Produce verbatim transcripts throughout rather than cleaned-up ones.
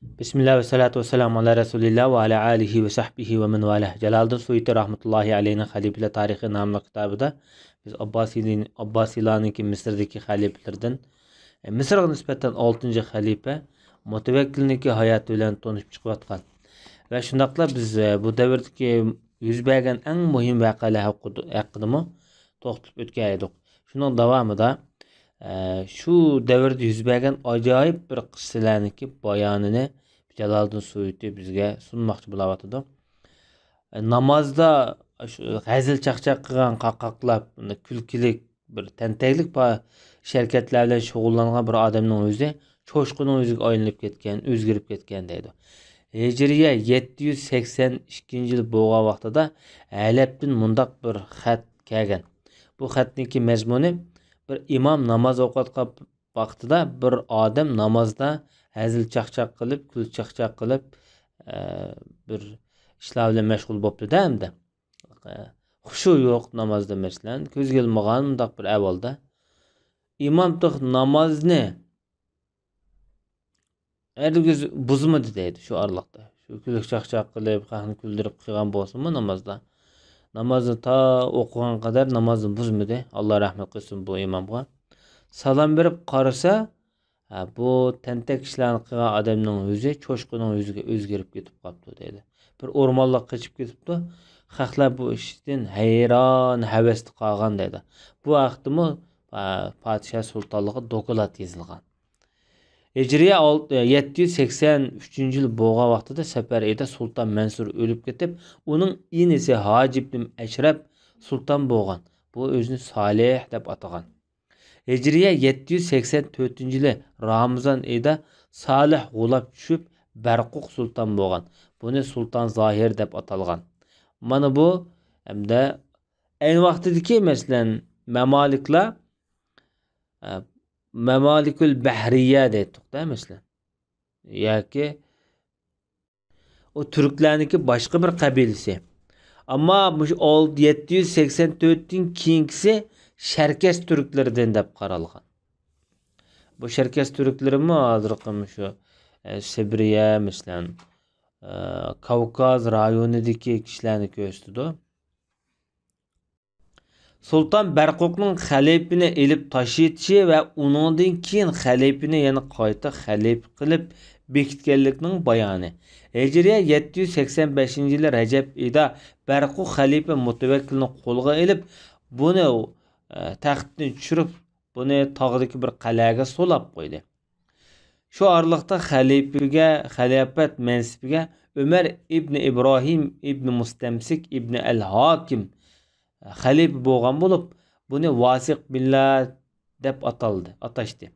بىسمىللا ۋەسسالاتۇ ۋەسسالامۇ ئالا رەسۇلىللا ۋە ئالا ئالىھى ۋە سەھبىھى ۋە مەن ۋالاھ. جالالىدىن سۇيۇتى رەھمەتۇللاھى ئەلەيھىنىڭ خەلىپىلەر تارىخى ناملىق كىتابىدا بىز ئابباسىلىن-، ئابباسىلارنىڭكى مىسىردىكى خەلىپىلىرىدىن، ئە، مىسىرغا نىسبەتەن ئالتىنچى خەلىپە مۇتەۋەككىلنىڭكى ھاياتى بىلەن تونۇشۇپ چىقىۋاتقان. ۋە شۇنداقلا بىز، ئە، بۇ دەۋردىكى يۈز بەرگەن ئەڭ مۇھىم ۋەقەلەر ھەققىدە-، ھەققىدىمۇ توختىلىپ ئۆتكەن ئىدۇق. شۇنىڭ داۋامىدا، ئە، شۇ دەۋردە يۈز بەرگەن ئاجايىپ بىر قىسسىلەرنىڭكى بايانىنى جالالىدىن سۇيۇتى بىزگە سۇنماقچى بولاۋاتىدۇ. ئە، نامازدا شۇ ھەزىل چاقچاق قىلغان، قاقاقلاپ، كۈلكىلىك بىر تەنتەكلىك پا-، ئىش ھەرىكەتلەر بىلەن شۇغۇللانغان بىر ئادەمنىڭ ئۆزى چوشقىنىڭ يۈزىگە ئايلىنىپ كەتكەن، ئۆزگىرىپ كەتكەن دەيدۇ. ھىجرىيە يەتتە يۈز سەكسەن ئىككىنچى يىل بولغان ۋاقتىدا ھەلەبتىن مۇنداق بىر خەت كەلگەن. بۇ خەتنىڭكى مەزمۇنى، بىر ئىمام ناماز ئوقۇۋاتقان ۋاقتىدا بىر ئادەم نامازدا ھەزىل چاقچاق قىلىپ، كۈلكە چاقچاق قىلىپ، ئە، بىر ئىشلار بىلەن مەشغۇل بوپتۇ-دە ئەمدى. ئە، خۇشۇ يوق نامازدا، مەسىلەن، كۆزگە ئىلمىغان مۇنداق بىر ئەھۋالدا. ئىمام تېخى نامازنى ھەرگىز بۇزمىدى دەيدۇ شۇ ئارىلىقتا. شۇ كۈلكە چاقچاق قىلىپ، خەقنى كۈلدۈرۈپ قىلغان بولسىمۇ نامازدا، نامازنى تا ئوقۇغان قەدەر نامازنى بۇزمىدى. ئاللا رەھمەت قىلسۇن بۇ ئىمامغا. سالام بېرىپ قارىسا، ھە، بۇ تەنتەك ئىشلارنى قىلغان ئادەمنىڭ يۈزى چوشقىنىڭ يۈزىگە ئۆزگىرىپ كېتىپ قاپتۇ دەيدۇ. بىر ئورمانلىققا قېچىپ كېتىپتۇ. خەقلەر بۇ ئىشتىن ھەيران، ھەۋەستە قالغان دەيدۇ. بۇ ھەقتىمۇ، ئە، پادىشاھ سۇلتانلىققا دوكلات يېزىلغان. ھىجرىيە ئالت-، يەتتە يۈز سەكسەن ئۈچىنچى يىل بولغان ۋاقتىدا سەپەر ئېيىدا سۇلتان مەنسۇر ئۆلۈپ كېتىپ، ئۇنىڭ ئىنىسى ھاجىپ ئىبن ئەشرەپ سۇلتان بولغان. بۇ ئۆزىنى سالىھ دەپ ئاتىغان. ھىجرىيە يەتتە يۈز سەكسەن تۆتىنچى يىلى رامىزان ئېيىدا سالىھ غۇلاپ چۈشۈپ، بەرقۇق سۇلتان بولغان. بۇنى سۇلتان زاھىر دەپ ئاتالغان. مانا بۇ ھەمدە ئەينى ۋاقتىدىكى، مەسىلەن، مەمالىكلار، ئە، مەمالىكۇل بەھرىيە دەيتتۇق-دە، مەسىلەن. ياكى ئۇ تۈركلەرنىڭكى باشقا بىر قەبىلىسى. ئەمما مۇشۇ ئالتە، يەتتە يۈز سەكسەن تۆتتىن كېيىنكىسى شەركەس تۈركلىرىدىن دەپ قارالغان. بۇ شەركەس تۈركلىرىمۇ ھازىرقى مۇشۇ، ئە، سىبىرىيە، مەسىلەن، ئە، كاۋكاز رايونىدىكى كىشىلەرنى كۆرسىتىدۇ. سۇلتان بەرقۇقنىڭ خەلىپىنى ئېلىپ تاشلىۋېتىشى ۋە ئۇنىڭدىن كېيىن خەلىپىنى يەنە قايتا خەلىپە قىلىپ بېكىتكەنلىكىنىڭ بايانى. ھىجرىيە يەتتە يۈز سەكسەن بەشىنچى يىلى رەجەب ئېيىدا بەرقۇق خەلىپە مۇتەۋەككىلنى قولغا ئېلىپ، بۇنى، ئە، تەختتىن چۈشۈرۈپ، بۇنى تاغدىكى بىر قەلئەگە سولاپ قويدى. شۇ ئارىلىقتا خەلىپىگە، خىلاپەت مەنسىپىگە ئۆمەر ئىبنى ئىبراھىم ئىبنى مۇستەمسىك ئىبنى ئەل ھاكىم خەلىپە بولغان بولۇپ، بۇنى ۋاسىق بىللا دەپ ئاتالدى، ئاتاشتى.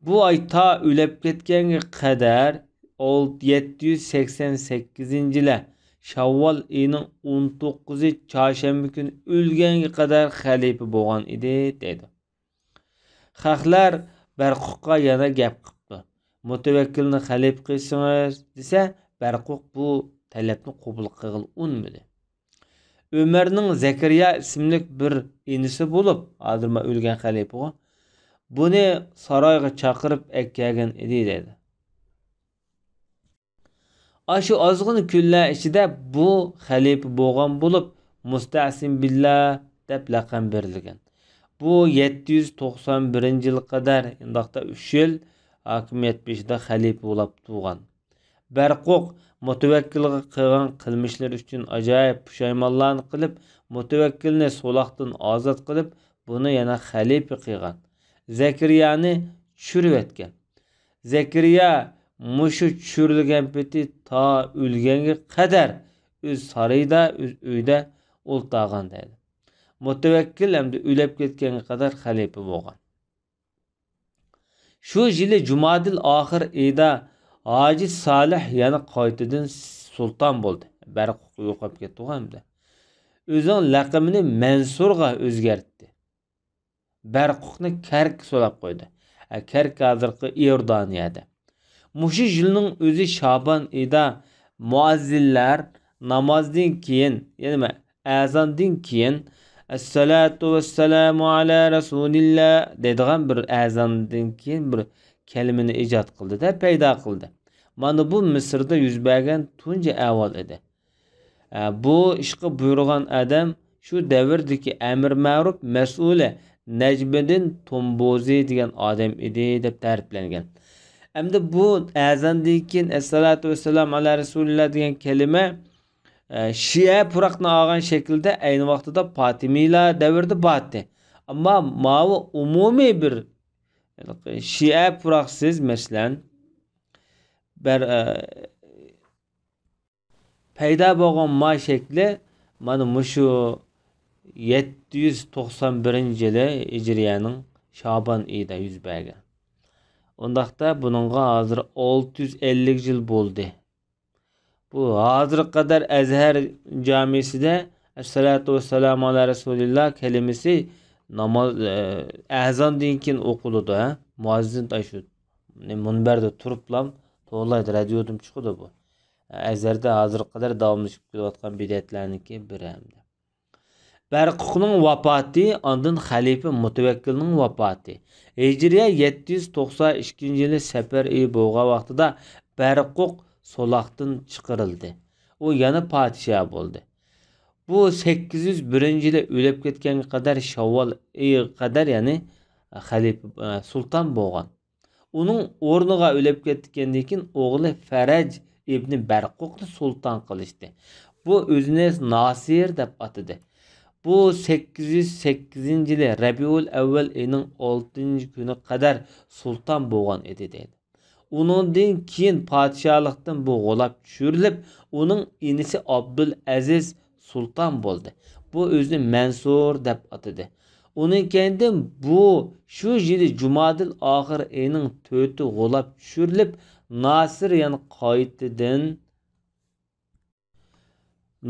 بۇ ئاي تا ئۆلۈپ كەتكەنگە قەدەر، ئالتە، يەتتە يۈز سەكسەن سەككىزىنچى يىلى شاۋۋال ئېيىنىڭ ئون توققۇزى چارشەنبە كۈنى ئۆلگەنگە قەدەر خەلىپە بولغان ئىدى، دەيدۇ. خەقلەر بەرقۇققا يەنە گەپ قىپتۇ. مۇتەۋەككىلنى خەلىپە قىلسىڭىز دېسە، بەرقۇق بۇ تەلەپنى قوبۇل قىلغىلى ئۇنىمىدى. ئۆمەرنىڭ زەكەرىيا ئىسىملىك بىر ئىنىسى بولۇپ، ھازىر مانا ئۆلگەن خەلىپىغۇ، بۇنى سارايغا چاقىرىپ ئەكەلگەن ئىدى، دەيدۇ. ئاشۇ ئازغىنە كۈنلەر ئىچىدە بۇ خەلىپە بولغان بولۇپ، مۇستەسىم بىللا دەپ لەقەم بېرىلگەن. بۇ يەتتە يۈز توقسان بىرىنچى يىلغا قەدەر، ئۇنداقتا ئۈچ يىل ھاكىمىيەت بېشىدا خەلىپە بولاپ تۇرغان. بەرقۇق مۇتەۋەككىلگە قىلغان قىلمىشلىرى ئۈچۈن ئاجايىپ پۇشايمانلارنى قىلىپ، مۇتەۋەككىلنى سولاقتىن ئازاد قىلىپ، بۇنى يەنە خەلىپە قىلغان. زەكىرىيانى چۈشۈرۈۋەتكەن. زەكىرىيا مۇشۇ چۈشۈرۈلگەن پېتى تا ئۆلگەنگە قەدەر ئۆز سارىيىدا، ئۆز ئۆيىدە ئولتۇرغان دەيدۇ. مۇتەۋەككىل ئەمدى ئۆلۈپ كەتكەنگە قەدەر خەلىپە بولغان. شۇ يىلى جۇمادىل ئاخىر ئېيىدا ھاجى سالىھ يەنە قايتىدىن سۇلتان بولدى. بەرقۇق يوقاپ كەتتىغۇ ئەمدى. ئۆزىنىڭ لەقىمىنى مەنسۇرغا ئۆزگەرتتى. بەرقۇقنى كەركە سولاپ قويدى. ئە، كەرك ھازىرقى ئىئوردانىيەدە. مۇشۇ يىلنىڭ ئۆزى شابان ئېيىدا مۇئەززىنلەر نامازدىن كېيىن، يەنى مە-، ئەزاندىن كېيىن، «ئەسسالاتۇ ۋەسسالامۇ ئالا رەسۇلىللا» دەيدىغان بىر ئەزاندىن كېيىن بىر كەلىمىنى ئىجاد قىلدى-دە، پەيدا قىلدى. مانا بۇ مىسىردا يۈز بەرگەن تۇنجى ئەھۋال ئىدى. ئە، بۇ ئىشقا بۇيرۇغان ئادەم شۇ دەۋردىكى ئەمىر مەرۇپ مەسئۇلى نەجمىدىن تومبوزى دېگەن ئادەم ئىدى، دەپ تەرىپلەنگەن. ئەمدى بۇ ئەزاندىن كېيىن ئەسسالاتۇ ۋەسسالام ئالا رەسۇلىللا دېگەن كەلىمە، ئە، شىئە پۇراقنى ئالغان شەكىلدە ئەينى ۋاقتىدا پاتىمىيلار دەۋرىدە بارتتى. ئەمما ماۋۇ ئومۇمىي بىر شىئە پۇراقسىز، مەسىلەن، بەر-، ئە، پەيدا بولغان ما شەكلى مانا مۇشۇ يەتتە يۈز توقسان بىرىنچى يىلى ھىجرىيەنىڭ شابان ئېيىدا يۈز بەرگەن. ئۇنداقتا بۇنىڭغا ھازىر ئالتە يۈز ئەللىك يىل بولدى. بۇ ھازىرغا قەدەر ئەزھەر جامىسىدە ئەسسالاتۇ ۋەسسالامۇ ئالا رەسۇلىللا كەلىمىسى ناماز، ئە، ئەزاندىن كېيىن ئوقۇلىدۇ، ھە؟ مۇئەززىن ئاشۇ مۇنبەردە تۇرۇپلا توۋلايدۇ، رادىيودىمۇ چىقىدۇ بۇ. ئەزھەردە ھازىرغا قەدەر داۋاملىشىپ كېلىۋاتقان بىدئەتلەرنىڭكى بىرى ھەمدە. بەرقۇقنىڭ ۋاپاتى، ئاندىن خەلىپە مۇتەۋەككىلنىڭ ۋاپاتى. ھىجرىيە يەتتە يۈز توقسان ئىككىنچى يىلى سەپەر ئېيى بولغان ۋاقتىدا بەرقۇق سولاقتىن چىقىرىلدى. ئۇ يەنە پادىشاھ بولدى. بۇ سەككىز يۈز بىرىنچى يىلى ئۆلۈپ كەتكەنگە قەدەر، شاۋۋال ئېيىغا قەدەر، يەنى خەلىپە، ئە، سۇلتان بولغان. ئۇنىڭ ئورنىغا ئۆلۈپ كەتكەندىن كېيىن ئوغلى فەرەج ئىبنى بەرقۇقنى سۇلتان قىلىشتى. بۇ ئۆزىنى ناسىر دەپ ئاتىدى. بۇ سەككىز يۈز سەككىزىنچى يىلى رەبىئۇل ئەۋۋەل ئېيىنىڭ ئالتىنچى كۈنى قەدەر سۇلتان بولغان ئىدى، دەيدۇ. ئۇنىڭدىن كېيىن پادىشاھلىقتىن بۇ غۇلاپ چۈشۈرۈلۈپ، ئۇنىڭ ئىنىسى ئابدۇل ئەزىز سۇلتان بولدى. بۇ ئۆزىنى مەنسۇر دەپ ئاتىدى. ئۇنىڭ كەينىدىن بۇ شۇ يىلى جۇمادىل ئاخىر ئېيىنىڭ تۆتى غۇلاپ چۈشۈرۈلۈپ، ناسىر يەنە قايتىدىن،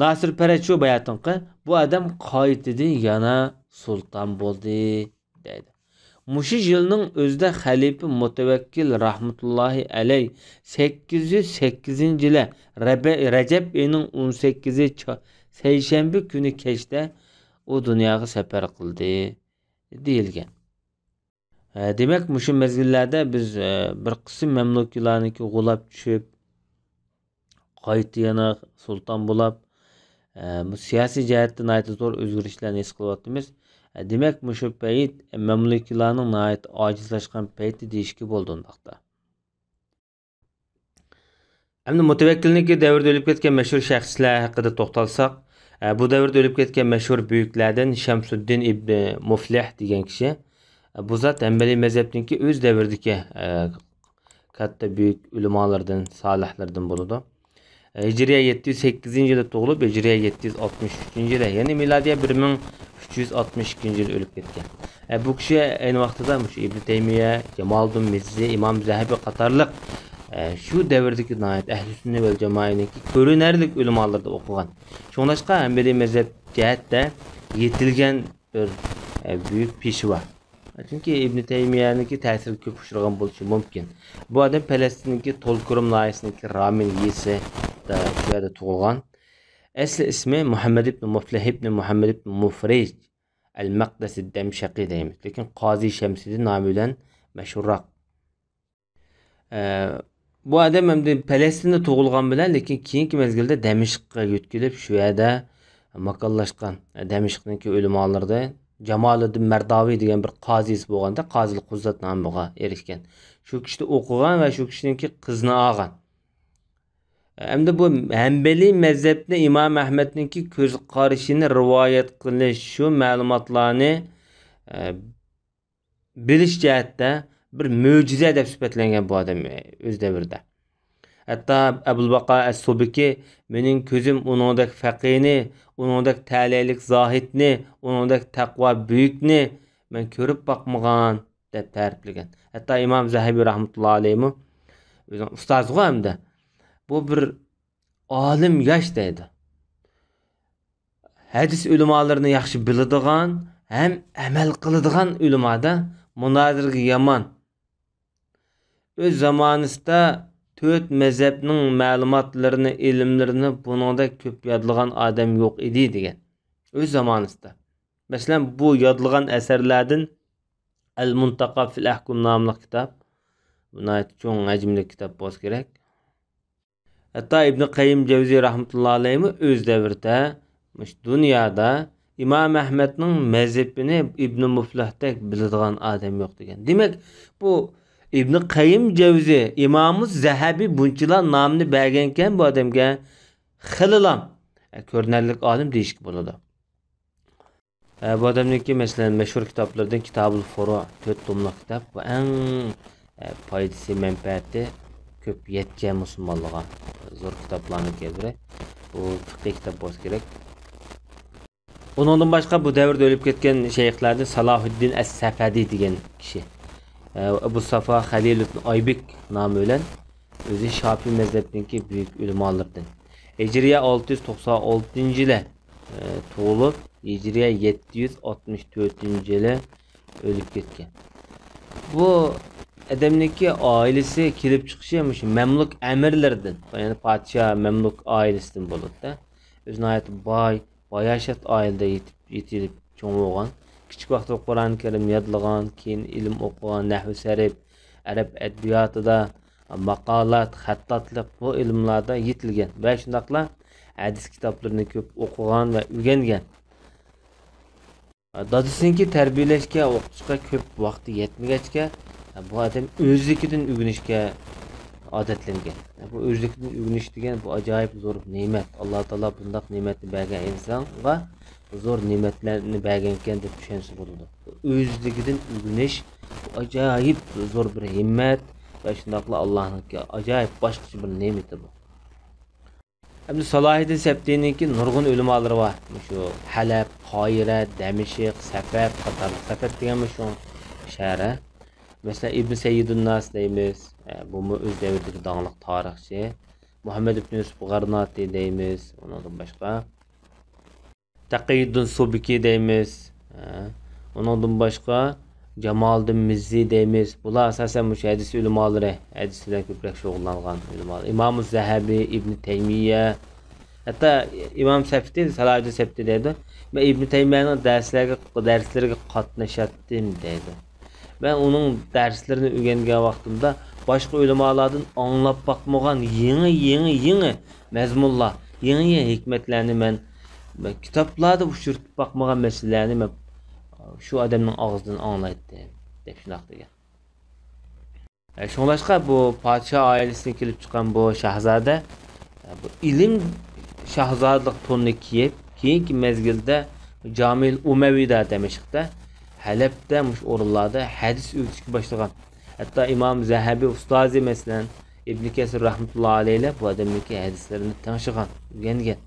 ناسىر پەرەج شۇ باياتىنقى، بۇ ئادەم قايتىدىن يەنە سۇلتان بولدى، دەيدۇ. مۇشۇ يىلنىڭ ئۆزىدە خەلىپە مۇتەۋەككىل رەھمەتۇللاھى ئەلەي سەككىز يۈز سەككىزىنچى يىلى رەبە-، رەجەب ئېيىنىڭ ئون سەككىزى چا-، سەيشەنبە كۈنى كەچتە ئۇ دۇنياغا سەپەر قىلدى، دېيىلگەن. ھە، دېمەك، مۇشۇ مەزگىللەردە بىز، ئە، بىر قىسىم مەملۇكىيلارنىڭكى غۇلاپ چۈشۈپ، قايتا يەنە سۇلتان بولاپ، ئە، بۇ سىياسىي جەھەتتە ناھايىتى زور ئۆزگىرىشلەرنى ھېس قىلىۋاتىمىز. ئە، دېمەك، مۇشۇ پەيت مەملۇكىيلارنىڭ ناھايىتى ئاجىزلاشقان پەيتى دېيىشكە بولىدۇ ئۇنداقتا. ئەمدى مۇتەۋەككىلنىڭكى دەۋرىدە ئۆلۈپ كەتكەن مەشھۇر شەخسلەر ھەققىدە توختالساق، ئە، بۇ دەۋردە ئۆلۈپ كەتكەن مەشھۇر بۈيۈكلەردىن شەمسۇددىن ئىبنى مۇفلىھ دېگەن كىشى. ئە، بۇ زات ھەمبەلىي مەزھەپنىڭكى ئۆز دەۋرىدىكى، ئە، كاتتا بۈيۈك ئۆلىمالىرىدىن، سالىھلىرىدىن بولىدۇ. ھىجرىيە يەتتە يۈز سەككىزىنچى يىلى تۇغۇلۇپ، ھىجرىيە يەتتە يۈز ئاتمىش ئۈچىنچى يىلى، يەنى مىلادىيە بىر مىڭ ئۈچ يۈز ئاتمىش ئىككىنچى يىلى ئۆلۈپ كەتكەن. ئە، بۇ كىشى ئەينى ۋاقتىدا مۇشۇ ئىبن تەيمىيە، جامالۇددىن مىززى، ئىمام زەھەبى قاتارلىق، ئە، شۇ دەۋردىكى ناھايىتى ئەھلى سۈننە ۋەل جامائەنىڭكى كۆرۈنەرلىك ئۆلىمالىرىدا ئوقۇغان. شۇڭلاشقا ھەمبەلىي مەزھەپ جەھەتتە يېتىلگەن بىر، ئە، بۈيۈك پېشۋا. چۈنكى ئىبن تەيمىيەنىڭكى تەسىرىگە كۆپ ئۇچرىغان بولۇشى مۇمكىن. بۇ ئادەم پەلەستىندىكى تولكرۇم ناھىيەسىدىكى رامىل يېزىسىدا، شۇ يەردە تۇغۇلغان. ئەسلى ئىسمى مۇھەممەد ئىبن مۇفلىھ ئىبن مۇھەممەد ئىبن مۇفرىج ئەل مەقدەسى دەمشەقى دەيمىز. لېكىن قازى شەمسىدىن نامى بىلەن مەشھۇرراق. ئە، بۇ ئادەم ئەمدى پەلەستىندە تۇغۇلغان بىلەن، لېكىن كېيىنكى مەزگىلدە دەمىشققە يۆتكىلىپ، شۇ يەردە ماكانلاشقان. دەمىشقنىڭكى ئۆلىمالىرىدا جامالىددىن مەرداۋى دېگەن بىر قازىسى بولغاندا، قازىل قۇززات نامىغا ئېرىشكەن. شۇ كىشىدە ئوقۇغان ۋە شۇ كىشىنىڭكى قىزىنى ئالغان. ئەمدى بۇ ھەمبەلىي مەزھەپنى، ئىمام ئەھمەدنىڭكى كۆز قارىشىنى رىۋايەت قىلىش، شۇ مەلۇماتلارنى، ئە، بىلىش جەھەتتە بىر مۆجىزە دەپ سۈپەتلەنگەن بۇ ئادەم ئۆز دەۋرىدە. ھەتتا ئەبۇلباقا ئەس-سۇبكى، «مېنىڭ كۆزۈم ئۇنىڭدەك فەقىھنى، ئۇنىڭدەك تەلەيلىك زاھىدنى، ئۇنىڭدەك تەقۋا بۈيۈكنى مەن كۆرۈپ باقمىغان» دەپ تەرىپلىگەن. ھەتتا ئىمام زەھەبى رەھمەتۇللا ئەلەيھىمۇ، ئۆزىنىڭ ئۇستازىغۇ ھەمدە، بۇ بىر ئالىم ياش دەيدۇ. ھەدىس ئۆلىمالىرىنى ياخشى بىلىدىغان ھەم ئەمەل قىلىدىغان ئۆلىما دە، مۇنازىرىگە يامان. ئۆز زامانىسىدا تۆت مەزھەپنىڭ مەلۇماتلىرىنى، ئىلىملىرىنى بۇنىڭدەك كۆپ يادلىغان ئادەم يوق ئىدى، دېگەن. ئۆز زامانىسىدا. مەسىلەن، بۇ يادلىغان ئەسەرلەردىن ئەل مۇنتاقا فىل ئەھكۇم ناملىق كىتاب. بۇ ناھايىتى چوڭ ھەجىملىك كىتاب بولسا كېرەك. ھەتتا ئىبنى قەييىم جەۋزىي رەھمەتۇللا ئەلەيھىمۇ ئۆز دەۋرىدە مۇشۇ دۇنيادا ئىمام ئەھمەدنىڭ مەزھىپىنى ئىبنى مۇفلىھتەك بىلىدىغان ئادەم يوق دېگەن. دېمەك، بۇ ئىبنى قەييىم جەۋزىي، ئىمامۇ زەھەبى بۇنچىلا نامنى بەرگەنكەن بۇ ئادەمگە، خېلىلا كۆرۈنەرلىك ئالىم دېيىشكە بولىدۇ. ئە، بۇ ئادەمنىڭكى، مەسىلەن، مەشھۇر كىتابلىرىدىن كىتابۇل فۇرۇ، تۆت توملۇق كىتاب. بۇ ئەڭ، ئە، پايدىسى، مەنپەئەتى كۆپ يەتكەن مۇسۇلمانلارغا زور كىتابلارنىڭكى بىرى. بۇ پىقھىي كىتاب بولسا كېرەك. ئۇنىڭدىن باشقا بۇ دەۋردە ئۆلۈپ كەتكەن شەيخلەردىن سالاھۇددىن ئەس-سەفەدى دېگەن كىشى. ئە، ئەبۇ سافا خەلىل ئىبن ئايبىك نامى بىلەن، ئۆزى شاپىي مەزھەپنىڭكى بۈيۈك ئۆلىمالىرىدىن. ھىجرىيە ئالتە يۈز توقسان ئالتىنچى يىلى، ئە، تۇغۇلۇپ، ھىجرىيە يەتتە يۈز ئاتمىش تۆتىنچى يىلى ئۆلۈپ كەتكەن. بۇ ئادەمنىڭكى ئائىلىسى كېلىپ چىقىشى مۇشۇ مەملۇك ئەمىرلىرىدىن، يەنى پادىشاھ مەملۇك ئائىلىسىدىن بولىدۇ. ئۆزى ناھايىتى باي، باياشات ئائىلىدە يېتىپ، يېتىلىپ چوڭ بولغان. كىچىك ۋاقتىدا قۇرئان كەرىم يادلىغان، كېيىن ئىلىم ئوقۇغان، نەھۋ سەرپ، ئەرەب ئەدەبىياتىدا ماقالات، خەتتاتلىق، بۇ ئىلىملاردا يېتىلگەن ۋە شۇنداقلا ھەدىس كىتابلىرىنى كۆپ ئوقۇغان ۋە ئۆگەنگەن. دادىسىنىڭكى تەربىيەلەشكە، ئوقۇتۇشقا كۆپ ۋاقتى يەتمىگەچكە، بۇ ئادەم ئۆزلۈكىدىن ئۆگىنىشكە ئادەتلەنگەن. بۇ ئۆزلۈكىدىن ئۆگىنىش دېگەن بۇ ئاجايىپ زور نېمەت. ئاللا تائالا بۇنداق نېمەتنى بەرگەن ئىنسانغا زور نېمەتلەرنى بەرگەنكەن دەپ چۈشەنسە بولىدۇ. ئۆزلۈكىدىن ئۆگىنىش بۇ ئاجايىپ زور بىر ھىممەت ۋە شۇنداقلا ئاللانىڭكى ئاجايىپ باشقىچە بىر نېمىتى بۇ. ئەمدى سالاھىدىن سەبتىنىڭكى نۇرغۇن ئۆلىمالىرى بار. مۇشۇ ھەلەب، قاھىرە، دەمىشق، سەفەد قاتارلىق. سەفەد دېگەن مۇشۇ شەھەر. مەسىلەن، ئىبن سەييىدۇنناس دەيمىز. ئە، بۇمۇ ئۆز دەۋرىدىكى داڭلىق تارىخچى. مۇھەممەد ئىبن يۈسۈپ غارناتى دەيمىز. ئۇنىڭدىن باشقا تەقىيۇددىن سۇبكى دەيمىز. ھە. ئۇنىڭدىن باشقا جامالىدىن مىززى دەيمىز. بۇلار ئاساسەن مۇشۇ ھەدىس ئۆلىمالىرى، ھەدىس بىلەن كۆپرەك شۇغۇللانغان ئۆلىمالار. ئىمامۇ زەھەبى، ئىبنى تەيمىيە، ھەتتا ئىمام سەفتى، سالاھىدىن سەفتى دەيدۇ. مەن ئىبنى تەيمىيەنىڭ دەرسلەرگە، دەرسلىرىگە قاتنىشاتتىم دەيدۇ. مەن ئۇنىڭ دەرسلىرىنى ئۆگەنگەن ۋاقتىمدا باشقا ئۆلىمالادىن ئاڭلاپ باقمىغان يېڭى، يېڭى، يېڭى مەزمۇنلار، يېڭى، يېڭى ھېكمەتلەرنى مەن، مەن كىتابلاردا ئۇچرىتىپ باقمىغان مەسىلىلەرنى مەن شۇ ئادەمنىڭ ئاغزىدىن ئاڭلايتتىم، دەپ شۇنداق دېگەن. شۇڭلاشقا بۇ پادىشاھ ئائىلىسىدىن كېلىپ چىققان بۇ شاھزادە، بۇ ئىلىم شاھزادىلىق تونىنى كىيىپ، كېيىنكى مەزگىلدە جامىل ئۇمەۋىدا دەمەشقتە، ھەلەبتە مۇشۇ ئورۇنلاردا ھەدىس ئۆگىتىشكە باشلىغان. ھەتتا ئىمام زەھەبى ئۇستازى، مەسىلەن، ئىبن كەسىر رەھمەتۇللا ئەلەيھىلەر بۇ ئادەمنىڭكى ھەدىسلىرىنى تىڭشىغان، ئۆگەنگەن.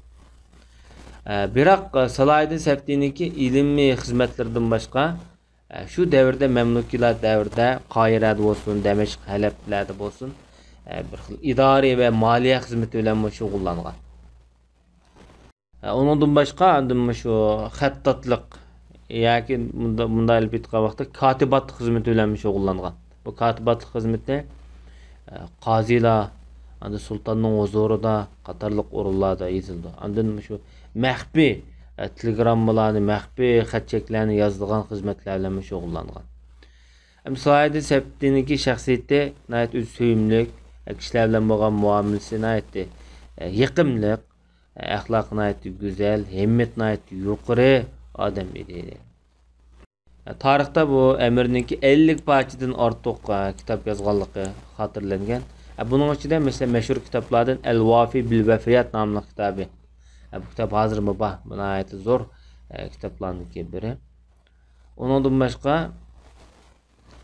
ئە، بىراق، ئە، سالاھىدىن سەفتىنىڭكى ئىلمىي خىزمەتلىرىدىن باشقا، ئە، شۇ دەۋردە، مەملۇكىيلار دەۋرىدە قاھىرەدە بولسۇن، دەمەشق، ھەلەبلەردە بولسۇن، ئە، بىر خىل ئىدارىي ۋە مالىيە خىزمىتى بىلەنمۇ شۇغۇللانغان. ئە، ئۇنىڭدىن باشقا، ئاندىن مۇشۇ خەتتاتلىق ياكى مۇندا-، مۇنداق ئېلىپ ئېيتقان ۋاقىتتا كاتىباتلىق خىزمىتى بىلەن شۇغۇللانغان. بۇ كاتىباتلىق خىزمىتى، ئە، قازىلار، ئاندىن سۇلتاننىڭ ھۇزۇرىدا قاتارلىق ئورۇنلاردا يېزىلىدۇ. ئاندىن مۇشۇ مەخپىي، ئە، تېلېگراممىلارنى، مەخپىي خەت چەكلەرنى يازىدىغان خىزمەتلەر بىلەن شۇغۇللانغان. ئەمدى سالاھىدىن سەپتىنىڭكى شەخسىيىتى ناھايىتى ئۆزى سۆيۈملۈك، ئە، كىشىلەر بىلەن بولغان مۇئامىلىسى ناھايىتى، ئە، يېقىملىق. ئەخلاقى ناھايىتى گۈزەل، ھىممىتى ناھايىتى يۇقىرى ئادەم ئىدى. تارىختا بۇ ئەمىرنىڭكى ئەللىك پارچىدىن ئارتۇق، ئە، كىتاب يازغانلىقى خاتىرىلەنگەن. ئە، بۇنىڭ ئىچىدە، مەسىلەن، مەشھۇر كىتابلاردىن ئەل ۋافى بىل ۋەفىيات ناملىق كىتابى. ئە، بۇ كىتاب ھازىرمۇ بار. بۇ ناھايىتى زور، ئە، كىتابلارنىڭكى بىرى. ئۇنىڭدىن باشقا،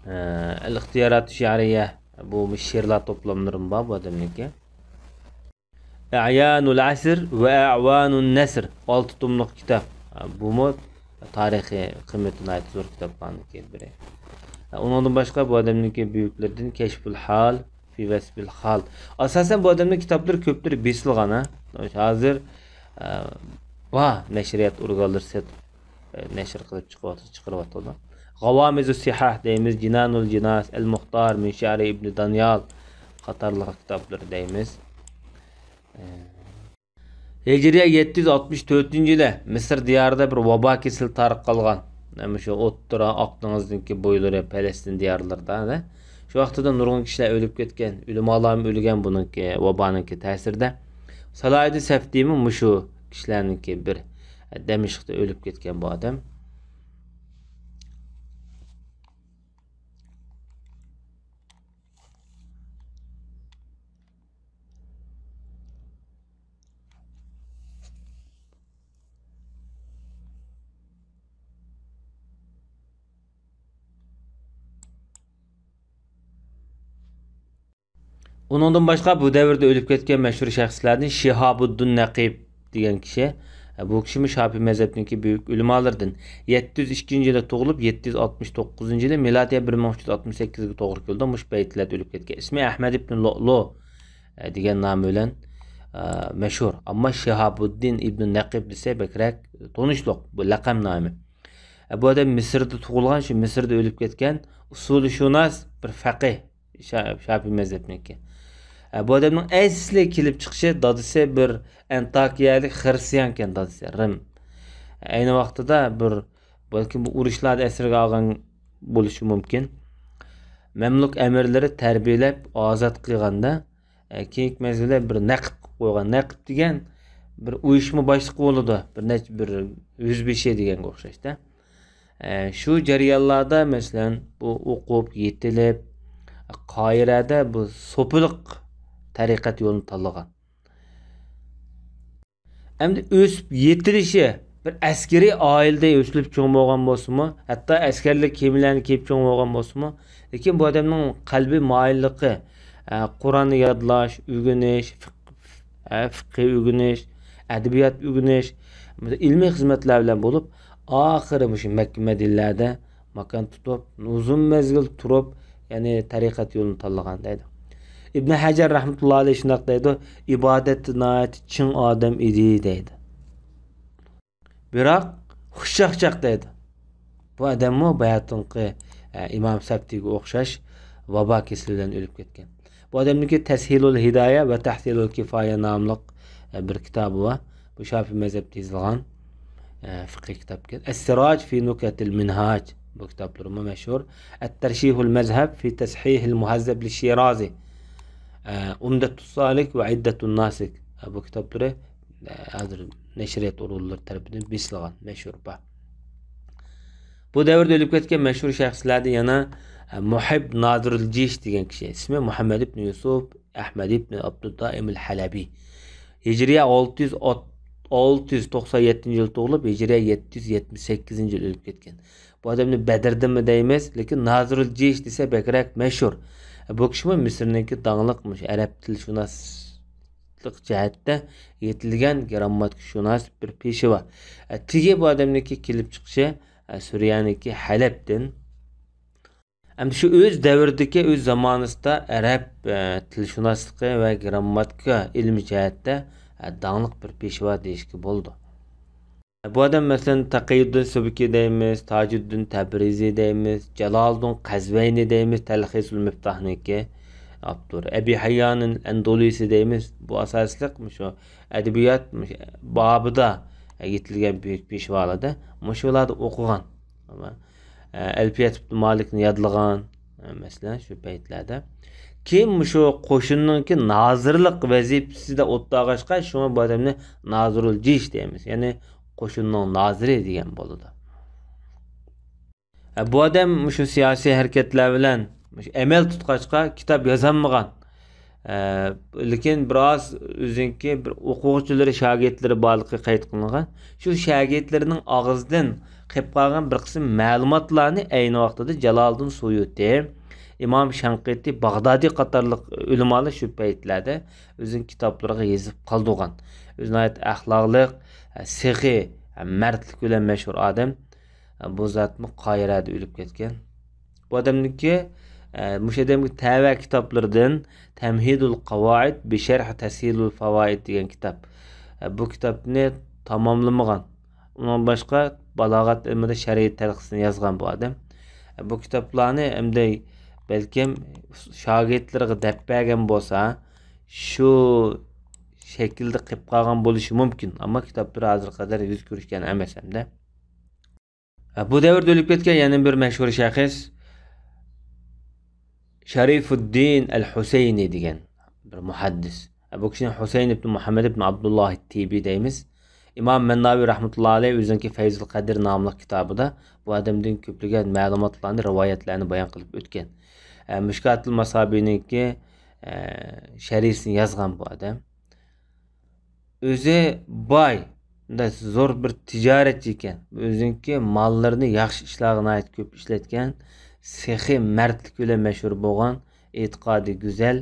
ئە، ئەل ئىختىيارات شەرىيە، بۇ شېئىرلار توپلاملىرىمۇ بار بۇ ئادەمنىڭكى. ئەيانۇل ئەسر ۋە ئەۋانۇن نەسر، ئالتە توملۇق كىتاب. بۇمۇ تارىخىي قىممىتى ناھايىتى زور كىتابلارنىڭكى بىرى. ئۇنىڭدىن باشقا بۇ ئادەمنىڭكى بۈيۈكلىرىدىن كەشفۇل ھال، في وصف الحال. ئاساسەن بۇ ئادەمنىڭ كىتابلىرى كۆپلىرى بېسىلغان، ھە. ھازىر، ئە، بار نەشرىيات ئورگانلىرى سېتىپ، ئە، نەشر قىلىپ چىقىۋاتىدۇ، چىقىرىۋاتىدۇ. غاۋامىزۇ سىھاھ دەيمىز، جىنانۇل جىناس، ئەل مۇختار، مىن شەئرى ئىبنى دانيال قاتارلىق كىتابلىرى دەيمىز. ئە، ھىجرىيە يەتتە يۈز ئاتمىش تۆتىنچى يىلى مىسىر دىيارىدا بىر ۋابا كېسىلى تارقالغان. مۇشۇ ئوتتۇرا ئاق دېڭىزنىڭكى بويلىرى، پەلەستىن دىيارلىرىدا، ھە؟ شۇ ۋاقتىدا نۇرغۇن كىشىلەر ئۆلۈپ كەتكەن، ئۆلىمالارمۇ ئۆلگەن بۇنىڭكى ۋابانىڭكى تەسىرىدە. سالاھىدىن سەفتىمۇ مۇشۇ كىشىلەرنىڭكى بىرى. دەمىشقتا ئۆلۈپ كەتكەن بۇ ئادەم. ئۇنىڭدىن باشقا بۇ دەۋردە ئۆلۈپ كەتكەن مەشھۇر شەخسلەردىن شىھابۇددىن نەقىب دېگەن كىشى. بۇ كىشىمۇ شاپىي مەزھەپنىڭكى بۈيۈك ئۆلىمالىرىدىن. يەتتە يۈز ئىككىنچى يىلى تۇغۇلۇپ، يەتتە يۈز ئاتمىش توققۇزىنچى يىلى، مىلادىيە بىر مىڭ ئۈچ يۈز ئاتمىش سەككىزگە توغرا كېلىدۇ. مۇشۇ پەيتلەردە ئۆلۈپ كەتكەن. ئىسمى ئەھمەد ئىبن لۇلۇ، ئە، دېگەن نامى بىلەن، ئە، مەشھۇر. ئەمما شىھابۇددىن ئىبن نەقىب دېسە بەكرەك تونۇشلۇق، بۇ لەقەم نامى. ئە، بۇ ئادەم مىسىردا تۇغۇلغان، شۇ مىسىردا ئۆلۈپ كەتكەن ئۇسۇلشۇناس بىر فەقىھ، شا-، شاپىي مەزھەپنىڭكى. ئە، بۇ ئادەمنىڭ ئەسلى كېلىپ چىقىشى، دادىسى بىر ئەنتاكىيەلىك خرىستىيانكەن، دادىسى رىم. ئەينى ۋاقتىدا بىر، بەلكىم بۇ ئۇرۇشلاردا ئەسىرگە ئالغان بولۇشى مۇمكىن. مەملۇك ئەمىرلىرى تەربىيەلەپ ئازاد قىلغاندا، ئە، كېيىنكى مەزگىلدە بىر نەقىب قىلىپ قويغان. نەقىب دېگەن بىر ئۇيۇشما باشلىقى بولىدۇ، بىر نەچچە، بىر يۈزبېشى دېگەنگە ئوخشاشتا. ئە، شۇ جەريانلاردا، مەسىلەن، بۇ ئوقۇپ، يېتىلىپ، قاھىرەدە بۇ سوپىلىق تەرىقەت يولىنى تاللىغان. ئەمدى ئۆسۈپ يېتىلىشى، بىر ئەسكىرىي ئائىلىدە ئۆسۈلۈپ چوڭ بولغان بولسىمۇ، ھەتتا ئەسكەرلىك كېمىلەرنى كىيىپ چوڭ بولغان بولسىمۇ، لېكىن بۇ ئادەمنىڭ قەلبىي مايىللىقى، ئە، قۇرئاننى يادلاش، ئۆگىنىش، فىق-، ئە، فىقھى ئۆگىنىش، ئەدەبىيات ئۆگىنىش، ئىلمىي خىزمەتلەر بىلەن بولۇپ، ئاخىرى مۇشۇ مەككە مەدىنىلەردە ماكان تۇتۇپ، ئۇزۇن مەزگىل تۇرۇپ، يەنى تەرىقەت يولىنى تاللىغان دەيدۇ. ئىبن ھەجەر رەھمەتۇللا ئەلەيھ شۇنداق دەيدۇ، ئىبادەتتە ناھايىتى چىڭ ئادەم ئىدى دەيدۇ. بىراق خۇشچاقچاق دەيدۇ. بۇ ئادەممۇ باياتىنقى، ئە، ئىمام سەپتىگە ئوخشاش ۋابا كېسىلى بىلەن ئۆلۈپ كەتكەن. بۇ ئادەمنىڭكى تەسھىلۇل ھىدايە ۋە تەھسىلۇل كىفايە ناملىق، ئە، بىر كىتابى بار. بۇ شاپىي مەزھەپتە يېزىلغان، ئە، فىقھىي كىتابكەن. ئەسسىراج في نكت المنهاج، بۇ كىتابلىرىمۇ مەشھۇر. الترشيح المذهب في تصحيح المهذب للشيرازي. ئە، ئۇمدەتۇس سالىك ۋە ئىددەتۇن ناسىك. ئە، بۇ كىتابلىرى، ئە، ھازىر نەشرىيات ئورۇنلىرى تەرىپىدىن بېسىلغان، مەشھۇر بار. بۇ دەۋردە ئۆلۈپ كەتكەن مەشھۇر شەخسلەردىن يەنە، ئە، مۇھىب نازىرۇل جىش دېگەن كىشى. ئىسمى مۇھەممەد ئىبن يۈسۈپ ئەھمەد ئىبن ئابدۇددائىم ئەل ھەلەبى. ھىجرىيە ئالتە يۈز، ئالتە يۈز توقسان يەتتىنچى يىل تۇغۇلۇپ، ھىجرىيە يەتتە يۈز يەتمىش سەككىزىنچى يىل ئۆلۈپ كەتكەن. بۇ ئادەمنى بەدردىنمۇ دەيمىز، لېكىن نازىرۇل جىش دېسە بەكرەك مەشھۇر. بۇ كىشىمۇ مىسىرنىڭكى داڭلىق مۇشۇ ئەرەب تىلشۇناسلىق جەھەتتە يېتىلگەن گىرامماتىكىشۇناس بىر پېشۋا. تېگى بۇ ئادەمنىڭكى كېلىپ چىقىشى، سۈرىيەنىڭكى ھەلەبتىن. ئەمدى شۇ ئۆز دەۋرىدىكى، ئۆز زامانىسىدا ئەرەب، ئە، تىلشۇناسلىقى ۋە گىرامماتىكا ئىلمى جەھەتتە، ئە، داڭلىق بىر پېشۋا دېيىشكە بولىدۇ. بۇ ئادەم، مەسىلەن، تەقىيۇددىن سۇبكى دەيمىز، تاجۇددىن تەبرىزى دەيمىز، جالالىددىن قەزۋەينى دەيمىز، تەلخىسۇل مىفتاھنىڭكى ئاپتورى. ئەبى ھەييانىل ئەندۇلۇسى دەيمىز. بۇ ئاساسلىق مۇشۇ ئەدەبىيات، مۇشۇ بابىدا يېتىلگەن بۈيۈك پېشۋالاردا، مۇشۇلاردا ئوقۇغان. ئەلپىيەت ئىبن مالىكنى يادلىغان، مەسىلەن، شۇ پەيتلەردە. كېيىن مۇشۇ قوشۇننىڭكى نازىرلىق ۋەزىپىسىدە ئولتۇرغاچقا، شۇڭا بۇ ئادەمنى نازىرۇل جىش دەيمىز. يەنى قوشۇننىڭ نازىرى دېگەن بولىدۇ. بۇ ئادەم مۇشۇ سىياسىي ھەرىكەتلەر بىلەن مۇشۇ ئەمەل تۇتقاچقا، كىتاب يازالمىغان. ئە، لېكىن بىر ئاز ئۆزىنىڭكى بىر ئوقۇغۇچىلىرى، شاگىرتلىرى بارلىقى قەيت قىلىنغان. شۇ شاگىرتلىرىنىڭ ئاغزىدىن قېلىپ قالغان بىر قىسىم مەلۇماتلارنى ئەينى ۋاقتىدا جالالىدىن سۇيۇتى، ئىمام شەنقىتى، باغدادى قاتارلىق ئۆلىمالار شۇ پەيتلەردە ئۆزىنىڭ كىتابلىرىغا يېزىپ قالدۇرغان. ئۆزى ناھايىتى ئەخلاقلىق، سېخىي، مەردلىك بىلەن مەشھۇر ئادەم. بۇ زاتمۇ قاھىرەدە ئۆلۈپ كەتكەن. بۇ ئادەمنىڭكى، ئە، مۇشۇ ئادەمگە تەۋە كىتابلىرىدىن تەمھىدۇل قاۋائىد بىشەرھ تەسھىلۇل فاۋائىد دېگەن كىتاب. ئە، بۇ كىتابنى تاماملىمىغان. ئۇنىڭ باشقا بالاغەت ئىلمىدا شەرھى تەلخىسنى يازغان بۇ ئادەم. ئە، بۇ كىتابلارنى ئەمدى بەلكىم شاگىرتلىرىغا دەپ بەرگەن بولسا، شۇ شەكىلدە قېلىپ قالغان بولۇشى مۇمكىن. ئەمما كىتابلىرى ھازىرغا قەدەر يۈز كۆرۈشكەن ئەمەس ئەمدى. بۇ دەۋردە ئۆلۈپ كەتكەن يەنە بىر مەشھۇر شەخس شەرىفۇددىن ئەل ھۈسەينى دېگەن بىر مۇھەددىس. بۇ كىشىنى ھۈسەين ئىبن مۇھەممەد ئىبن ئابدۇللاھ تىبى دەيمىز. ئىمام مەنناۋى رەھمەتۇللاھى ئەلەيھ ئۆزىنىڭكى فەيزۇل قەدىر ناملىق كىتابىدا بۇ ئادەمدىن كۆپلىگەن مەلۇماتلارنى، رىۋايەتلەرنى بايان قىلىپ ئۆتكەن. ئە، مىشكاتۇل ماسابىنىڭكى، ئە، شەرھىسىنى يازغان بۇ ئادەم. ئۆزى باي، مۇنداق زور بىر تىجارەتچى ئىكەن. ئۆزىنىڭكى ماللىرىنى ياخشى ئىشلارغا ناھايىتى كۆپ ئىشلەتكەن، سېخىي مەردلىكى بىلەن مەشھۇر بولغان، ئېتىقادى گۈزەل،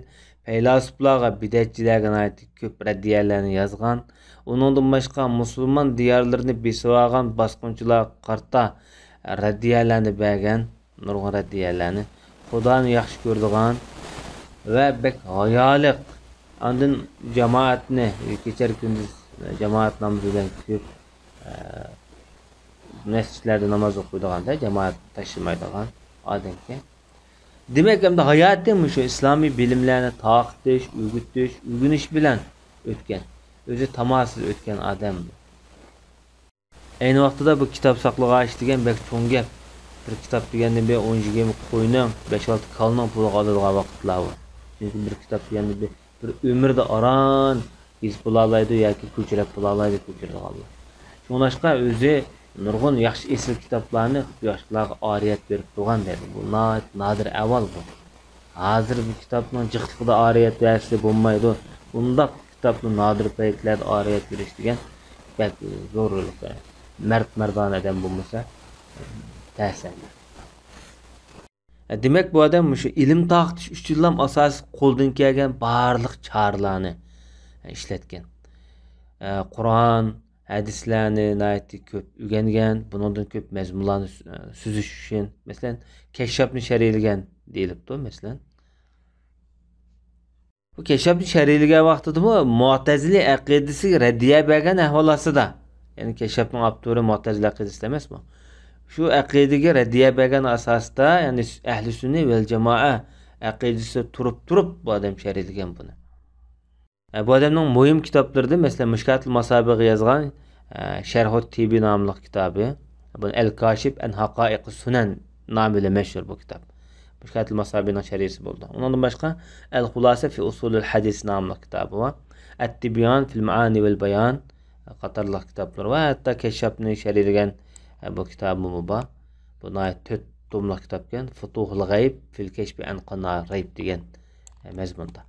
پەيلاسوپلارغا، بىدئەتچىلەرگە ناھايىتى كۆپ رەددىيەلەرنى يازغان. ئۇنىڭدىن باشقا، مۇسۇلمان دىيارلىرىنى بېسىۋالغان باسقۇنچىلارغا قارىتا رەددىيەلەرنى بەرگەن، نۇرغۇن رەددىيەلەرنى. خۇدانى ياخشى كۆرىدىغان ۋە بەك ھايالىق. ئاندىن جامائەتنى كېچە كۈندۈز جامائەت نامىزى بىلەن كۆپ، ئە، مەسچىتلەردە ناماز ئوقۇيدىغاندا، جامائەت تاشلىمايدىغان ئادەمكەن. دېمەك، ئەمدى ھاياتى مۇشۇ ئىسلامىي بىلىملەرنى تارقىتىش، ئۆگىتىش، ئۆگىنىش بىلەن ئۆتكەن. ئۆزى تاماسىز ئۆتكەن ئادەم. ئەينى ۋاقتىدا بۇ كىتاب ساقلىغاچ دېگەن بەك چوڭ گەپ. بىر كىتاب دېگەندىن بىر ئون يىگىرمە قوينىڭ، بەش ئالتە كالىنىڭ پۇلىغا ئالىدىغان ۋاقىتلار بۇ. چۈنكى بىر كىتاب دېگەندە بىر، بىر ئۆمۈردە ئاران يېزىپ بولالايدۇ ياكى كۆچۈرۈپ بولالايدۇ كۆچۈرىدىغانلار. شۇڭلاشقا ئۆزى نۇرغۇن ياخشى ئېسىل كىتابلارنى ياشلارغا ئارىيەت بېرىپ تۇرغان دەيدۇ. بۇ ناھايىتى نادىر ئەھۋال بۇ. ھازىر بۇ كىتابنىڭ جىقلىقىدا ئارىيەت بەرسە بولمايدۇ. بۇنداق كىتابنى نادىر پەيتلەردە ئارىيەت بېرىش دېگەن بەك زورلۇق. مەرد مەردانە ئادەم بولمىسا تەس ئەمدى. دېمەك، بۇ ئادەم مۇشۇ ئىلىم تارقىتىش ئۈچۈنلا ئاساسىي قولدىن كەلگەن بارلىق چارىلارنى ئىشلەتكەن. قۇرئان، ھەدىسلەرنى ناھايىتى كۆپ ئۆگەنگەن، بۇنىڭدىن كۆپ مەزمۇنلارنى سۈ-، سۈزۈش ئۈچۈن، مەسىلەن، كەششاپنى شەرھلىگەن دېيىلىپتۇ، مەسىلەن. بۇ كەششاپنى شەرھلىگەن ۋاقتىدىمۇ مۇئتەزىلە ئەقىدىسىگە رەددىيە بەرگەن ئەھۋال ئاستىدا. يەنى كەششاپنىڭ ئاپتورى مۇئتەزىلە ئەقىدىسىدە ئەمەسمۇ؟ شۇ ئەقىدىگە رەددىيە بەرگەن ئاساستا، يەنى ئەھلى سۈننە ۋەل جامائە ئەقىدىسىدە تۇرۇپ تۇرۇپ بۇ ئادەم شەرھلىگەن بۇنى. ئە، بۇ ئادەمنىڭ مۇھىم كىتابلىرىدىن، مەسىلەن، مۇشكاتۇل ماسابىغا يازغان، ئە، شەرھۇت تىبى ناملىق كىتابى. بۇنى ئەل كاشىپ ئەن ھاقائىقى سۇنەن نامى بىلەن مەشھۇر بۇ كىتاب. مۇشكاتۇل ماسابىنىڭ شەرھىسى بولىدۇ. ئۇنىڭدىن باشقا، ئەل خۇلاسە فى ئۇسۇلىل ھەدىس ناملىق كىتابى بار. ئەت تىبيان فىل مەئانى ۋەل بايان قاتارلىق كىتابلار ۋە ھەتتا كەششاپنى شەرھلىگەن، ئە، بۇ كىتابىمۇ بار. بۇ ناھايىتى تۆت توملۇق كىتابكەن. فۇتۇھۇل غەيب فىل كەشفى ئەن قانائە رەيب دېگەن، ئە، مەزمۇندا.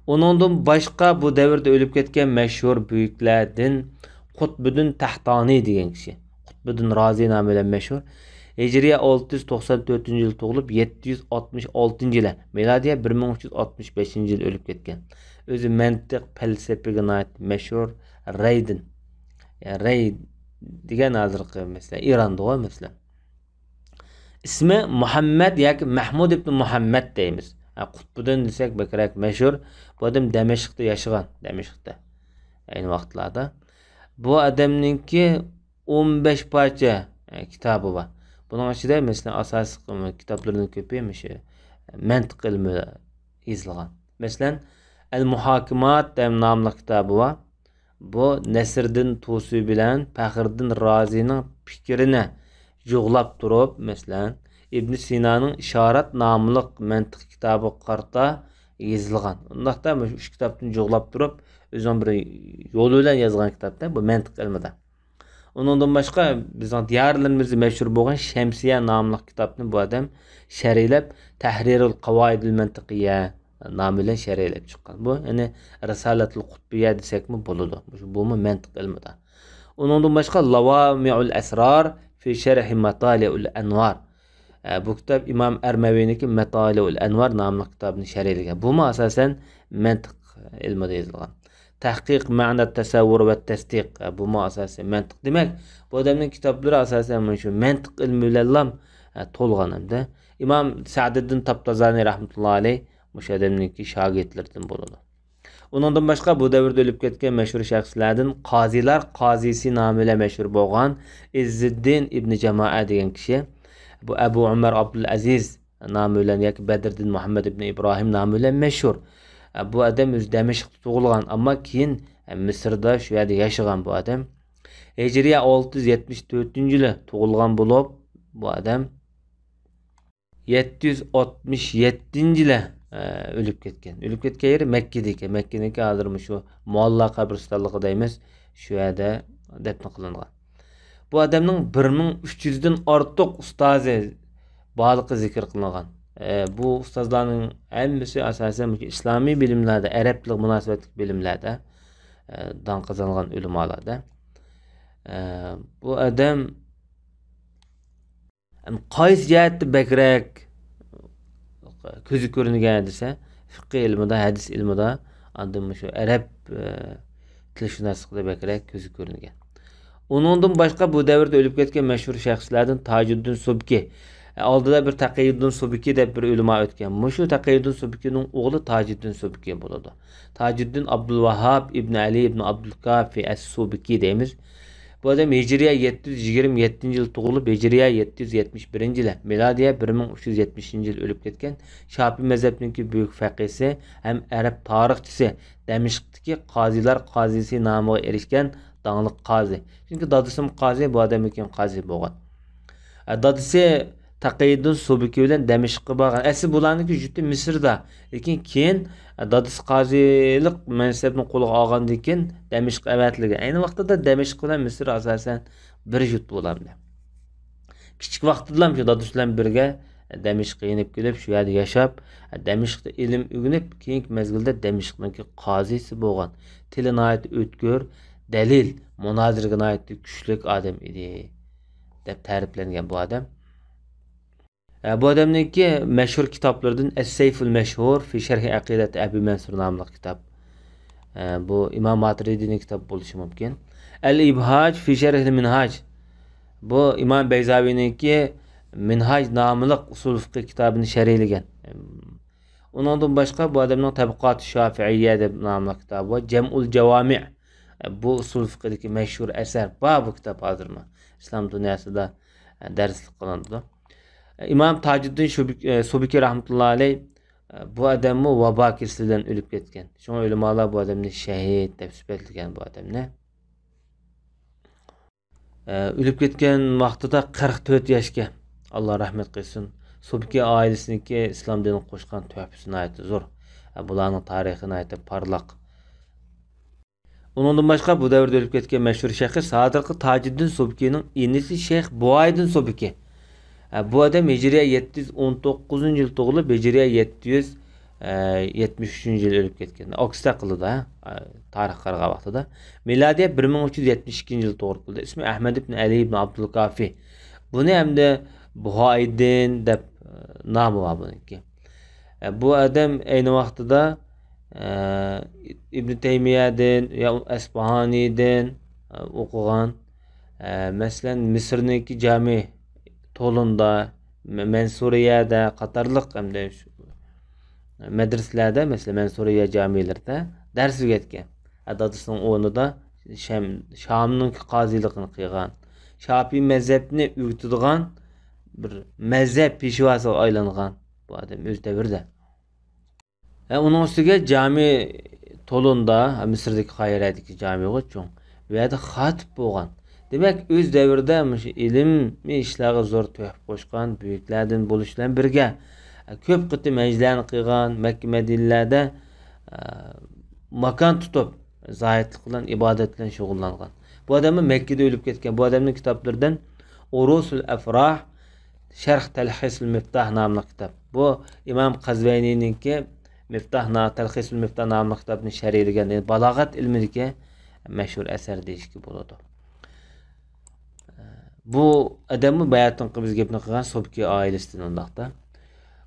ئۇنىڭدىن باشقا بۇ دەۋردە ئۆلۈپ كەتكەن مەشھۇر بۈيۈكلەردىن قۇتبۇددىن تەھتانى دېگەن كىشى. قۇتبۇددىن رازى نامى بىلەن مەشھۇر. ھىجرىيە ئالتە يۈز توقسان تۆتىنچى يىل تۇغۇلۇپ، يەتتە يۈز ئاتمىش ئالتىنچى يىلى، مىلادىيە بىر مىڭ ئۈچ يۈز ئاتمىش بەشىنچى يىلى ئۆلۈپ كەتكەن. ئۆزى مەنتىق، پەلسەپىگە ناھايىتى مەشھۇر. رەيدىن. يەنى رەي دېگەن ھازىرقى، مەسىلەن، ئىراندىغۇ، مەسىلەن. ئىسمى مۇھەممەد ياكى مەھمۇد ئىبن مۇھەممەد دەيمىز. ھە، قۇتبۇددىن دېسەك بەكرەك مەشھۇر. بۇ ئادەم دەمەشقتا ياشىغان، دەمەشقتا. ئەينى ۋاقىتلاردا. بۇ ئادەمنىڭكى ئون بەش پارچە، ئە، كىتابى بار. بۇنىڭ ئىچىدە، مەسىلەن، ئاساسلىق كىتابلىرىنىڭ كۆپى مۇشۇ مەنتىق ئىلمى يېزىلغان. مەسىلەن، ئەل مۇھاكىمات دەپ ناملىق كىتابى بار. بۇ نەسىردىن تۇسى بىلەن پەخرىدىن رازىنىڭ پىكرىنى جۇغلاپ تۇرۇپ، مەسىلەن، ئىبن سىنانىڭ ئىشارەت ناملىق مەنتىق كىتابىغا قارىتا يېزىلغان. ئۇنداقتا مۇشۇ ئۈچ كىتابتىن جۇغلاپ تۇرۇپ، ئۆزىنىڭ بىر يولى بىلەن يازغان كىتابتا بۇ مەنتىق ئىلمىدا. ئۇنىڭدىن باشقا، بىزنىڭ دىيارلىرىمىزدا مەشھۇر بولغان شەمسىيە ناملىق كىتابنى بۇ ئادەم شەرھلەپ، تەھرىرۇل قاۋائىدىل مەنتىقىيە نامى بىلەن شەرھلەپ چىققان. بۇ، يەنى، رىسالەتۇل قۇتبىيە دېسەكمۇ بولىدۇ. مۇشۇ، بۇمۇ مەنتىق ئىلمىدا. ئۇنىڭدىن باشقا، لاۋامىئۇل ئەسرار فى شەرھى ماتالىئۇل ئەنۋار. ئە، بۇ كىتاب ئىمام ئەرمەۋىنىڭكى ماتالىئۇل ئەنۋار ناملىق كىتابىنى شەرھلىگەن. بۇمۇ ئاساسەن مەنتىق ئىلمىدا يېزىلغان. تەھقىق مەنە تەسەۋۋۇر ۋە تەستىق. ئە، بۇمۇ ئاساسەن مەنتىق. دېمەك، بۇ ئادەمنىڭ كىتابلىرى ئاساسەن مۇشۇ مەنتىق ئىلمى بىلەنلا، ئە، تولغان ئەمدى. ئىمام سەئدىددىن تاپتازانى رەھمەتۇللا ئەلەيھ مۇشۇ ئادەمنىڭكى شاگىرتلىرىدىن بولىدۇ. ئۇنىڭدىن باشقا، بۇ دەۋردە ئۆلۈپ كەتكەن مەشھۇر شەخسلەردىن قازىلار قازىسى نامى بىلەن مەشھۇر بولغان ئىززىددىن ئىبنى جامائە دېگەن كىشى. بۇ ئەبۇ ئۆمەر ئابدۇلئەزىز نامى بىلەن ياكى بەدرىدىن مۇھەممەد ئىبنى ئىبراھىم نامى بىلەن مەشھۇر. بۇ ئادەم ئۆزى دەمەشقتا تۇغۇلغان، ئەمما كېيىن مىسىردا شۇ يەردە ياشىغان بۇ ئادەم. ھىجرىيە ئالتە يۈز يەتمىش تۆتىنچى يىلى تۇغۇلغان بولۇپ، بۇ ئادەم يەتتە يۈز ئاتمىش يەتتىنچى يىلى، ئە، ئۆلۈپ كەتكەن. ئۆلۈپ كەتكەن يېرى مەككىدە ئىكەن. مەككىنىڭكى ھازىر مۇشۇ مۇئەللا قەبرىستانلىقى دەيمىز، شۇ يەردە دەپنە قىلىنغان. بۇ ئادەمنىڭ بىر مىڭ ئۈچ يۈزدىن ئارتۇق ئۇستازى بارلىقى زىكىر قىلىنغان. ئە، بۇ ئۇستازلارنىڭ ھەممىسى ئاساسەن مۇشۇ ئىسلامىي بىلىملەردە، ئەرەب تىلىغا مۇناسىۋەتلىك بىلىملەردە، ئە، داڭ قازانغان ئۆلىمالاردىن. ئە، بۇ ئادەم ھەم قايسى جەھەتتە بەكرەك كۆزگە كۆرۈنگەن دېسە، فىقھى ئىلمىدا، ھەدىس ئىلمىدا، ئاندىن مۇشۇ ئەرەب، ئە، تىلشۇناسلىقىدا بەكرەك كۆزگە كۆرۈنگەن. ئۇنىڭدىن باشقا بۇ دەۋردە ئۆلۈپ كەتكەن مەشھۇر شەخسلەردىن تاجۇددىن سۇبكى، ئە، ئالدىدا بىر تەقىيۇددىن سۇبكى دەپ بىر ئۆلىما ئۆتكەن. مۇشۇ تەقىيۇددىن سۇبكىنىڭ ئوغلى تاجۇددىن سۇبكى بولىدۇ. تاجۇددىن ئابدۇلۋاھاب ئىبن ئەلى ئىبن ئابدۇلكافى ئەس-سۇبكى دەيمىز. بۇ ئادەم ھىجرىيە يەتتە يۈز يىگىرمە يەتتىنچى يىل تۇغۇلۇپ، ھىجرىيە يەتتە يۈز يەتمىش بىرىنچى يىلى، مىلادىيە بىر مىڭ ئۈچ يۈز يەتمىشىنچى يىلى ئۆلۈپ كەتكەن شاپىي مەزھەپنىڭكى بۈيۈك فەقىھسى ھەم ئەرەب تارىخچىسى، دەمىشقتىكى قازىلار قازىسى نامىغا ئېرىشكەن داڭلىق قازى. چۈنكى دادىسىمۇ قازى، بۇ ئادەممۇ كېيىن قازى بولغان. ئە، دادىسى تەقىيۇددىن سۇبكى بىلەن دەمىشققە بارغان. ئەسلى بۇلارنىڭكى يۇرتى مىسىردا. لېكىن كېيىن، ئە، دادىسى قازىلىق مەنسەپنى قولىغا ئالغاندىن كېيىن دەمىشققە ئەۋەتىلگەن. ئەينى ۋاقتىدا دەمىشق بىلەن مىسىر ئاساسەن بىر يۇرت بولامدى. كىچىك ۋاقتىدىلا شۇ دادىسى بىلەن بىرگە دەمىشققە يېنىپ كېلىپ، شۇ يەردە ياشاپ، دەمىشقتا ئىلىم ئۆگىنىپ، كېيىنكى مەزگىلدە دەمىشقنىڭكى قازىسى بولغان. تىلى ناھايىتى ئۆتكۈر، دەلىل، مۇنازىرىگە ناھايىتى كۈچلۈك ئادەم ئىدى، دەپ تەرىپلەنگەن بۇ ئادەم. ئە، بۇ ئادەمنىڭكى مەشھۇر كىتابلىرىدىن ئەس-سەيفۇل مەشھۇر فى شەرھى ئەقىدەت ئەبى مەنسۇر ناملىق كىتاب. ئە، بۇ ئىمام ماتۇرىدىنىڭ كىتابى بولۇشى مۇمكىن. ئەل ئىبھاج فى شەرھىل مىنھاج. بۇ ئىمام بەيزاۋىنىڭكى مىنھاج ناملىق ئۇسۇل فىقھى كىتابىنى شەرھلىگەن. ئۇنىڭدىن باشقا بۇ ئادەمنىڭ تەبقاتۇ شافىئىييە دەپ ناملىق كىتابى بار. جەمئۇل جاۋامىئ. بۇ ئۇسۇل فىقھىدىكى مەشھۇر ئەسەر بار بۇ كىتاب ھازىرمۇ. ئىسلام دۇنياسىدا دەرسلىك قىلىنىدۇ. ئىمام تاجىددىن شۇبكى، سۇبكى رەھمەتۇللا ئەلەي، بۇ ئادەممۇ ۋابا كېسىلى بىلەن ئۆلۈپ كەتكەن. شۇڭا ئۆلىمالار بۇ ئادەمنى شەھىد دەپ سۈپەتلىگەن بۇ ئادەمنى. ئە، ئۆلۈپ كەتكەن ۋاقتىدا قىرىق تۆت ياشكەن. ئاللا رەھمەت قىلسۇن. سۇبكى ئائىلىسىنىڭكى ئىسلام دىنىغا قوشقان تۆھپىسى ناھايىتى زور. ئە، بۇلارنىڭ تارىخى ناھايىتى پارلاق. ئۇنىڭدىن باشقا بۇ دەۋردە ئۆلۈپ كەتكەن مەشھۇر شەخس ھازىرقى تاجىددىن سۇبكىنىڭ ئىنىسى شەيخ بۇھايدىن سۇبكى. ئە، بۇ ئادەم ھىجرىيە يەتتە يۈز ئون توققۇزىنچى يىل تۇغۇلۇپ، ھىجرىيە يەتتە يۈز، ئە، يەتمىش ئۈچىنچى يىل ئۆلۈپ كەتكەن. ئوكسىدا قىلىدۇ، ھە، تارىخقا قارىغان ۋاقتىدا. مىلادىيە بىر مىڭ ئۈچ يۈز يەتمىش ئىككىنچى يىل توغرا كېلىدۇ. ئىسمى ئەھمەد ئىبن ئەلى ئىبن ئابدۇلكافى. بۇنى ھەمدە بۇھايدىن دەپ، ئە، نامى بار بۇنىڭكى. ئە، بۇ ئادەم ئەينى ۋاقتىدا، ئە، ئىبن تەيمىيەدىن يا ئەسپاھانىدىن، ئە، ئوقۇغان. ئە، مەسىلەن، مىسىرنىڭكى جامى تولۇندا، مە-، مەنسۇرىيەدە قاتارلىق ھەمدە شۇ مەدرىسىلەردە، مەسىلەن، مەنسۇرىيە جامىلىرىدە دەرس ئۆگەتكەن. ئە، دادىسىنىڭ ئورنىدا شام-، شامنىڭكى قازىلىقىنى قىلغان. شاپىي مەزھەپنى ئۆگىتىدىغان بىر مەزھەپ پېشۋاسىغا ئايلانغان بۇ ئادەم ئۆز دەۋرىدە. ھە، ئۇنىڭ ئۈستىگە جامى تولۇندا، ھە، مىسىردىكى قاھىرەدىكى جامىغۇ چوڭ. بۇ يەردە خاتىپ بولغان. دېمەك، ئۆز دەۋرىدە مۇشۇ ئىلمىي ئىشلارغا زور تۆھپە قوشقان بۈيۈكلەردىن بولۇش بىلەن بىرگە، ھە، كۆپ قېتىم ھەجلەرنى قىلغان، مەككە مەدىنىلەردە، ھە، ماكان تۇتۇپ، زاھىدلىق بىلەن، ئىبادەت بىلەن شۇغۇللانغان. بۇ ئادەممۇ مەككىدە ئۆلۈپ كەتكەن. بۇ ئادەمنىڭ كىتابلىرىدىن ئۇرۇسۇل ئەفراھ، شەرھ تەلخىسۇل مىفتاھ ناملىق كىتاب. بۇ ئىمام قەزۋەينىنىڭكى مىفتاھ نا-، تەلخىسۇل مىفتاھ ناملىق كىتابنى شەرھلىگەن، يەنى بالاغەت ئىلمىدىكى مەشھۇر ئەسەر دېيىشكە بولىدۇ. بۇ ئادەممۇ باياتىنقى بىز گەپنى قىلغان سوبكى ئائىلىسىدىن ئۇنداقتا.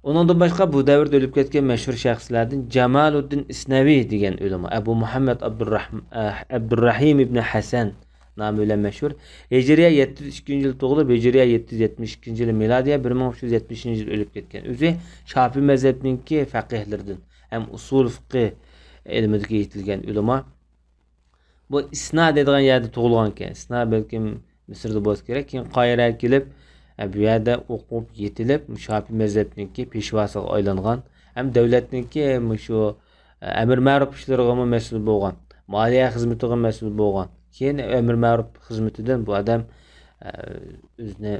ئۇنىڭدىن باشقا بۇ دەۋردە ئۆلۈپ كەتكەن مەشھۇر شەخسلەردىن جامالۇددىن ئىسنەۋى دېگەن ئۆلىما، ئەبۇ مۇھەممەد ئابدۇرراھم-، ئە، ئابدۇرراھىم ئىبنى ھەسەن نامى بىلەن مەشھۇر. ھىجرىيە يەتتە يۈز ئىككىنچى يىل تۇغۇلۇپ، ھىجرىيە يەتتە يۈز يەتمىش ئىككىنچى يىلى، مىلادىيە بىر مىڭ ئۈچ يۈز يەتمىشىنچى يىل ئۆلۈپ كەتكەن. ئۆزى شاپىي مەزھەپنىڭكى فەقىھلىرىدىن ھەم ئۇسۇل فىقھى ئىلمىدىكى يېتىلگەن ئۆلىما. بۇ ئىسنا دەيدىغان يەردە تۇغۇلغانىكەن. ئىسنا بەلكىم مىسىردا بولسا كېرەك. كېيىن قاھىرەگە كېلىپ، ئە، بۇ يەردە ئوقۇپ يېتىلىپ، شاپىي مەزھەپنىڭكى پېشۋاسىغا ئايلانغان. ھەم دەۋلەتنىڭكى مۇشۇ، ئە، ئەمىر مەرۇپ ئىشلىرىغىمۇ مەسئۇل بولغان. مالىيە خىزمىتىغىمۇ مەسئۇل بولغان. كېيىن ئەمىر مەرۇپ خىزمىتىدىن بۇ ئادەم، ئە، ئۆزىنى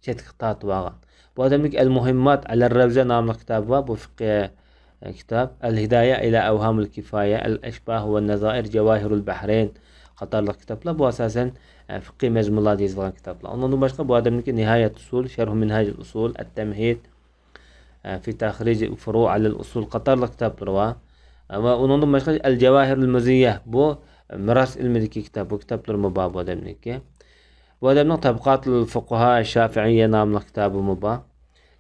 چەتكە تارتىۋالغان. بۇ ئادەمنىڭ ئەل مۇھىممات ئەلەر رەۋزە ناملىق كىتابى بار. بۇ فىقھىي، ئە، كىتاب. ئەل ھىدايە ئىلە ئەۋھامۇل كىفايە، ئەل ئەشباھ ۋە نەزائىر، جەۋاھىرۇل بەھرەين قاتارلىق كىتابلار. بۇ ئاساسەن، ئە، فىقھىي مەزمۇنلاردا يېزىلغان كىتابلار. ئۇنىڭدىن باشقا بۇ ئادەمنىڭكى نىھايەت ئۇسۇل، شەرھۇ مىنھاجۇل ئۇسۇل، ئەت تەمھىد، ئە، في تخريج الفروع على الأصول قاتارلىق كىتابلىرى بار. ئە، ۋە ئۇنىڭدىن باشقا ئەل جەۋاھىرۇل مۇزىييە، بۇ مىراس ئىلمىدىكى كىتاب، بۇ كىتابلىرىمۇ بار بۇ ئادەمنىڭكى. بۇ ئادەمنىڭ تەبقاتۇل فۇقاھا شافىئىيە ناملىق كىتابىمۇ بار.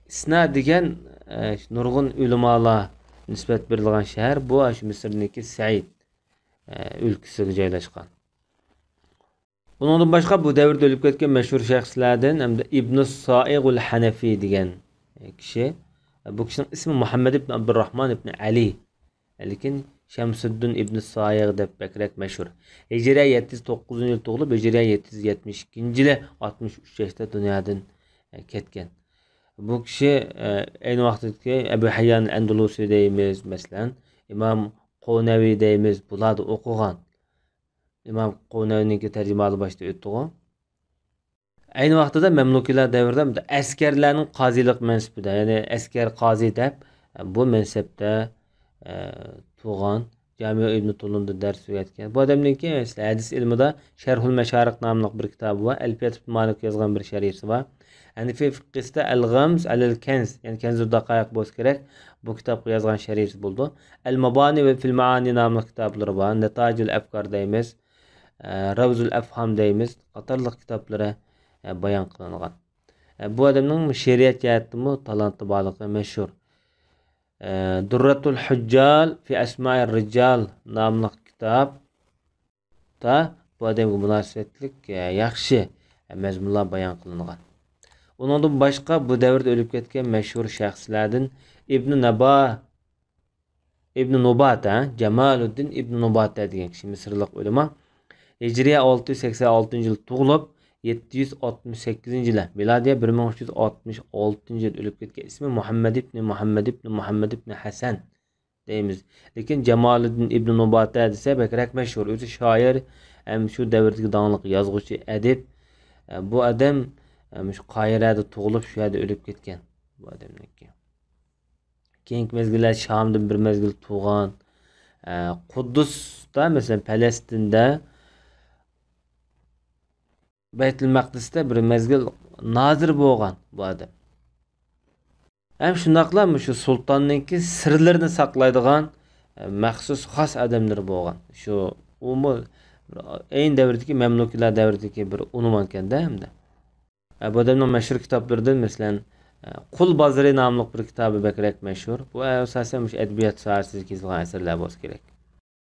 ئىسنا دېگەن، ئە، نۇرغۇن ئۆلىمالار نىسبەت بېرىلغان شەھەر، بۇ ئاشۇ مىسىرنىڭكى سەئىد، ئە، ئۆلكىسىگە جايلاشقان. ئۇنىڭدىن باشقا بۇ دەۋردە ئۆلۈپ كەتكەن مەشھۇر شەخسلەردىن ھەمدە ئىبنۇ سائىغۇل ھەنەفى دېگەن كىشى. بۇ كىشىنىڭ ئىسمى مۇھەممەد ئىبن ئابدۇرراھمان ئىبن ئەلى. لېكىن شەمسۇددىن ئىبنى سائىغ دەپ بەكرەك مەشھۇر. ھىجرىيە يەتتە يۈز توققۇزىنچى يىل تۇغۇلۇپ، ھىجرىيە يەتتە يۈز يەتمىش ئىككىنچى يىلى ئاتمىش ئۈچ ياشتا دۇنيادىن، ئە، كەتكەن. بۇ كىشى، ئە، ئەينى ۋاقىتتىكى ئەبۇ ھەييان ئەندۇلۇسى دەيمىز، مەسىلەن، ئىمام قونەۋى دەيمىز، بۇلاردا ئوقۇغان. ئىمام قونەۋىنىڭكى تەرجىمىھالى باشتا ئۆتتىغۇ. ئەينى ۋاقتىدا مەملۇكىيلار دەۋرىدە ئەسكەرلەرنىڭ قازىلىق مەنسىپىدە، يەنى ئەسكەر قازى دەپ، بۇ مەنسەپتە، ئە، تۇغان. جامىئۇ ئىبنى تۇلۇندا دەرس ئۆگەتكەن. بۇ ئادەمنىڭكى، مەسىلەن، ھەدىس ئىلمىدا شەرھۇل مەشارىق ناملىق بىر كىتابى بار. ئەلپىيەت ئىبن مالىك يازغان بىر شەرھىسى بار. ھەنىفىي فىققىستا ئەل غەمز ئەلەل كەنز، يەنى كەنزۇ داقايىق بولسا كېرەك، بۇ كىتابقا يازغان شەرھىسى بولىدۇ. ئەل مابانى ۋە فىل مائانى ناملىق كىتابلىرى بار. نەتاجۇل ئەفكار دەيمىز. ئە، رەۋزۇل ئەفھام دەيمىز، قاتارلىق كىتابلىرى، ئە، بايان قىلىنغان. ئە، بۇ ئادەمنىڭ شېئىرىيەت جەھەتتىمۇ تالانتى بارلىقى مەشھۇر. ئە، دۇررەتۇل ھۇججال في أسماء الرجال ناملىق كىتابتا بۇ ئادەمگە مۇناسىۋەتلىك، ئە، ياخشى، ئە، مەزمۇنلار بايان قىلىنغان. ئۇنىڭدىن باشقا بۇ دەۋردە ئۆلۈپ كەتكەن مەشھۇر شەخسلەردىن ئىبنى نەبا ئىبن نۇباتە، جامالۇددىن ئىبن نۇباتە دېگەن كىشى مىسىرلىق ئۆلىما. ھىجرىيە ئالتە يۈز سەكسەن ئالتىنچى يىل تۇغۇلۇپ، يەتتە يۈز ئاتمىش سەككىزىنچى يىلى، مىلادىيە بىر مىڭ ئۈچ يۈز ئاتمىش ئالتىنچى يىل ئۆلۈپ كەتكەن. ئىسمى مۇھەممەد ئىبن مۇھەممەد ئىبن مۇھەممەد ئىبن ھەسەن دەيمىز. لېكىن جامالۇددىن ئىبن نۇباتە دېسە بەكرەك مەشھۇر. ئۆزى شائىر، ھەم شۇ دەۋردىكى داڭلىق يازغۇچى، ئەدىب. بۇ ئادەم، مۇشۇ قاھىرەدە تۇغۇلۇپ، شۇ يەردە ئۆلۈپ كەتكەن. بۇ ئادەمنىڭكى. كېيىنكى مەزگىللەر شامدىن بىر مەزگىل تۇغان. ئە، قۇددۇستا، مەسىلەن، پەلەستىندە، بەيتۇل مەقدىستە بىر مەزگىل نازىر بولغان بۇ ئادەم. ھەم شۇنداقلا مۇشۇ سۇلتاننىڭكى سىرلىرىنى ساقلايدىغان، ئە، مەخسۇس خاس ئادەملىرى بولغان. شۇ، ئۇمۇ ئەينى دەۋردىكى، مەملۇكىيلار دەۋرىدىكى بىر ئۇنۋانكەن-دە، ھەمدە. ئە، بۇ ئادەمنىڭ مەشھۇر كىتابلىرىدىن، مەسىلەن، ئە، قۇل بازىرى ناملىق بىر كىتابى بەكرەك مەشھۇر. بۇ، ئە، ئاساسەن مۇشۇ ئەدەبىيات ساھەسىدىكى يېزىلغان ئەسەرلەر بولسا كېرەك.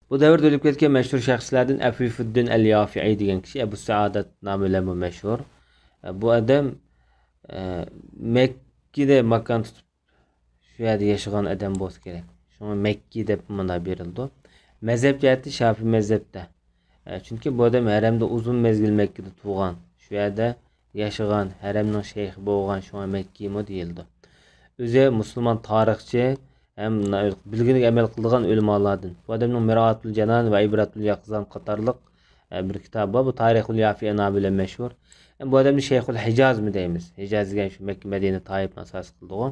بۇ دەۋردە ئۆلۈپ كەتكەن مەشھۇر شەخسلەردىن ئەفىفۇددىن ئەل يافىئى دېگەن كىشى ئەبۇ سائادەت نامى بىلەنمۇ مەشھۇر. ئە، بۇ ئادەم، ئە، مەككىدە ماكان تۇتۇپ، شۇ يەردە ياشىغان ئادەم بولسا كېرەك. شۇڭا مەككى دەپ مانا بېرىلىدۇ. مەزھەپ جەھەتتە شافىي مەزھەپتە. ئە، چۈنكى بۇ ئادەم ھەرەمدە ئۇزۇن مەزگىل مەككىدە تۇرغان، شۇ يەردە ياشىغان، ھەرەمنىڭ شەيخى بولغان، شۇڭا مەككىمۇ دېيىلىدۇ. ئۆزى مۇسۇلمان تارىخچى ھەم بىلگىنىگە ئەمەل قىلىدىغان ئۆلىمالاردىن. بۇ ئادەمنىڭ مىرئاتۇل جانان ۋە ئىبرەتۇل يەقزان قاتارلىق، ئە، بىر كىتابى بار. بۇ تارىخۇل يافىئى نامى بىلەن مەشھۇر. بۇ ئادەمنى شەيخۇل ھىجازمۇ دەيمىز. ھىجاز دېگەن شۇ مەككە، مەدىنە، تائىپنى ئاساس قىلىدىغۇ.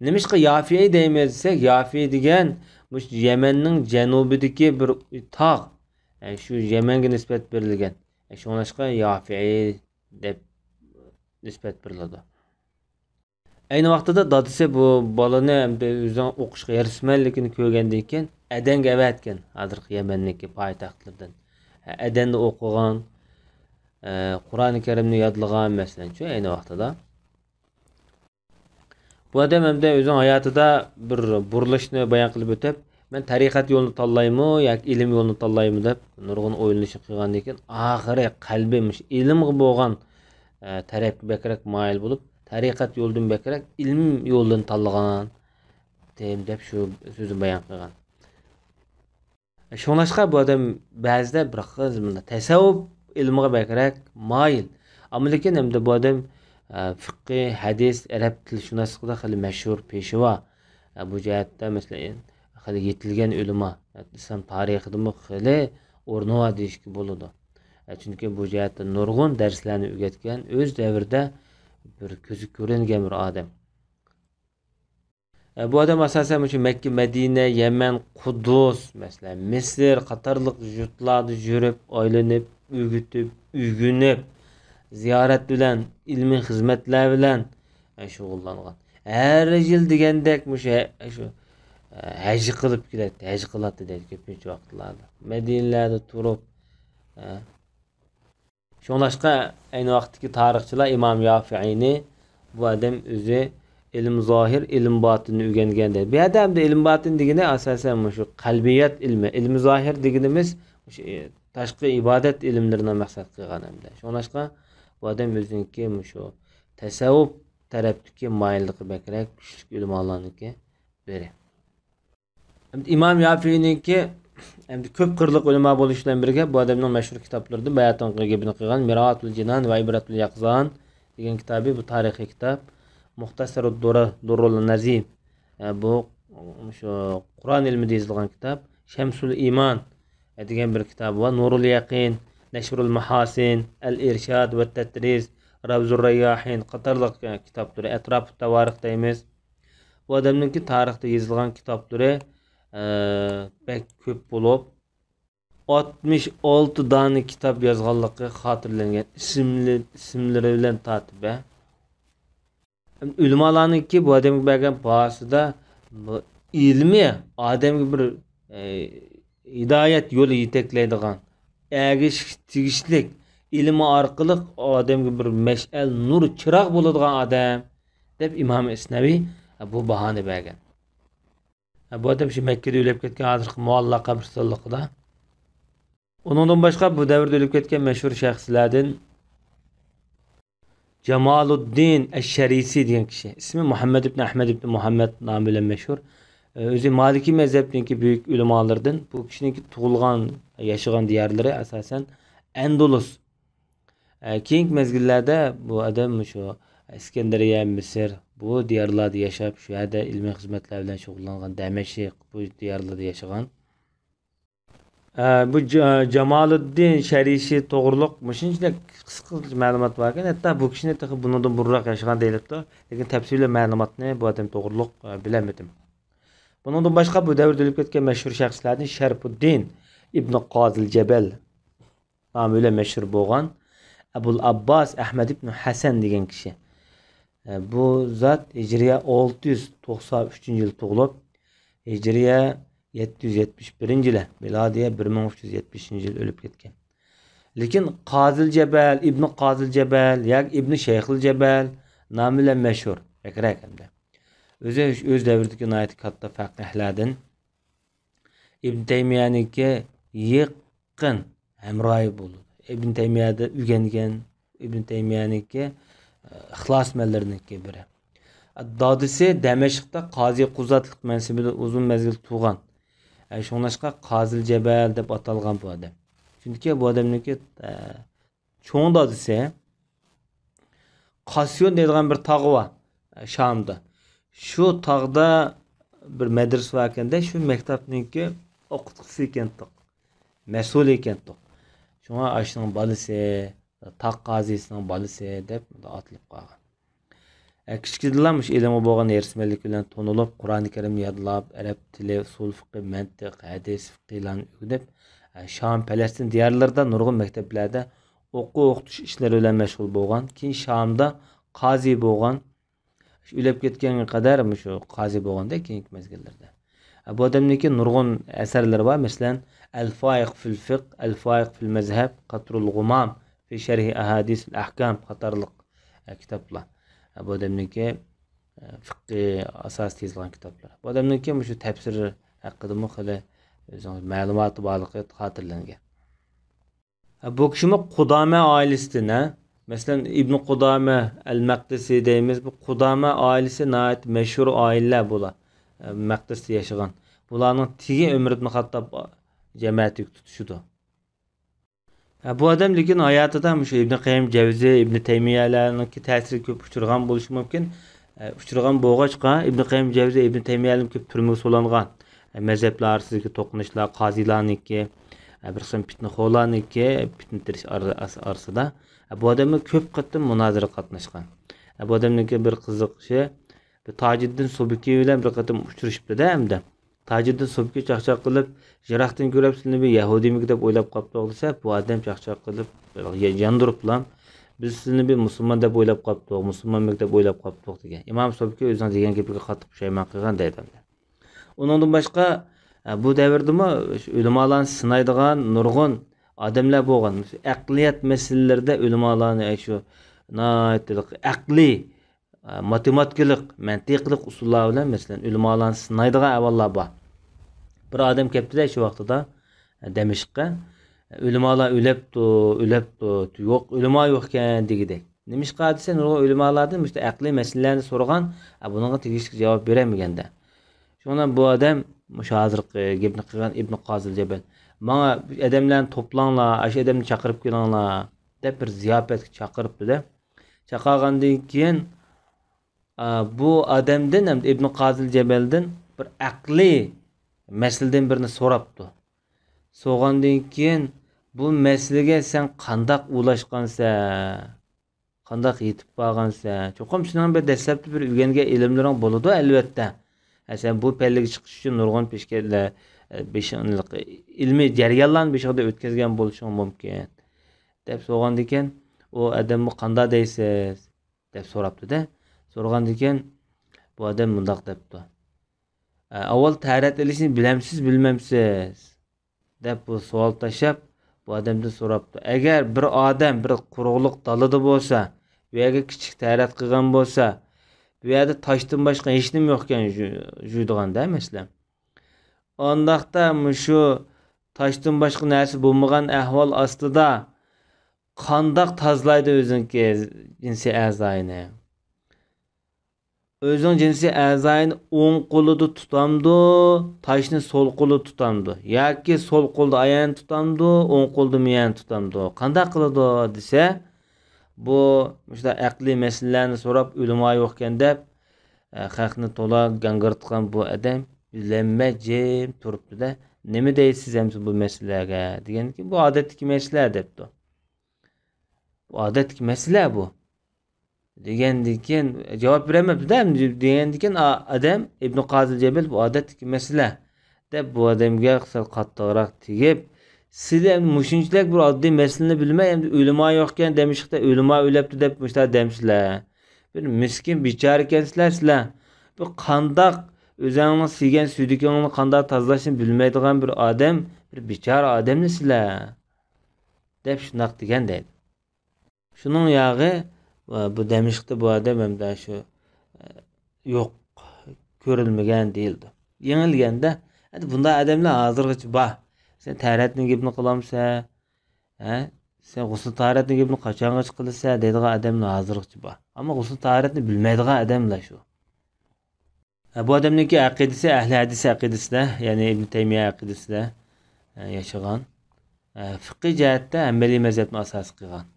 نېمىشقا يافىئى دەيمىز دېسەك، يافىئى دېگەن مۇشۇ يەمەننىڭ جەنۇبىدىكى بىر تاغ. يەنى شۇ يەمەنگە نىسبەت بېرىلگەن. شۇڭلاشقا يافىئى دەپ نىسبەت بېرىلىدۇ. ئەينى ۋاقتىدا دادىسى بۇ بالىنى ئەمدى ئۆزىنىڭ ئوقۇشقا ھېرىسمەنلىكىنى كۆرگەندىن كېيىن ئەدەنگە ئەۋەتكەن، ھازىرقى يەمەننىڭكى پايتەختلىرىدىن. ئەدەندە ئوقۇغان، ئە، قۇرئانى كەرىمنى يادلىغان، مەسىلەن، شۇ ئەينى ۋاقتىدا. بۇ ئادەم ئەمدى ئۆزىنىڭ ھاياتىدا بىر بۇرۇلۇشنى بايان قىلىپ ئۆتۈپ، مەن تەرىقەت يولىنى تاللايمۇ ياكى ئىلىم يولىنى تاللايمۇ دەپ نۇرغۇن ئويلىنىشنى قىلغاندىن كېيىن، ئاخىرى قەلبى مۇشۇ ئىلىمغا بولغان، ئە، تەرەپكە بەكرەك مايىل بولۇپ، تەرىقەت يولىدىن بەكرەك ئىلىم يولىنى تاللىغان دەپ شۇ سۆزىنى بايان قىلغان. شۇڭلاشقا بۇ ئادەم بەزىدە بىر خىل مۇنداق تەسەۋۋۇپ ئىلمىغا بەكرەك مايىل. ئەمما لېكىن ئەمدى بۇ ئادەم، ئە، فىققى، ھەدىس، ئەرەب تىلشۇناسلىقىدا خېلى مەشھۇر پېشۋا. ئە، بۇ جەھەتتە، مەسىلەن، خېلى يېتىلگەن ئۆلىما، ئىسلام تارىخىدىمۇ خېلى ئورنى بار دېيىشكە بولىدۇ. ئە، چۈنكى بۇ جەھەتتە نۇرغۇن دەرسلەرنى ئۆگەتكەن، ئۆز دەۋرىدە بىر كۆزگە كۆرۈنگەن بىر ئادەم. ئە، بۇ ئادەم ئاساسەن مۇشۇ مەككە، مەدىنە، يەمەن، قۇدۇس، مەسىلەن، مىسىر قاتارلىق يۇرتلاردا يۈرۈپ، ئايلىنىپ، ئۆگىتىپ، ئۆگىنىپ، زىيارەت بىلەن، ئىلمىي خىزمەتلەر بىلەن، ئە، شۇغۇللانغان. ھەر يىل دېگەندەك مۇشۇ، ھە-، شۇ، ئە، ھەج قىلىپ كېلەتتى، ھەج قىلاتتى دەيدۇ كۆپىنچە ۋاقىتلاردا. مەدىنىلەردە تۇرۇپ، ئە، شۇڭلاشقا، ئەينى ۋاقىتتىكى تارىخچىلار ئىمام يافىئىنى بۇ ئادەم ئۆزى ئىلىم زاھىر، ئىلىم باتىننى ئۆگەنگەن دەيدۇ. بۇ يەردە ئەمدى ئىلىم باتىن دېگىنى ئاساسەن مۇشۇ قەلبىيات ئىلمى. ئىلمى زاھىر دېگىنىمىز مۇشۇ، ئى، تاشقى ئىبادەت ئىلىملىرىنى مەقسەت قىلغان ئەمدى. شۇڭلاشقا، بۇ ئادەم ئۆزىنىڭكى مۇشۇ تەسەۋۋۇپ تەرەپتىكى مايىللىقى بەكرەك كۈچلۈك ئۆلىمالارنىڭكى بىرى. ئىمام يافىئىنىڭكى ئەمدى كۆپ قىرلىق ئۆلىما بولۇش بىلەن بىرگە، بۇ ئادەمنىڭ مەشھۇر كىتابلىرىدىن باياتىنقى گېپىنى قىلغان مىرئاتۇل جىنان ۋە ئىبرەتۇل يەقزان دېگەن كىتابى، بۇ تارىخىي كىتاب. مۇختەسەرۇد دۇرر، دۇررۇل نەزىم، ئە، بۇ شۇ قۇرئان ئىلمىدا يېزىلغان كىتاب. شەمسۇل ئىمان، ئە، دېگەن بىر كىتابى بار. نۇرۇل يەقىن، نەشرۇل ماھاسىن، ئەل ئىرشاد ۋە تەترىز، رەۋزۇر رەيياھىن قاتارلىق، ئە، كىتابلىرى، ئەتراپۇت تاۋارىخ دەيمىز. بۇ ئادەمنىڭكى تارىختا يېزىلغان كىتابلىرى، ئە، بەك كۆپ بولۇپ، ئاتمىش ئالتە دانە كىتاب يازغانلىقى خاتىرىلەنگەن، ئىسىملى-، ئىسىملىرى بىلەن تارتىپ، ھە. ئۆلىمالارنىڭكى بۇ ئادەمگە بەرگەن باھاسىدا، بۇ ئىلمى ئادەمگە بىر، ئە، ھىدايەت يولى يېتەكلەيدىغان، ئەگىشىشكە تېگىشلىك، ئىلمى ئارقىلىق ئادەمگە بىر مەشئەل، نۇر، چىراغ بولىدىغان ئادەم، دەپ ئىمام ئەسنەۋى بۇ باھانى بەرگەن. بۇ ئادەم شۇ مەككىدە ئۆلۈپ كەتكەن ھازىرقى مۇئەللا قەبرىستانلىقىدا. ئۇنىڭدىن باشقا بۇ دەۋردە ئۆلۈپ كەتكەن مەشھۇر شەخسلەردىن جامالۇددىن ئەششەرىسى دېگەن كىشى. ئىسمى مۇھەممەد ئىبن ئەھمەد ئىبن مۇھەممەد نامى بىلەن مەشھۇر. ئۆزى مالىكىي مەزھەپنىڭكى بۈيۈك ئۆلىمالىرىدىن. بۇ كىشىنىڭكى تۇغۇلغان، ياشىغان دىيارلىرى ئاساسەن ئەندۇلۇس. ئە، كېيىنكى مەزگىللەردە بۇ ئادەم شۇ ئىسكەندەرىيە، مىسىر، بۇ دىيارلاردا ياشاپ، شۇ يەردە ئىلمىي خىزمەتلەر بىلەن شۇغۇللانغان، دەمەشق، بۇ دىيارلاردا ياشىغان. ئە، بۇ جا-، جامالىددىن شەرىشى توغرۇلۇق مۇشۇنچىلىك قىسقىچە مەلۇمات باركەن، ھەتتا بۇ كىشىنى تېخى بۇنىڭدىن بۇرۇنراق ياشىغان دېيىلىپتۇ، لېكىن تەپسىلىي مەلۇماتنى بۇ ئادەم توغرۇلۇق، ئە، بىلەلمىدىم. بۇنىڭدىن باشقا بۇ دەۋردە ئۆلۈپ كەتكەن مەشھۇر شەخسلەردىن شەرپۇددىن ئىبنى قازىل جەبەل نامى بىلەن مەشھۇر بولغان ئەبۇل ئابباس ئەھمەد ئىبن ھەسەن دېگەن كىشى. ئە، بۇ زات ھىجرىيە ئالتە يۈز توقسان ئۈچىنچى يىل تۇغۇلۇپ، ھىجرىيە يەتتە يۈز يەتمىش بىرىنچى يىلى، مىلادىيە بىر مىڭ ئۈچ يۈز يەتمىشىنچى يىل ئۆلۈپ كەتكەن. لېكىن قازىل جەبەل، ئىبنى قازىل جەبەل ياكى ئىبنى شەيخىل جەبەل نامى بىلەن مەشھۇر، بەكرەك ھەمدە. ئۆزى، ئۆز دەۋرىدىكى ناھايىتى كاتتا فەقىھلەردىن. ئىبن تەيمىيەنىڭكى يېقىن ھەمراھى بولىدۇ. ئىبن تەيمىيەدە ئۆگەنگەن، ئىبن تەيمىيەنىڭكى، ئە، ئىخلاسمەنلىرىنىڭكى بىرى. دادىسى دەمەشقتا قازى قۇزاتلىق مەنسىپىدە ئۇزۇن مەزگىل تۇرغان. ئە، شۇڭلاشقا قازىل جەبەل دەپ ئاتالغان بۇ ئادەم. چۈنكى بۇ ئادەمنىڭكى، ئە، چوڭ دادىسى قاسيون دەيدىغان بىر تاغ بار، شامدا. شۇ تاغدا بىر مەدرىسە باركەندە، شۇ مەكتەپنىڭكى ئوقۇتقۇچىسى ئىكەنتۇق، مەسئۇلى ئىكەنتۇق. شۇڭا ئاشۇنىڭ بالىسى، تاغ قازىسىنىڭ بالىسى دەپ ئاتىلىپ قالغان. ئە، كىچىكىدىنلا مۇشۇ ئىلىمغا بولغان ھېرىسمەنلىكى بىلەن تونۇلۇپ، قۇرئانى كەرىمنى يادلاپ، ئەرەب تىلى، ئۇسۇل فىقھى، مەنتىق، ھەدىس، فىقھىلارنى ئۆگىنىپ، ئە، شام، پەلەستىن دىيارلىرىدا نۇرغۇن مەكتەپلەردە ئوقۇ-ئوقۇتۇش ئىشلىرى بىلەن مەشغۇل بولغان. كېيىن شامدا قازى بولغان. شۇ ئۆلۈپ كەتكەنگە قەدەر مۇشۇ قازى بولغاندا كېيىنكى مەزگىللەردە. ئە، بۇ ئادەمنىڭكى نۇرغۇن ئەسەرلىرى بار. مەسىلەن، ئەل فائىق فىل فىق، ئەل فائىق فىل مەزھەب، قەترۇل غۇمام، في شرح أحاديث الأحكام قاتارلىق، ئە، كىتابلار. ئە، بۇ ئادەمنىڭكى، ئە، فىقھى ئاساسىدا يېزىلغان كىتابلار. بۇ ئادەمنىڭكى مۇشۇ تەپسىر ھەققىدىمۇ خېلى ئۆزىنىڭ مەلۇماتى بارلىقى خاتىرىلەنگەن. ئە، بۇ كىشىمۇ قۇدامە ئائىلىسىدىن، ھە؟ مەسىلەن، ئىبن قۇدامە ئەل مەقدىسى دەيمىز. بۇ قۇدامە ئائىلىسى ناھايىتى مەشھۇر ئائىلىلەر بۇلار. ئە، مەقدىستە ياشىغان. بۇلارنىڭ تېگى ئۆمەر ئىبن خاتتاب جەمەتىگە تۇتىشىدۇ. ھە، بۇ ئادەم لېكىن ھاياتىدا مۇشۇ ئىبن قەييىم جەۋزى، ئىبن تەيمىيەلەرنىڭكى تەسىرىگە كۆپ ئۇچرىغان بولۇشى مۇمكىن. ئە، ئۇچرىغان بولغاچقا، ئىبن قەييىم جەۋزى، ئىبن تەيمىيەلەرمۇ كۆپ تۈرمىگە سولانغان. ئە، مەزھەپلەر ئارىسىدىكى توقۇنۇشلار، قازىلارنىڭكى، ئە، بىر قىسىم پىتنىخورلارنىڭكى، پىتنە تېرىش ئار-، ئاس-، ئارىسىدا. ئە، بۇ ئادەممۇ كۆپ قېتىم مۇنازىرە قاتناشقان. بۇ ئادەمنىڭكى بىر قىزىقىشى، بۇ تاجىددىن سۇبكى بىلەن بىر قېتىم ئۇچرىشىپتۇ-دە ئەمدى. تاجىددىن سۇبكى چاقچاق قىلىپ، يىراقتىن كۆرۈپ سىلىنى بىر يەھۇدىيمىكىن دەپ ئويلاپ قاپتۇق دېسە، بۇ ئادەم چاقچاق قىلىپ، ياندۇرۇپلا، بىز سىلىنى بىر مۇسۇلمان دەپ ئويلاپ قاپتۇق، مۇسۇلمانمىكىن دەپ ئويلاپ قاپتۇق دېگەن. ئىمام سۇبكى ئۆزىنىڭ دېگەن گېپىگە قاتتىق پۇشايمان قىلغان دەيدۇ. ئۇنىڭدىن باشقا، ئە، بۇ دەۋردىمۇ شۇ ئۆلىمالارنى سىنايدىغان نۇرغۇن ئادەملەر بولغان. ئەقلىيات مەسىلىلىرىدە ئۆلىمالارنى، ئە، شۇ ناھايىتى ئەقلىي، ئە، ماتېماتىكىلىق، مەنتىقىلىق ئۇسۇللار بىلەن، مەسىلەن، ئۆلىمالارنى سىنايدىغان ئەھۋاللار بار. بىر ئادەم كەپتىدە شۇ ۋاقتىدا، ئە، دەمىشققە، «ئۆلىمالار ئۆلەپتۇ، ئۆلەپتۇ، يوق، ئۆلىما يوقكەن» دېگۈدەك. نېمىشقا دېسە، نۇرغۇن ئۆلىمالاردىن مۇشۇنداق ئەقلىي مەسىلىلەرنى سورىغان، ئە، بۇنىڭغا تېگىشلىك جاۋاب بېرەلمىگەندە. شۇڭا بۇ ئادەم مۇشۇ ھازىرقى گەپنى قىلغان ئىبن قازىل جەبەل، «ماڭا ئادەملەرنى توپلاڭلار، ئاشۇ ئادەمنى چاقىرىپ كېلىڭلار» دەپ بىر زىياپەتكە چاقىرىپتۇ-دە. چاقىرغاندىن كېيىن، ئا، بۇ ئادەمدىن، ھەم ئىبن قازىل جەبەلدىن بىر ئەقلىي مەسىلىدىن بىرنى سوراپتۇ. سورىغاندىن كېيىن، «بۇ مەسىلىگە سەن قانداق ئۇلاشقانسەن؟ قانداق يېتىپ بارغانسەن؟ چوقۇم سېنىڭ بىر دەسلەپتە بىر ئۆگەنگەن ئىلىملىرىڭ بولىدۇ، ئەلۋەتتە. ھە، سەن بۇ پەللىگە چىقىش ئۈچۈن نۇرغۇن پېشكەللە، بېشىڭ، ئىلمىي جەريانلارنى بېشىڭدىن ئۆتكۈزگەن بولۇشۇڭ مۇمكىن» دەپ سورىغاندىكىن، ئۇ ئادەممۇ «قانداق دەيسىز؟» دەپ سوراپتۇ-دە. سورىغاندىكىن، بۇ ئادەم مۇنداق دەپتۇ. «ئە، ئاۋۋال تەھارەت ئېلىشنى بىلەمسىز، بىلمەمسىز؟» دەپ بۇ سوئال تاشلاپ، بۇ ئادەمدىن سوراپتۇ. «ئەگەر بىر ئادەم بىر قۇرۇقلۇق دالىدا بولسا، بۇ يەرگە كىچىك تەھارەت قىلغان بولسا، بۇ يەردە تاشتىن باشقا ھېچنېمە يوقكەن، جۇ-، جۇيىدىغان-دە، مەسىلەن. ئانداقتا مۇشۇ تاشتىن باشقا نەرسە بولمىغان ئەھۋال ئاستىدا قانداق تازىلايدۇ ئۆزىنىڭكى جىنسىي ئەزايىنى؟» ئۆزىنىڭ جىنسىي ئەزايىنى ئوڭ قولىدا تۇتامدۇ، تاشنى سول قولىدا تۇتامدۇ؟ ياكى سول قولىدا ئايان تۇتامدۇ، ئوڭ قولىدا مىيەن تۇتامدۇ؟ قانداق قىلىدۇ دېسە، بۇ مۇشۇنداق ئەقلىي مەسىلىلەرنى سوراپ، ئۆلىما يوقكەن دەپ، ئە، خەقنى تولا گاڭگىرىتقان بۇ ئادەم بىلەلمەي جىم تۇرۇپتۇ-دە، «نېمە دەيسىز ئەمسە بۇ مەسىلىلەرگە؟» دېگەندىكىن، «بۇ ئادەتتىكى مەسىلە» دەپتۇ. «بۇ ئادەتتىكى مەسىلە بۇ» دېگەندىن كېيىن، جاۋاب بېرەلمەپتۇ-دە، دېگەندىن كېيىن، ئا-، ئادەم، ئىبن قازىل جەبەل، «بۇ ئادەتتىكى مەسىلە» دەپ، بۇ ئادەمگە سەل قاتتىقراق تېگىپ، «سىلەر مۇشۇنچىلىك بىر ئاددىي مەسىلىنى بىلمەي، ئەمدى ئۆلىما يوقكەن دەمشىقتە ئۆلىما ئۆلەپتۇ دەپ مۇشۇنداق دەمسىلەر؟ بىر مىسكىن بىچارىكەنسىلەر سىلەر. بىر قانداق ئۆزۈڭنىڭ سۆيگەن سۈيدۈكىڭنى قانداق تازىلاشنى بىلمەيدىغان بىر ئادەم، بىر بىچارە ئادەملا سىلەر» دەپ شۇنداق دېگەن دەيدۇ. شۇنىڭ ياغى، بۇ دەمىشقتا بۇ ئادەم ھەمدە شۇ، يوق، كۆرۈلمىگەن دېيىلىدۇ. يېڭىلگەندە، ئەنە بۇنداق ئادەملەر ھازىرغىچە بار. سەن تەرەتنىڭ گېپىنى قىلامسەن؟ ھە؟ سەن غۇسۇل تاھارەتنىڭ گېپىنى قاچانغىچە قىلىسەن دەيدىغان ئادەملەر ھازىرغىچە بار. ئەمما غۇسۇل تاھارەتنى بىلمەيدىغان ئادەملەر شۇ. ھە، بۇ ئادەمنىڭكى ئەقىدىسى ئەھلى ھەدىس ئەقىدىسىدە، يەنى ئىبن تەيمىيە ئەقىدىسىدە، ھە، ياشىغان. ھە، فىقھىي جەھەتتە ھەمبەلىي مەزھەپنى ئاساس قىلغان.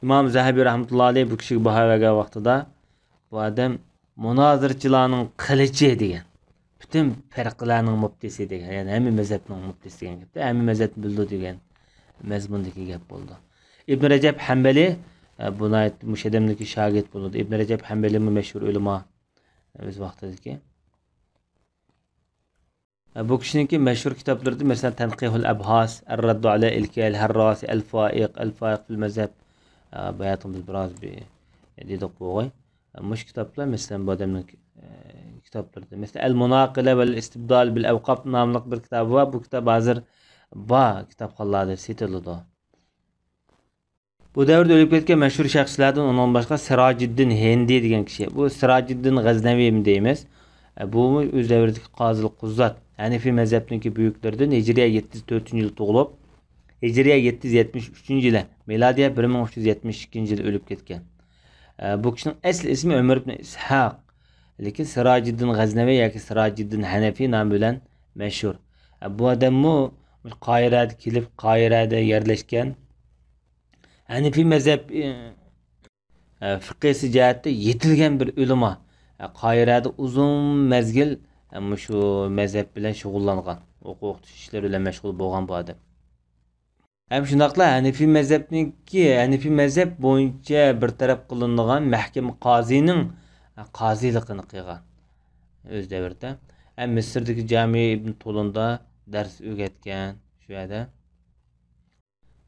ئىمام زەھەبى رەھمەتۇللا ئەلەيھ بۇ كىشىگە باھا بەرگەن ۋاقتىدا، بۇ ئادەم مۇنازىرىچىلارنىڭ قىلىچى دېگەن. پۈتۈن پىرقىلەرنىڭ مۇپتىسى دېگەن، يەنى ھەممە مەزھەپنىڭ مۇپتىسى دېگەن گەپتە، ھەممە مەزھەپنى بىلىدۇ دېگەن مەزمۇندىكى گەپ بولىدۇ. ئىبن رەجەب ھەمبەلى، ئە، بۇ ناھايىتى مۇشۇ ئادەمنىڭكى شاگىرت بولىدۇ. ئىبن رەجەب ھەمبەلىمۇ مەشھۇر ئۆلىما، ئە، ئۆز ۋاقتىدىكى. ئە، بۇ كىشىنىڭكى مەشھۇر كىتابلىرىدىن، مەسىلەن، تەنقىھۇل ئەبھاس، ئەر-رەددۇ ئەلە ئىلكەل ھەرراسى، ئەل فائىق، ئەل فائىق فىل مەزھەب، ئە، باياتىن بىز بىراز بىر دېدۇق بوغاي. مۇشۇ كىتابلار، مەسىلەن، بۇ ئادەمنىڭ، ئە، كىتابلىرىدا. مەسىلەن، ئەل مۇناقىلە ۋەل ئىستىبدال بىل ئەۋقاپ ناملىق بىر كىتابى بار. بۇ كىتاب ھازىر بار، كىتابخانىلاردا سېتىلىدۇ. بۇ دەۋردە ئۆلۈپ كەتكەن مەشھۇر شەخسلەردىن ئۇنىڭدىن باشقا سىراجىددىن ھىندى دېگەن كىشى. بۇ سىراجىددىن غەزنەۋىمۇ دەيمىز. ئە، بۇمۇ ئۆز دەۋرىدىكى قازىل قۇززات، ھەنىفىي مەزھەپنىڭكى بۈيۈكلىرىدىن، ھىجرىيە يەتتە يۈز تۆتىنچى يىلى تۇغۇلۇپ، ھىجرىيە يەتتە يۈز يەتمىش ئۈچىنچى يىلى، مىلادىيە بىر مىڭ ئۈچ يۈز يەتمىش ئىككىنچى يىلى ئۆلۈپ كەتكەن. ئە، بۇ كىشىنىڭ ئەسلى ئىسمى ئۆمەر ئىبن ئىسھاق، لېكىن سىراجىددىن غەزنەۋى ياكى سىراجىددىن ھەنەفىي نامى بىلەن مەشھۇر. ئە، بۇ ئادەممۇ قاھىرەدە كېلىپ، قاھىرەدە يەرلەشكەن. ھەنىفىي مەزھەپ، ئى، ئە، فىقھىسى جەھەتتە يېتىلگەن بىر ئۆلىما. ئە، قاھىرەدە ئۇزۇن مەزگىل، ئە، مۇشۇ مەزھەپ بىلەن شۇغۇللانغان، ئوقۇ ئوقۇتۇش ئىشلىرى بىلەن مەشغۇل بولغان بۇ ئادەم. ھەم شۇنداقلا ھەنىفىي مەزھەپنىڭكى، ھەنىفىي مەزھەپ بويىچە بىر تەرەپ قىلىنىدىغان مەھكىمە قازىنىڭ قازىلىقىنى قىلغان ئۆز دەۋرىدە. ھەم مىسىردىكى جامىئە ئىبن تۇلۇندا دەرس ئۆگەتكەن شۇ يەردە.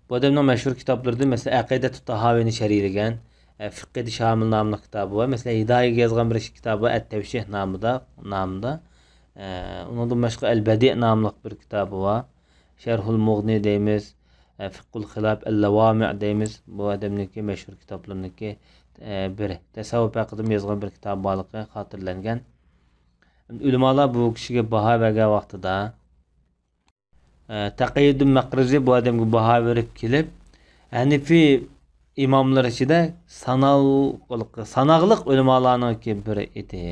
بۇ ئادەمنىڭ مەشھۇر كىتابلىرىدىن، مەسىلەن، ئەقىدەتۇ تاھاۋىنى شەرھلىگەن، ئە، فىقھىدە شامىل ناملىق كىتابى بار. مەسىلەن، ھىدايىگە يازغان بىر ئىككى كىتابى بار، ئەت-تەۋشىھ نامىدا، نامىدا. ئە، ئۇنىڭدىن باشقا ئەل-بەدىئ ناملىق بىر كىتابى بار. شەرھۇل مۇغنى دەيمىز، ئە، فىقھۇل خىلاپ، ئەل-لەۋامىئ دەيمىز. بۇ ئادەمنىڭكى مەشھۇر كىتابلىرىنىڭكى، ئە، بىرى. تەسەۋۋۇپ ھەققىدىمۇ يازغان بىر كىتابى بارلىقى خاتىرىلەنگەن. ئۆلىمالار بۇ كىشىگە باھا بەرگەن ۋاقتىدا، ئە، تەقىيۇددىن مەقرىزى بۇ ئادەمگە باھا بېرىپ كېلىپ، ھەنىفىي ئىماملار ئىچىدە سانال-، ساناقلىق ئۆلىمالارنىڭكى بىرى ئىدى.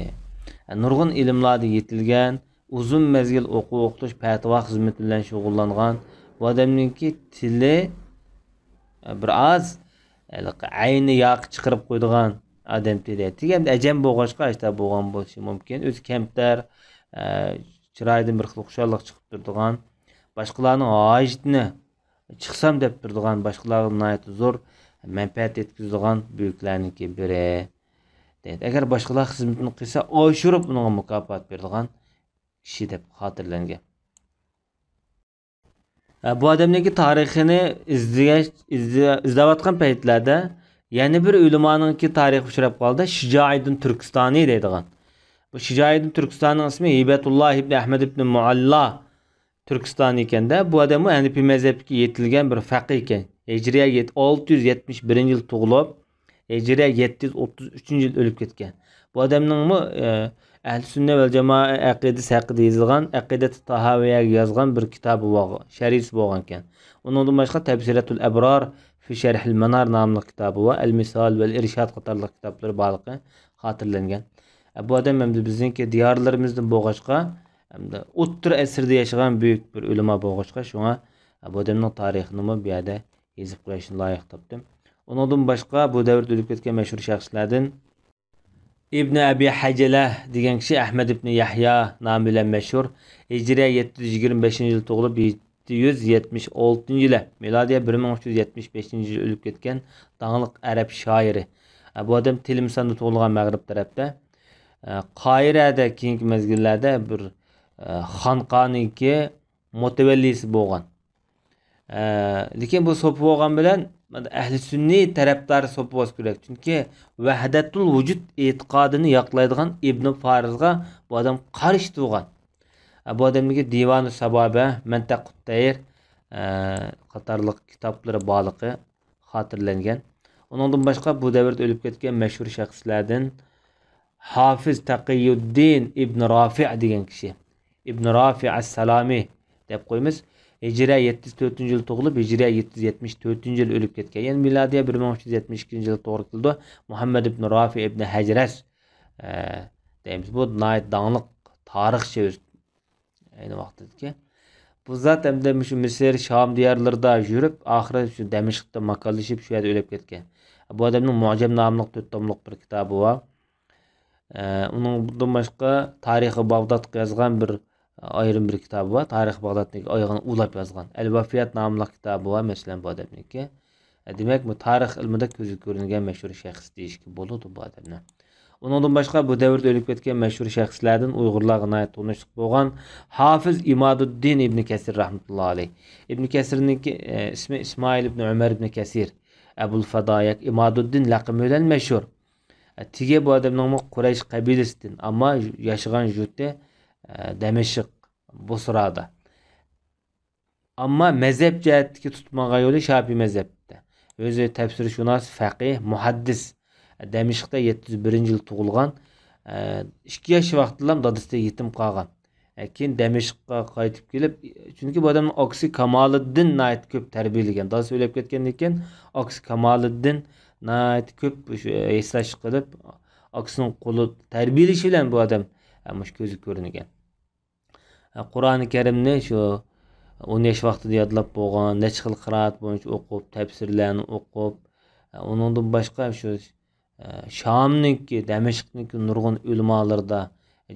ئە، نۇرغۇن ئىلىملاردا يېتىلگەن، ئۇزۇن مەزگىل ئوقۇ ئوقۇتۇش، پەتىۋا خىزمىتى بىلەن شۇغۇللانغان. بۇ ئادەمنىڭكى تىلى، ئە، بىر ئاز، ھېلىقى ئەينى ياقى چىقىرىپ قويىدىغان ئادەم تىلى. تېگى ئەمدى ئەجەم بولغاچقا، ئاشتا بولغان بولۇشى مۇمكىن. ئۆزى كەمتەر، ئە، چىرايىدىن بىر خىل خۇشاللىق چىقىپ تۇرىدىغان، باشقىلارنىڭ ھاجىتىنى چىقسام دەپ تۇرىدىغان، باشقىلارغا ناھايىتى زور مەنپەئەت يەتكۈزىدىغان بۈيۈكلەرنىڭكى بىرى. دەيدۇ. ئەگەر باشقىلار خىزمىتىنى قىلسا، ئاشۇرۇپ ئۇنىڭغا مۇكاپات بېرىدىغان كىشى دەپ خاتىرىلەنگەن. ھە، بۇ ئادەمنىڭكى تارىخىنى ئىزدىگەچ-، ئىزدە-، ئىزدەۋاتقان پەيتلەردە يەنە بىر ئۆلىمانىڭكى تارىخى ئۇچراپ قالدى، شىجائىدىن تۈركىستانى دەيدىغان. بۇ شىجائىدىن تۈركىستاننىڭ ئىسمى ھىبەتۇللا ئىبنى ئەھمەد ئىبنى مۇئەللا تۈركىستانى ئىكەن-دە. بۇ ئادەممۇ ھەنىپىي مەزھەپكە يېتىلگەن بىر فەقىھ ئىكەن. ھىجرىيە يەت-، ئالتە يۈز يەتمىش بىرىنچى يىل تۇغۇلۇپ، ھىجرىيە يەتتە يۈز ئوتتۇز ئۈچىنچى يىل ئۆلۈپ كەتكەن. بۇ ئادەمنىڭمۇ، ئە، ئەھلى سۈننە ۋەل جامائە ئەقىدىسى ھەققىدە يېزىلغان ئەقىدەتۇ تاھاۋىيەگە يازغان بىر كىتابى بولغان، شەرھىسى بولغانىكەن. ئۇنىڭدىن باشقا تەبسىرەتۇل ئەبرار فى شەرھىل مەنار ناملىق كىتابى ۋە ئەل مىسال ۋەل ئىرشاد قاتارلىق كىتابلىرى بارلىقى خاتىرىلەنگەن. ئە، بۇ ئادەم ئەمدى بىزنىڭكى دىيارلىرىمىزدىن بولغاچقا، ئەمدى ئوتتۇرا ئەسىردە ياشىغان بۈيۈك بىر ئۆلىما بولغاچقا، شۇڭا، ئە، بۇ ئادەمنىڭ تارىخىنىمۇ بۇ يەردە يېزىپ قويۇشنى لايىق تاپتىم. ئۇنىڭدىن باشقا بۇ دەۋردە ئۆلۈپ كەتكەن مەشھۇر شەخسلەردىن ئىبنى ئەبى ھەجەلە دېگەن كىشى ئەھمەد ئىبنى يەھيا نامى بىلەن مەشھۇر. ھىجرىيە يەتتە يۈز يىگىرمە بەشىنچى يىل تۇغۇلۇپ، يەتتە يۈز يەتمىش ئالتىنچى يىلى، مىلادىيە بىر مىڭ ئۈچ يۈز يەتمىش بەشىنچى يىلى ئۆلۈپ كەتكەن داڭلىق ئەرەب شائىرى. بۇ ئادەم تىلىمساندا تۇغۇلغان، مەغرىب تەرەپتە. قاھىرەدە كېيىنكى مەزگىللەردە بىر خانقانىڭكى مۇتەۋەللىسى بولغان. ئە، لېكىن بۇ سوپى بولغان بىلەن ئەھلى سۈننىي تەرەپدار سوپى بولسا كېرەك. چۈنكى ۋەھدەتۇل ۋۇجۇد ئېتىقادىنى ياقلايدىغان ئىبنى فارىزغا بۇ ئادەم قارشى تۇرغان. ئە، بۇ ئادەمدىكى دىۋانۇ سابابە، مەنتەقۇت تەير، ئە، قاتارلىق كىتابلىرى بارلىقى خاتىرىلەنگەن. ئۇنىڭدىن باشقا بۇ دەۋردە ئۆلۈپ كەتكەن مەشھۇر شەخسلەردىن ھافىز تەقىيۇددىن ئىبن رافىئ دېگەن كىشى. ئىبن رافىئ ئەسسالامى دەپ قويىمىز. ھىجرىيە يەتتە يۈز تۆتىنچى يىل تۇغۇلۇپ، ھىجرىيە يەتتە يۈز يەتمىش تۆتىنچى يىل ئۆلۈپ كەتكەن. يەنى مىلادىيە بىر مىڭ ئۈچ يۈز يەتمىش ئىككىنچى يىل توغرا كېلىدۇ. مۇھەممەد ئىبن رافىئ ئىبن ھەجرەس، ئە، دەيمىز. بۇ ناھايىتى داڭلىق تارىخچى ئۆزى. ئەينى ۋاقتىدىكى. بۇ زات ئەمدى مۇشۇ مىسىر، شام دىيارلىرىدا يۈرۈپ، ئاخىرى شۇ دەمىشقتا ماكانلىشىپ، شۇ يەردە ئۆلۈپ كەتكەن. بۇ ئادەمنىڭ مۇئجەم ناملىق تۆت توملۇق بىر كىتابى بار. ئە، ئۇنىڭدىن باشقا تارىخى باغدادقا يازغان بىر ئايرىم بىر كىتابى بار. تارىخى باغدادنىڭكى ئايىغىنى ئۇلاپ يازغان. ئەل ۋەفىيات ناملىق كىتابى بار، مەسىلەن، بۇ ئادەمنىڭكى. دېمەك، بۇ تارىخ ئىلمىدا كۆزگە كۆرۈنگەن مەشھۇر شەخس دېيىشكە بولىدۇ بۇ ئادەمنى. ئۇنىڭدىن باشقا، بۇ دەۋردە ئۆلۈپ كەتكەن مەشھۇر شەخسلەردىن ئۇيغۇرلارغا ناھايىتى تونۇشلۇق بولغان ھافىز ئىمادۇددىن ئىبنى كەسىر رەھمەتۇللا ئەلەيھ. ئىبنى كەسىرنىڭكى، ئە، ئىسمى ئىسمائىل ئىبنى ئۆمەر ئىبنى كەسىر، ئەبۇل فادا ياكى ئىمادۇددىن لەقىمى بىلەن مەشھۇر. ئە، تېگى بۇ ئادەمنىڭمۇ قۇرەيش قەبىلىسىدىن، ئەمما ياشىغان يۇرتى، ئە، دەمەشق، بۇسرادا. ئەمما مەزھەپ جەھەتتىكى تۇتمىغان يولى شاپىي مەزھەپتە. ئۆزى تەپسىرشۇناس، فەقىھ، مۇھەددىس. دەمىشقتا يەتتە يۈز بىرىنچى يىل تۇغۇلغان. ئىككى ياش ۋاقتىدىلا دادىسىدىن يېتىم قالغان. كېيىن دەمىشققا قايتىپ كېلىپ، چۈنكى بۇ ئادەمنىڭ ئاكىسى كامالىددىن ناھايىتى كۆپ تەربىيەلىگەن. دادىسى ئۆلۈپ كەتكەندىن كېيىن ئاكىسى كامالىددىن ناھايىتى كۆپ شۇ ھېسداشلىق قىلىپ، ئاكىسىنىڭ قولىدا تەربىيەلىشى بىلەن بۇ ئادەم مۇشۇ كۆزگە كۆرۈنگەن. قۇرئانى كەرىمنى شۇ ئون ياش ۋاقتىدا يادلاپ بولغان، نەچچە خىل قىرائەت بويىچە ئوقۇپ، تەپسىرلەرنى ئوقۇپ، ئۇنىڭدىن باشقا شۇ، شامنىڭكى، دەمەشقنىڭكى نۇرغۇن ئۆلىمالىرىدا،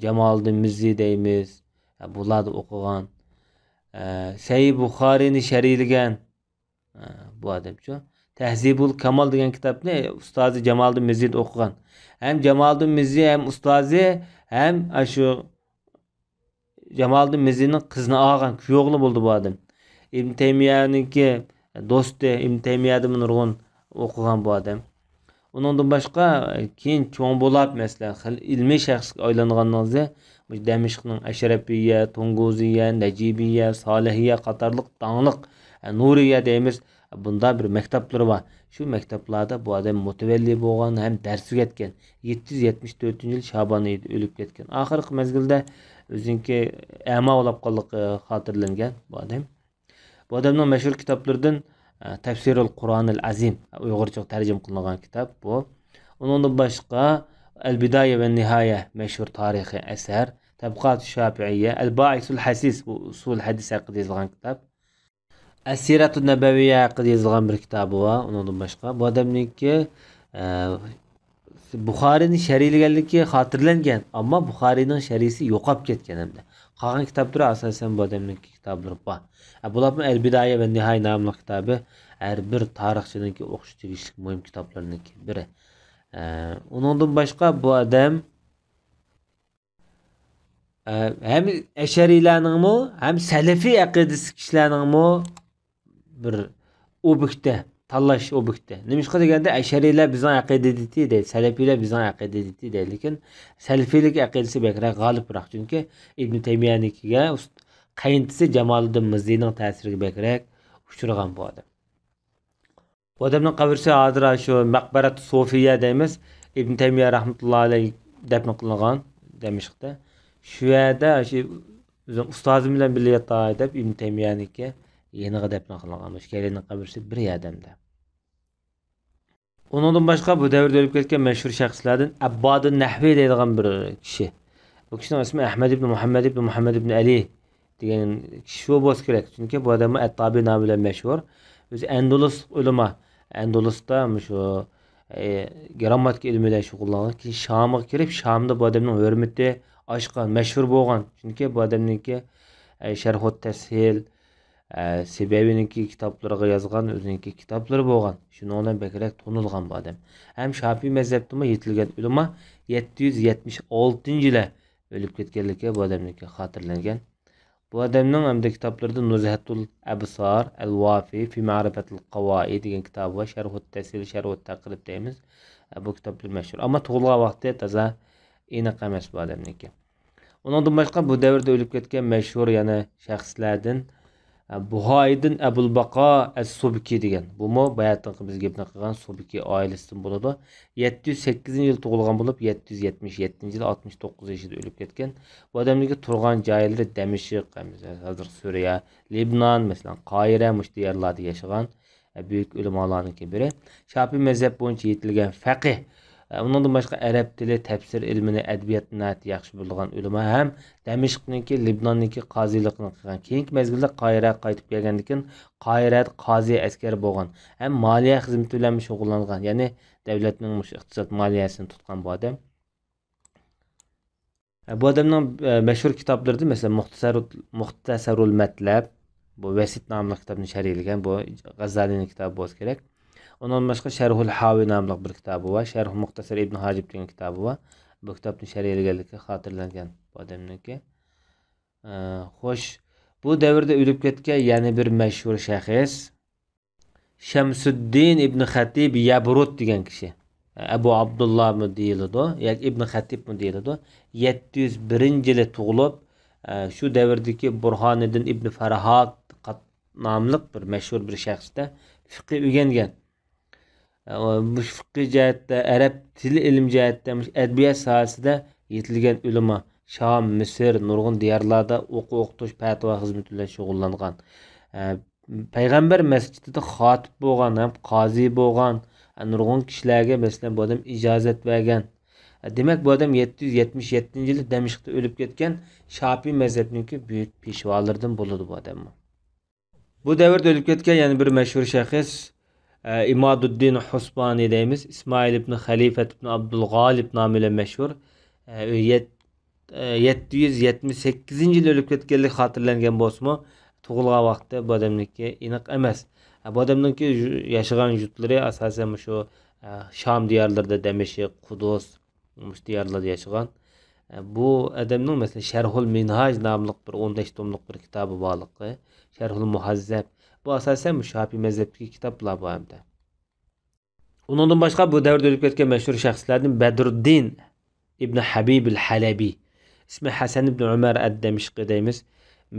جامالىدىن مىززى دەيمىز، بۇلاردا ئوقۇغان. سەھىھ بۇخارىينى شەرھلىگەن. ئە، بۇ ئادەمچۇ. تەھزىبۇل كامال دېگەن كىتابنى ئۇستازى جامالىدىن مىززىدە ئوقۇغان. ھەم جامالىدىن مىززى، ھەم ئۇستازى، ھەم ئاشۇ جامالىدىن مىززىنىڭ قىزىنى ئالغان، كۈيئوغلى بولدى بۇ ئادەم. ئىبن تەيمىيەنىڭكى دوستى، ئىبن تەيمىيەدىنمۇ نۇرغۇن ئوقۇغان بۇ ئادەم. ئۇنىڭدىن باشقا، كېيىن چوڭ بولاپ، مەسىلەن، خېلى ئىلمىي شەخسكە ئايلانغاننىڭىزدا، مۇشۇ دەمىشقنىڭ ئەشرەپىيە، تۇنگۇزىيە، نەجىبىيە، سالىھىيە قاتارلىق داڭلىق، ئە، نۇرىيە دەيمىز، بۇنداق بىر مەكتەپلىرى بار. شۇ مەكتەپلەردە بۇ ئادەم مۇتەۋەللى بولغان ھەم دەرس ئۆگەتكەن. يەتتە يۈز يەتمىش تۆتىنچى يىل شابان ئېيىدا ئۆلۈپ كەتكەن. ئاخىرقى مەزگىلدە ئۆزىنىڭكى ئەما بولۇپ قالغانلىقى خاتىرىلەنگەن بۇ ئادەم. بۇ ئادەمنىڭ مەشھۇر كىتابلىرىدىن، ئە، تەفسىرۇل قۇرئانىل ئەزىم، ئۇيغۇرچىغا تەرجىمە قىلىنغان كىتاب بۇ. ئۇنىڭدىن باشقا، ئەل بىدايە ۋە نىھايە مەشھۇر تارىخىي ئەسەر، تەبقاتۇ شاپىئىيە، ئەل بائىسۇل ھەسىس، بۇ ئۇسۇل ھەدىس ھەققىدە يېزىلغان كىتاب. ئەسسىرەتۇ نەبەۋىيە ھەققىدە يېزىلغان بىر كىتابى بار. ئۇنىڭدىن باشقا، بۇ ئادەمنىڭكى، ئە، بۇخارىينى شەرھلىگەنلىكى خاتىرىلەنگەن، ئەمما بۇخارىينىڭ شەرھىسى يوقاپ كەتكەن ھەمدە. قالغان كىتابلىرى ئاساسەن بۇ ئادەمنىڭكى كىتابلىرى بار. ئە، بۇلارمۇ ئەل بىدايە ۋە نىھايە ناملىق كىتابى ھەر بىر تارىخچىنىڭكى ئوقۇشقا تېگىشلىك مۇھىم كىتابلىرىنىڭكى بىرى. ئە، ئۇنىڭدىن باشقا بۇ ئادەم ئە، ھەم ئەشەرىيلەرنىڭمۇ، ھەم سەلەفىي ئەقىدىسى كىشىلەرنىڭمۇ بىر ئوبيېكتى، تاللاش ئوبيېكتى. نېمىشقا دېگەندە، ئەشەرىيلەر بىزنىڭ ئەقىدىدىتى دەيدۇ، سەلەفىيلەر بىزنىڭ ئەقىدىدىتى دەيدۇ. لېكىن سەلەفىيلىك ئەقىدىسى بەكرەك غالىبراق. چۈنكى ئىبن تەيمىيەنىڭكىگە ئۇست-، قەينىتىسى جامالىدىن مىززىنىڭ تەسىرىگە بەكرەك ئۇچرىغان بۇ ئادەم. بۇ ئادەمنىڭ قەبرىسى ھازىر شۇ مەقبەرەتۇ سوفىيە دەيمىز. ئىبن تەيمىيە رەھمەتۇللا ئەلەيھ دەپنە قىلىنغان دەمىشقتا. شۇ يەردە شۇ ئۆزۈم ئۇستازىم بىلەن بىللە ياتاي دەپ ئىبن تەيمىيەنىڭكى يېنىغا دەپنە قىلىنغان. مۇشۇ ئىككىيلەننىڭ قەبرىسى بىر يەردە. ئۇنىڭدىن باشقا بۇ دەۋردە ئۆلۈپ كەتكەن مەشھۇر شەخسلەردىن ئەببادۇن نەھۋى دەيدىغان بىر كىشى. بۇ كىشىنىڭ ئىسمى ئەھمەد ئىبن مۇھەممەد ئىبن مۇھەممەد ئىبن ئەلى دېگەن كىشى شۇ بولسا كېرەك. چۈنكى بۇ ئادەممۇ ئەتتابى نامى بىلەن مەشھۇر. ئۆزى ئەندۇلۇس ئۆلىما. ئەندۇلۇستا مۇشۇ، ئە، گرامماتىكا ئىلمى بىلەن شۇغۇللانغان. كېيىن شامغا كىرىپ، شامدا بۇ ئادەمنىڭ ھۆرمىتى ئاشقان، مەشھۇر بولغان. چۈنكى بۇ ئادەمنىڭكى، ئە، شەرھۇت تەسھىل، ئە، سىبەۋىنىڭكى كىتابلىرىغا يازغان ئۆزىنىڭكى كىتابلىرى بولغان. شۇنىڭ بىلەن بەكرەك تونۇلغان بۇ ئادەم. ھەم شاپىي مەزھەپتىمۇ يېتىلگەن ئۆلىما، يەتتە يۈز يەتمىش ئالتىنچى يىلى ئۆلۈپ كەتكەنلىكى بۇ ئادەمنىڭكى خاتىرىلەنگەن. بۇ ئادەمنىڭ ھەمدە كىتابلىرىدا نۇزھەتۇل ئەبسار، ئەل ۋافى، في معرفة القواعد دېگەن كىتابى بار، شەرھۇت تەسھىل، شەرھۇت تەقرىب دەيمىز. ئە، بۇ كىتابلىرى مەشھۇر. ئەمما تۇغۇلغان ۋاقتى تازا ئېنىق ئەمەس بۇ ئادەمنىڭكى. ئۇنىڭدىن باشقا بۇ دەۋردە ئۆلۈپ كەتكەن مەشھۇر يەنە شەخسلەردىن، ئە، بۇھايىدىن ئەبۇل باقا ئەس سۇبكى دېگەن. بۇمۇ باياتىنقى بىز گەپنى قىلغان سۇبكى ئائىلىسىدىن بولىدۇ. يەتتە يۈز سەككىزىنچى يىل تۇغۇلغان بولۇپ، يەتتە يۈز يەتمىش يەتتىنچى يىل ئاتمىش توققۇز يېشىدا ئۆلۈپ كەتكەن. بۇ ئادەمنىڭكى تۇرغان جايلىرى دەمىشق، ھازىرقى سۈرىيە، لىبنان، مەسىلەن، قاھىرە، مۇشۇ دىيارلاردا ياشىغان، ئە، بۈيۈك ئۆلىمالارنىڭكى بىرى. شاپىي مەزھەپ بويىچە يېتىلگەن فەقىھ. ئە، ئۇنىڭدىن باشقا ئەرەب تىلى، تەپسىر ئىلمىنى، ئەدەبىياتنى ناھايىتى ياخشى بىلىدىغان ئۆلىما ھەم دەمىشقنىڭكى، لىبناننىڭكى قازىلىقىنى قىلغان. كېيىنكى مەزگىلدە قاھىرەگە قايتىپ كەلگەندىن كېيىن، قاھىرەدە قازى ئەسكەرى بولغان ھەم مالىيە خىزمىتى بىلەن شۇغۇللانغان، يەنى دەۋلەتنىڭ مۇشۇ ئىقتىساد مالىيەسىنى تۇتقان بۇ ئادەم. بۇ ئادەمنىڭ، ئە، مەشھۇر كىتابلىرىدىن، مەسىلەن، مۇختەسەر-، مۇختەسەرۇل مەتلەب، بۇ ۋەسىت ناملىق كىتابنى شەرھلىگەن، بۇ غەززالىنىڭ كىتابى بولسا كېرەك. ئۇنىڭدىن باشقا شەرھۇل ھاۋى ناملىق بىر كىتابى بار، شەرھۇ مۇختەسەر ئىبن ھاجىب دېگەن كىتابى بار. بۇ كىتابنى شەرھلىگەنلىكى خاتىرىلەنگەن بۇ ئادەمنىڭكى. ئە، خوش، بۇ دەۋردە ئۆلۈپ كەتكەن يەنە بىر مەشھۇر شەخس، شەمسۇددىن ئىبن خەتىب يەبرۇت دېگەن كىشى. ئەبۇ ئابدۇللامۇ دېيىلىدۇ، ياكى ئىبن خەتىبمۇ دېيىلىدۇ. يەتتە يۈز بىرىنچى يىلى تۇغۇلۇپ، شۇ دەۋردىكى بۇرھانىدىن ئىبن فەرھاد قات-، ناملىق بىر مەشھۇر بىر شەخستە فىقھى ئۆگەنگەن. مۇشۇ فىقھى جەھەتتە، ئەرەب تىل ئىلمى جەھەتتە، مۇشۇ ئەدەبىيات ساھەسىدە يېتىلگەن ئۆلىما، شام، مىسىر، نۇرغۇن دىيارلاردا ئوقۇ-، ئوقۇتۇش، پەتىۋا خىزمىتى بىلەن شۇغۇللانغان. پەيغەمبەر مەسچىتىدە خاتىپ بولغان ھەم قازى بولغان، نۇرغۇن كىشىلەرگە، مەسىلەن، بۇ ئادەم ئىجازەت بەرگەن. دېمەك، بۇ ئادەم يەتتە يۈز يەتمىش يەتتىنچى يىلى دەمىشقتا ئۆلۈپ كەتكەن، شاپىي مەزھەپنىڭكى بۈيۈك پېشۋالىرىدىن بولىدۇ بۇ ئادەممۇ. بۇ دەۋردە ئۆلۈپ كەتكەن يەنە بىر مەشھۇر شەخس، ئە، ئىمادۇددىن ھۇسبانى دەيمىز، ئىسمائىل ئىبن خەلىفەت ئىبن ئابدۇلغالىب نامى بىلەن مەشھۇر. ئە، يەت-، ئە، يەتتە يۈز يەتمىش سەككىزىنچى يىلى ئۆلۈپ كەتكەنلىكى خاتىرىلەنگەن بولسىمۇ، تۇغۇلغان ۋاقتى بۇ ئادەمنىڭكى ئېنىق ئەمەس. بۇ ئادەمنىڭكى ياشىغان يۇرتلىرى ئاساسەن مۇشۇ، ئە، شام دىيارلىرىدا، دەمەشق، قۇدۇس، مۇشۇ دىيارلاردا ياشىغان. ئە، بۇ ئادەمنىڭ، مەسىلەن، شەرھۇل مىنھاج ناملىق بىر ئون بەش توملۇق بىر كىتابى بارلىقى، شەرھۇل مۇھەززەب. بۇ ئاساسەن شاپىي مەزھەپتىكى كىتابلار بۇ ھەمدە. ئۇنىڭدىن باشقا بۇ دەۋردە ئۆلۈپ كەتكەن مەشھۇر شەخسلەردىن بەدرۇددىن ئىبن ھەبىبىل ھەلەبى، ئىسمى ھەسەن ئىبن ئۆمەر ئەد دەمىشقى دەيمىز.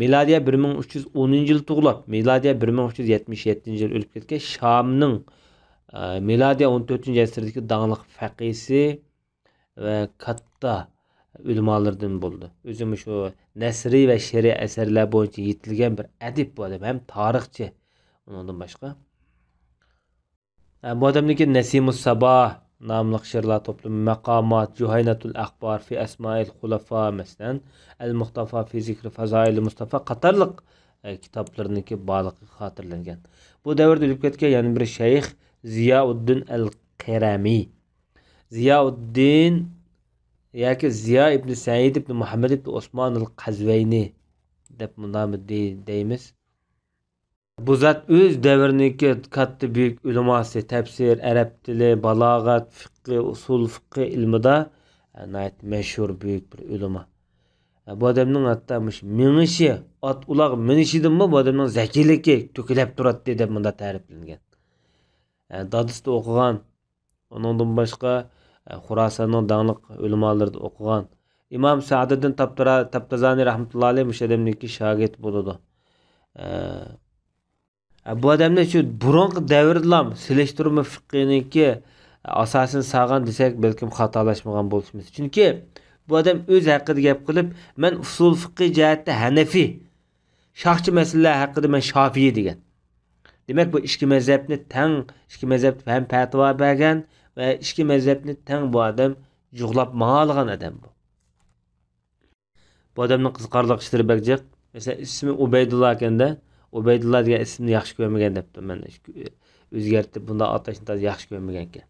مىلادىيە بىر مىڭ ئۈچ يۈز ئونىنچى يىلى تۇغۇلۇپ، مىلادىيە بىر مىڭ ئۈچ يۈز يەتمىش يەتتىنچى يىلى ئۆلۈپ كەتكەن شامنىڭ، ئە، مىلادىيە ئون تۆتىنچى ئەسىردىكى داڭلىق فەقىھسى ۋە كاتتا ئۆلىمالىرىدىن بولدى. ئۆزى مۇشۇ نەسرىي ۋە شېئىرىي ئەسەرلەر بويىچە يېتىلگەن بىر ئەدىب بۇ ئادەم، ھەم تارىخچى ئۇنىڭدىن باشقا. ئە، بۇ ئادەمنىڭكى نەسىمۇس سابا ناملىق شېئىرلار توپلىمى، مەقامات، جۇھەينەتۇل ئەخبار فى ئەسمائىل خۇلەفا، مەسىلەن، ئەل مۇختافا فى زىكرى فازائىل مۇستافا قاتارلىق، ئە، كىتابلىرىنىڭكى بارلىقى خاتىرىلەنگەن. بۇ دەۋردە ئۆلۈپ كەتكەن يەنە بىر شەيخ زىياۋۇددىن ئەل قەرەمى. زىياۋۇددىن ياكى زىيا ئىبن سەئىد ئىبن مۇھەممەد ئىبن ئوسمان ئەل قەزۋەينى دەپ مۇنامى دەيمىز. بۇ زات ئۆز دەۋرىنىڭكى كاتتا بۈيۈك ئۆلىماسى، تەپسىر، ئەرەب تىلى، بالاغەت، فىققى، ئۇسۇل فىققى ئىلمىدا ناھايىتى مەشھۇر بۈيۈك بىر ئۆلىما. بۇ ئادەمنىڭ ھەتتا مۇشۇ مېڭىشى، ئات ئۇلاغ مىنىشىدىنمۇ بۇ ئادەمنىڭ زەكىيلىكى تۆكۈلۈپ تۇراتتى دەپ مۇنداق تەرىپلەنگەن. دادىسىدا ئوقۇغان، ئۇنىڭدىن باشقا، ئە، خۇراساننىڭ داڭلىق ئۆلىمالىرىدا ئوقۇغان ئىمام سەئدىدىن تاپتىرا-، تاپتازانى رەھمەتۇللا ئەلەيھ مۇشۇ ئادەمنىڭكى شاگىرتى بولىدۇ. ئە، ئە، بۇ ئادەمنى شۇ بۇرۇنقى دەۋردىلا سېلىشتۇرما فىقھىنىڭكى ئاساسىنى سالغان دېسەك، بەلكىم خاتالاشمىغان بولۇشىمىز. چۈنكى بۇ ئادەم ئۆز ھەققىدە گەپ قىلىپ، مەن ئۇسۇل فىقھى جەھەتتە ھەنەفىي، شاخچى مەسىلىلەر ھەققىدە مەن شافىئىي دېگەن. دېمەك، بۇ ئىككى مەزھەپنى تەڭ، ئىككى مەزھەپتە ھەم پەتىۋا بەرگەن ۋە ئىككى مەزھەپنى تەڭ بۇ ئادەم جۇغلاپ ماڭالىغان ئادەم بۇ. بۇ ئادەمنىڭ قىزىقارلىق ئىشلىرى بەك جىق. مەسىلەن، ئىسمى ئۇبەيدۇللا ئىكەن-دە، ئۇبەيدۇللا دېگەن ئىسىمنى ياخشى كۆرمىگەن دەپتۇ. مەن ئۆزگەرتىپ، بۇنداق ئاتاشنى تازا ياخشى كۆرمىگەنكەن.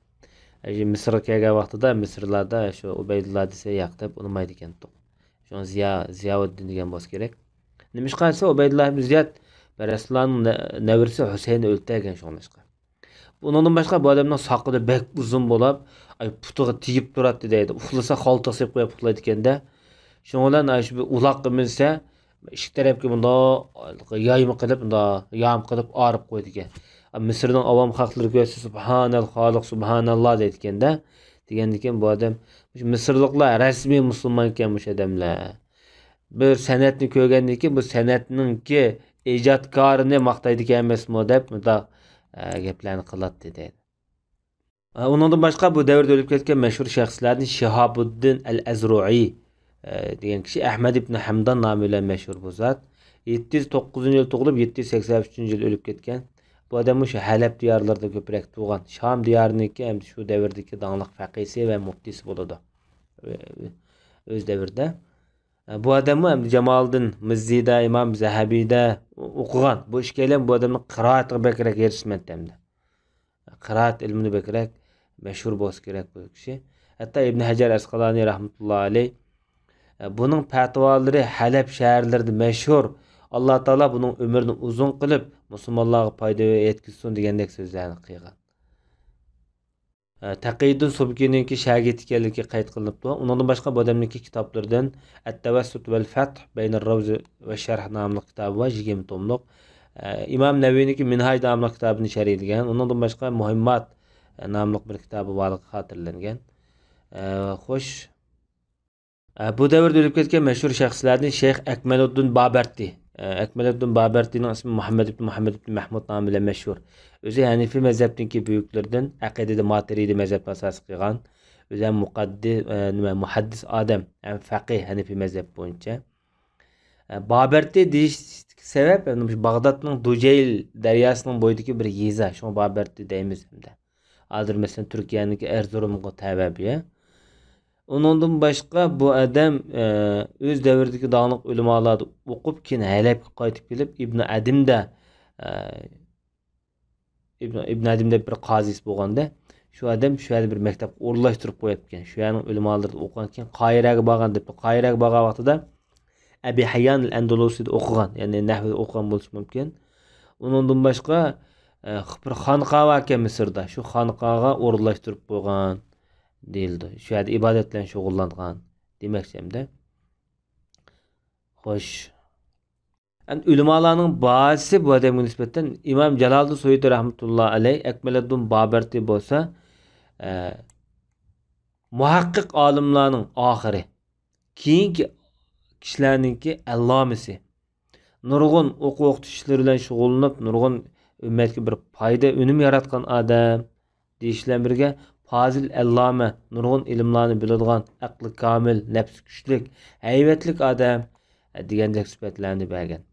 ئە، مىسىرغا كەلگەن ۋاقتىدا مىسىرلاردا شۇ ئۇبەيدۇللا دېسە ياق دەپ ئۇنىمايدىكەن. شۇڭا زىيا-، زىياۋۇددىن دېگەن بولسا كېرەك. نېمىشقا دېسە، ئۇبەيدۇللا ئىبن زىياد رەسۇلۇللانىڭ نە-، نەۋرىسى ھۈسەيننى ئۆلتۈرگەن شۇڭلاشقا. ئۇنىڭدىن باشقا بۇ ئادەمنىڭ ساقىلى بەك ئۇزۇن بولۇپ، ئاي، پۇتىغا تېگىپ تۇراتتى دەيدۇ. ئۇخلىسا خالتىغا سېلىپ قويۇپ ئۇخلايدىكەن-دە. شۇنىڭ بىلەن ئاي، شۇ بىر ئۇلاققا مىنسە، ئىككى تەرەپكە مۇنداق يايما قىلىپ، مۇنداق يام قىلىپ ئايرىپ قويىدىكەن. مىسىرنىڭ ئاۋام خەقلىرى كۆرسە، سۇبھانەل خالىق، سۇبھاناللا دەيدىكەن-دە. دېگەندىكىن بۇ ئادەم، مۇشۇ مىسىرلىقلار رەسمىي مۇسۇلمان ئىكەن مۇشۇ ئادەملەر. بىر سەنئەتنى كۆرگەندىن كېيىن بۇ سەنئەتنىڭكى ئىجادكارىنى ماختايدىكەن ئەمەسمۇ دەپ مۇنداق، ئە، گەپلەرنى قىلاتتى دەيدۇ. ئە، ئۇنىڭدىن باشقا بۇ دەۋردە ئۆلۈپ كەتكەن مەشھۇر شەخسلەردىن شىھابۇددىن ئەل ئەزرۇئى، ئە، دېگەن كىشى ئەھمەد ئىبن ھەمدان نامى بىلەن مەشھۇر بۇ زات. يەتتە يۈز توققۇزىنچى يىلى تۇغۇلۇپ، يەتتە يۈز سەكسەن ئۈچىنچى يىلى ئۆلۈپ كەتكەن. بۇ ئادەم مۇشۇ ھەلەب دىيارلىرىدا كۆپرەك تۇغان. شام دىيارىنىڭكى ھەم شۇ دەۋردىكى داڭلىق فەقىھسى ۋە مۇپتىسى بولىدۇ. ئۆز دەۋرىدە. بۇ ئادەممۇ ئەمدى جامالىدىن مىززىدە، ئىمام زەھەبىدە ئوقۇغان. بۇ ئىككىيلەن بۇ ئادەمنىڭ قىرائەتىگە بەكرەك ھېرىسمەن ئەمدى. قىرائەت ئىلمىدا بەكرەك مەشھۇر بولسا كېرەك بۇ كىشى. ھەتتا ئىبن ھەجەر ئەسقالانى رەھمەتۇللا ئەلەيھ، بۇنىڭ پەتىۋالىرى ھەلەب شەھەرلىرىدە مەشھۇر، ئاللا تائالا بۇنىڭ ئۆمرىنى ئۇزۇن قىلىپ، مۇسۇلمانلارغا پايدا يەتكۈزسۇن دېگەندەك سۆزلەرنى قىلغان. تەقىيۇددىن سۇبكىنىڭكى شاگىرتى ئىكەنلىكى قەيت قىلىنىپتۇ. ئۇنىڭدىن باشقا بۇ ئادەمنىڭكى كىتابلىرىدىن ئەت-تەۋەسسۇت ۋەل فەتھ بەينەر راۋز ۋە شەرھ ناملىق كىتابى بار، يىگىرمە توملۇق. ئىمام نەۋىنىڭكى مىنھاج ناملىق كىتابىنى شەرھلىگەن. ئۇنىڭدىن باشقا مۇھىممات ناملىق بىر كىتابى بارلىقى خاتىرىلەنگەن. خوش. ئە، بۇ دەۋردە ئۆلۈپ كەتكەن مەشھۇر شەخسلەردىن شەيخ ئەكمەلۇددىن بابەرتى. ئە، ئەكمەلۇددىن بابەرتىنىڭ ئىسمى مۇھەممەد ئىبن مۇھەممەد ئىبن مەھمۇد نامى بىلەن مەشھۇر. ئۆزى ھەنىفىي مەزھەپتىكى بۈيۈكلىرىدىن، ئەقىدىدە ماتۇرىدى مەزھەپنى ئاساس قىلغان. ئۆزى ھەم مۇقەددى-، ئە، نېمە، مۇھەددىس ئادەم، ھەم فەقىھ ھەنىفىي مەزھەپ بويىچە. ئە، بابەرتى دېيىشتىكى سەۋەب، يەنى مۇشۇ باغدادنىڭ دۇجەيل دەرياسىنىڭ بويىدىكى بىر يېزا، شۇڭا بابەرتى دەيمىز ئەمدى. ھازىر مەسىلەن، تۈركىيەنىڭكى ئەرزۇرۇمغا تەۋە بۇ يەر. ئۇنىڭدىن باشقا بۇ ئادەم، ئە، ئۆز دەۋرىدىكى داڭلىق ئۆلىمالاردا ئوقۇپ، كېيىن ھەلەبكە قايتىپ كېلىپ، ئىبن ئەدىمدە، ئە، ئىبن، ئىبن ئەدىم دەپ بىر قازىسى بولغاندا، شۇ ئادەم شۇ يەردە بىر مەكتەپكە ئورۇنلاشتۇرۇپ قويۇپتىكەن. شۇ يەرنىڭ ئۆلىمالىرىدا ئوقۇغان، كېيىن قاھىرەگە بارغان دەپ، قاھىرەگە بارغان ۋاقتىدا، ئەبى ھەييان ئەندۇلۇسىدا ئوقۇغان، يەنى نەھۋىدە ئوقۇغان بولۇشى مۇمكىن. ئۇنىڭدىن باشقا، ئە، بىر خانقا باركەن مىسىردا، شۇ خانقاغا ئورۇنلاشتۇرۇپ قويغان دېيىلىدۇ. شۇ يەردە ئىبادەت بىلەن شۇغۇللانغان دېمەكچى ئەمدى. خوش. ئەمدى ئۆلىمالارنىڭ بارچىسى بۇ ئادەمگە نىسبەتەن، ئىمام جالالىدىن سۇيۇتى رەھمەتۇللا ئەلەي، ئەكمەلەددىن بابەرتى بولسا، ئە، مۇھەققىق ئالىملارنىڭ ئاخىرى، كېيىنكى كىشىلەرنىڭكى ئەللامىسى، نۇرغۇن ئوقۇ ئوقۇتۇش ئىشلىرى بىلەن شۇغۇللىنىپ، نۇرغۇن ئۈممەتكە بىر پايدا، ئۈنۈم ياراتقان ئادەم دېيىش بىلەن بىرگە، پازىل ئەللامە، نۇرغۇن ئىلىملارنى بىلىدىغان، ئەقلى كامىل، نەپسى كۈچلۈك، ھەيۋەتلىك ئادەم، دېگەندەك سۈپەتلەرنى بەرگەن.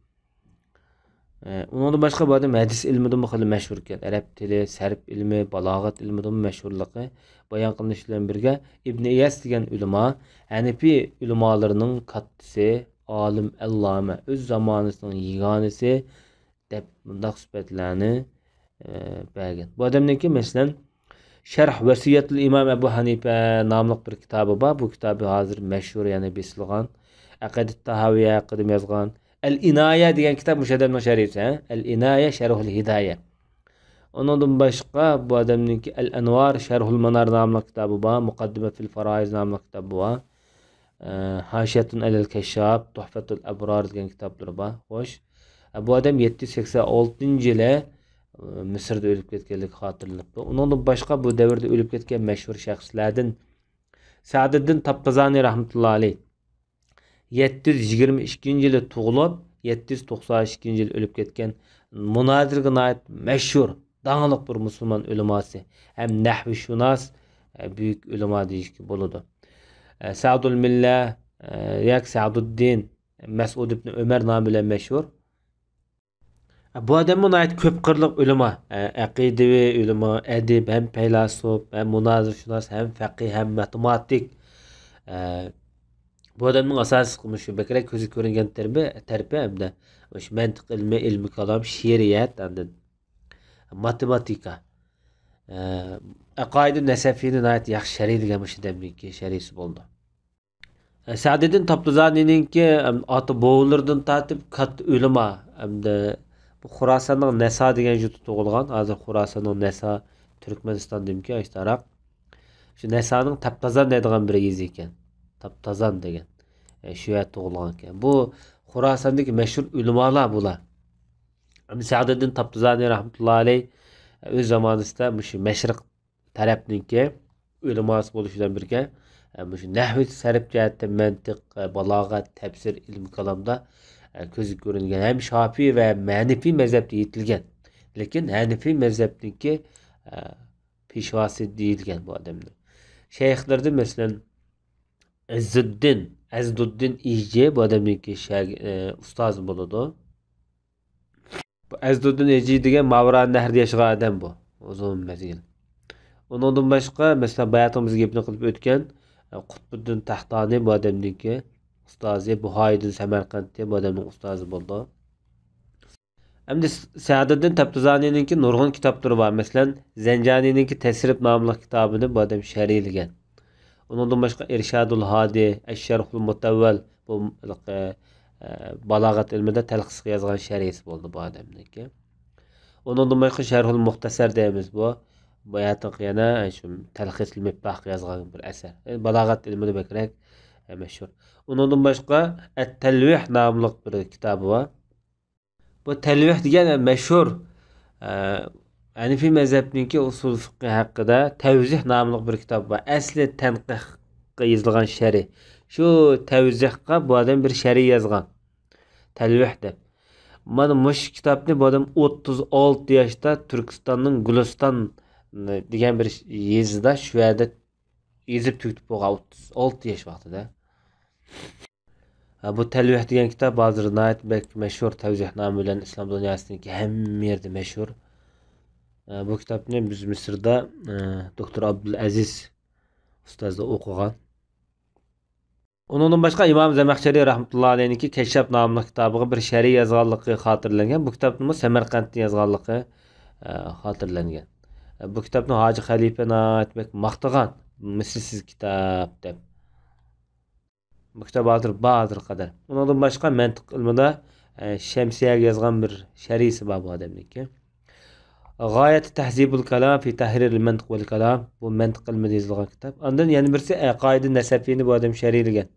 ئۇنىڭدىن باشقا، بۇ ئادەم ھەدىس ئىلمىدىمۇ خېلى مەشھۇر ئىكەن. ئەرەب تىلى، سەرپ ئىلمى، بالاغەت ئىلمىدىمۇ مەشھۇرلۇقى بايان قىلىنىش بىلەن بىرگە، ئىبن ئىياس دېگەن ئۆلىما، ھەنىفىي ئۆلىمالىرىنىڭ كاتتىسى، ئالىم، ئەللامە، ئۆز زامانىسىنىڭ يېگانىسى، دەپ مۇنداق سۈپەتلەرنى، ئە، بەرگەن. بۇ ئادەمنىڭكى، مەسىلەن، شەرھ ۋەسىيەتۇل ئىمام ئەبۇ ھەنىپە ناملىق بىر كىتابى بار. بۇ كىتابى ھازىر مەشھۇر، يەنى بېسىلغان. ئەقىدە تاھاۋىيە ھەققىدىمۇ يازغان. ئەل ئىنايە دېگەن كىتاب مۇشۇ ئادەمنىڭ شەرھىسى، ھە؟ ئەل ئىنايە شەرھۇل ھىدايە. ئۇنىڭدىن باشقا بۇ ئادەمنىڭكى ئەل ئەنۋار شەرھۇل مانار ناملىق كىتابى بار. مۇقەددىمە فىل فارائىز ناملىق كىتابى بار. ئە، ھاشىيەتۇن ئەلەل كەششاپ، تۇھفەتۇل ئەبرار دېگەن كىتابلىرى بار. خوش. ئە، بۇ ئادەم يەتتە يۈز سەكسەن ئالتىنچى يىلى، ئە، مىسىردا ئۆلۈپ كەتكەنلىكى خاتىرىلىنىپتۇ. ئۇنىڭدىن باشقا بۇ دەۋردە ئۆلۈپ كەتكەن مەشھۇر شەخسلەردىن سەئدىددىن تاپتازانى رەھمەتۇللا ئەلەيھ يەتتە يۈز يىگىرمە ئىككىنچى يىلى تۇغۇلۇپ، يەتتە يۈز توقسان ئىككىنچى يىلى ئۆلۈپ كەتكەن مۇنازىرىگە ناھايىتى مەشھۇر، داڭلىق بىر مۇسۇلمان ئۆلىماسى ھەم نەھۋشۇناس، ئە، بۈيۈك ئۆلىما دېيىشكە بولىدۇ. ئە، سەئدۇل مىللە، ئە، ياكى سەئدۇددىن مەسئۇد ئىبن ئۆمەر نامى بىلەن مەشھۇر. بۇ ئادەممۇ ناھايىتى كۆپ قىرلىق ئۆلىما، ئە، ئەقىدىۋى ئۆلىما، ئەدىب، ھەم پەيلاسوپ، ھەم مۇنازىرىشۇناس، ھەم فەقىھ، ھەم ماتېماتىك. ئە، بۇ ئادەمنىڭ ئاساسلىق مۇشۇ بەكرەك كۆزگە كۆرۈنگەن تەرىپى، تەرىپى ھەمدە مۇشۇ مەنتىق ئىلمى، ئىلمىي كالام، شېئىرىيەت، ئاندىن ماتېماتىكا. ئە، ئەقايىدۇ نەسەفىنى ناھايىتى ياخشى شەرھلىگەن مۇشۇ ئادەمنىڭكى شەرھسى بولىدۇ. سەئدىدىن تاپتۇزانىنىڭكى ئاتا بوۋىلىرىدىن تارتىپ كاتتا ئۆلىما ھەمدە بۇ خوراساننىڭ نەسا دېگەن يۇرتىدا تۇغۇلغان. ھازىر خوراساننىڭ نەسا، تۈركمەنىستاندىمىكىن ئاشتاراق. شۇ نەسانىڭ تاپتازان دەيدىغان بىر يېزا ئىكەن. تاپتازان دېگەن. ئە، شۇ يەردە تۇغۇلغان ئىكەن. بۇ خوراساندىكى مەشھۇر ئۆلىمالار بۇلار. ئەمدى سەئدىدىن تاپتازانى رەھمەتۇللا ئەلەيھ ئۆز زامانىسىدا مۇشۇ مەشرىق تەرەپنىڭكى ئۆلىماسى بولۇش بىلەن بىرگە، ئە، مۇشۇ نەھۋ، سەرپ جەھەتتە مەنتىق، ئە، بالاغەت، تەپسىر، ئىلمىي كالامدا، ئە، كۆزگە كۆرۈنگەن ھەم شافىئىي ۋە ھەنىفىي مەزھەپتە يېتىلگەن، لېكىن ھەنىفىي مەزھەپنىڭكى، ئە، پېشۋاسى دېيىلگەن بۇ ئادەمنىڭ. شەيخلىرىدىن، مەسىلەن، ئىززىددىن، ئەزدۇددىن ئىجى بۇ ئادەمنىڭكى شاگى-، ئە، ئۇستازى بولىدۇ. بۇ ئەزدۇددىن ھىجى دېگەن ماۋرانەھردە ياشىغان ئادەم بۇ. ئۇزۇن مەزگىل. ئۇنىڭدىن باشقا، مەسىلەن، باياتىن بىز گېپىنى قىلىپ ئۆتكەن، ئە، قۇتبۇددىن تەھتانى بۇ ئادەمنىڭكى ئۇستازى، بۇھايىدىن سەمەرقەنتى بۇ ئادەمنىڭ ئۇستازى بولىدۇ. ئەمدى سەئدىددىن تەپتۇزانىنىڭكى نۇرغۇن كىتابلىرى بار. مەسىلەن، زەنجانىنىڭكى تەسرىپ ناملىق كىتابىنى بۇ ئادەم شەرھلىگەن. ئۇنىڭدىن باشقا، ئىرشادۇل ھادى، ئەششەرھۇل مۇتەۋۋەل، بۇ، ئە، بالاغەت ئىلمىدا تەلخىسقا يازغان شەرھسى بولدى بۇ ئادەمنىڭكى. ئۇنىڭدىن باشقا، شەرھۇل مۇختەسەر دەيمىز بۇ. بۇ يەردىكى يەنە شۇ تەلخىسۇل مىپلاھقا يازغان بىر ئەسەر. يەنى بالاغەت ئىلمىدا بەكرەك، ئە، مەشھۇر. ئۇنىڭدىن باشقا، ئەت-تەلۋىھ ناملىق بىر كىتابى بار. بۇ تەلۋىھ دېگەن مەشھۇر، ئە، ھەنىفىي مەزھەپنىڭكى ئۇسۇل فىقھى ھەققىدە تەۋزىھ ناملىق بىر كىتاب بار. ئەسلى تەنقىھقا يېزىلغان شەرھ. شۇ تەۋزىھقا بۇ ئادەم بىر شەرھ يازغان. تەلۋىھ دەپ. مانا مۇشۇ كىتابنى بۇ ئادەم ئوتتۇز ئالتە ياشتا تۈركىستاننىڭ گۈلىستان دېگەن بىر يېزىدا، شۇ يەردە يېزىپ تۈگىتىپ بولغان، ئوتتۇز ئالتە ياش ۋاقتىدا. ھە، بۇ تەلۋىھ دېگەن كىتاب ھازىر ناھايىتى بەك مەشھۇر، تەۋزىھنامە بىلەن ئىسلام دۇنياسىدىكى ھەممە يەردە مەشھۇر. ھە، بۇ كىتابنى بىز مىسىردا، ھە، دوكتور ئابدۇلئەزىز ئۇستازدا ئوقۇغان. ئۇنىڭدىن باشقا، ئىمام زەمەخشەرى رەھمەتۇللا ئەلەيھنىڭكى كەششاپ ناملىق كىتابىغا بىر شەرھ يازغانلىقى خاتىرىلەنگەن. بۇ كىتابنىمۇ سەمەرقەنتتىن يازغانلىقى، ھە، خاتىرىلەنگەن. ھە، بۇ كىتابنى ھاجى خەلىپە ناھايىتى بەك ماختىغان، مىسلىسىز كىتاب دەپ. بۇ كىتاب ھازىر بار، ھازىرغا قەدەر. ئۇنىڭدىن باشقا مەنتىق ئىلمىدا، ئە، شەمسىيەگە يازغان بىر شەرھسى بار بۇ ئادەمنىڭكى. غايەت تەھزىبۇل كالام فى تەھرىرىل مەنتىق ۋەل كالام، بۇ مەنتىق ئىلمىدا يېزىلغان كىتاب. ئاندىن يەنە بىرسى ئەقايىدى نەسەفىنى بۇ ئادەم شەرھلىگەن.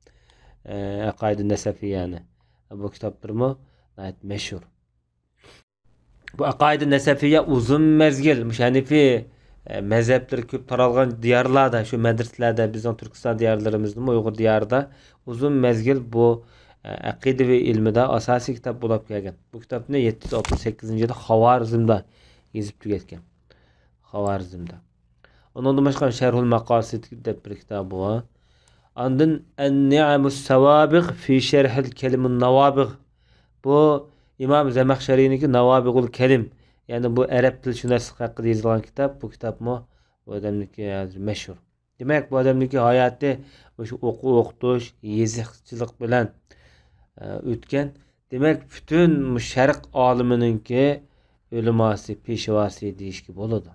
ئە، ئەقايىدى نەسەفىيەنى. بۇ كىتابلىرىمۇ ناھايىتى مەشھۇر. بۇ ئەقايىدى نەسەفىيە ئۇزۇن مەزگىل مۇشۇ ھەنىفىي، ئە، مەزھەپلىرى كۆپ تارالغان دىيارلاردا، شۇ مەدرىسىلەردە، بىزنىڭ تۈركىستان دىيارلىرىمىزدىمۇ، ئۇيغۇر دىيارىدا ئۇزۇن مەزگىل بۇ، ئە، ئەقىدىۋى ئىلمىدا ئاساسىي كىتاب بولۇپ كەلگەن. بۇ كىتابنى يەتتە يۈز ئاتمىش سەككىزىنچى يىلدا خاۋارزمدا يېزىپ تۈگەتكەن. خاۋارزمدا. ئۇنىڭدىن باشقا شەرھۇل ماقاسىد دەپ بىر كىتابى بار. ئاندىن ئەن-نىئەمۇس ساۋابىغ فى شەرھىل كەلىمۇن ناۋابىغ. بۇ ئىمام زەمەخشەرىنىڭكى ناۋابىغۇل كەلىم، يەنى بۇ ئەرەب تىلشۇناسلىق ھەققىدە يېزىلغان كىتاب. بۇ كىتابمۇ بۇ ئادەمنىڭكى ھازىر مەشھۇر. دېمەك، بۇ ئادەمنىڭكى ھاياتى مۇشۇ ئوقۇ-، ئوقۇتۇش، يېزىقچىلىق بىلەن، ئە، ئۆتكەن. دېمەك، پۈتۈن مۇشۇ شەرق ئالىمىنىڭكى ئۆلىماسى، پېشۋاسى دېيىشكە بولىدۇ.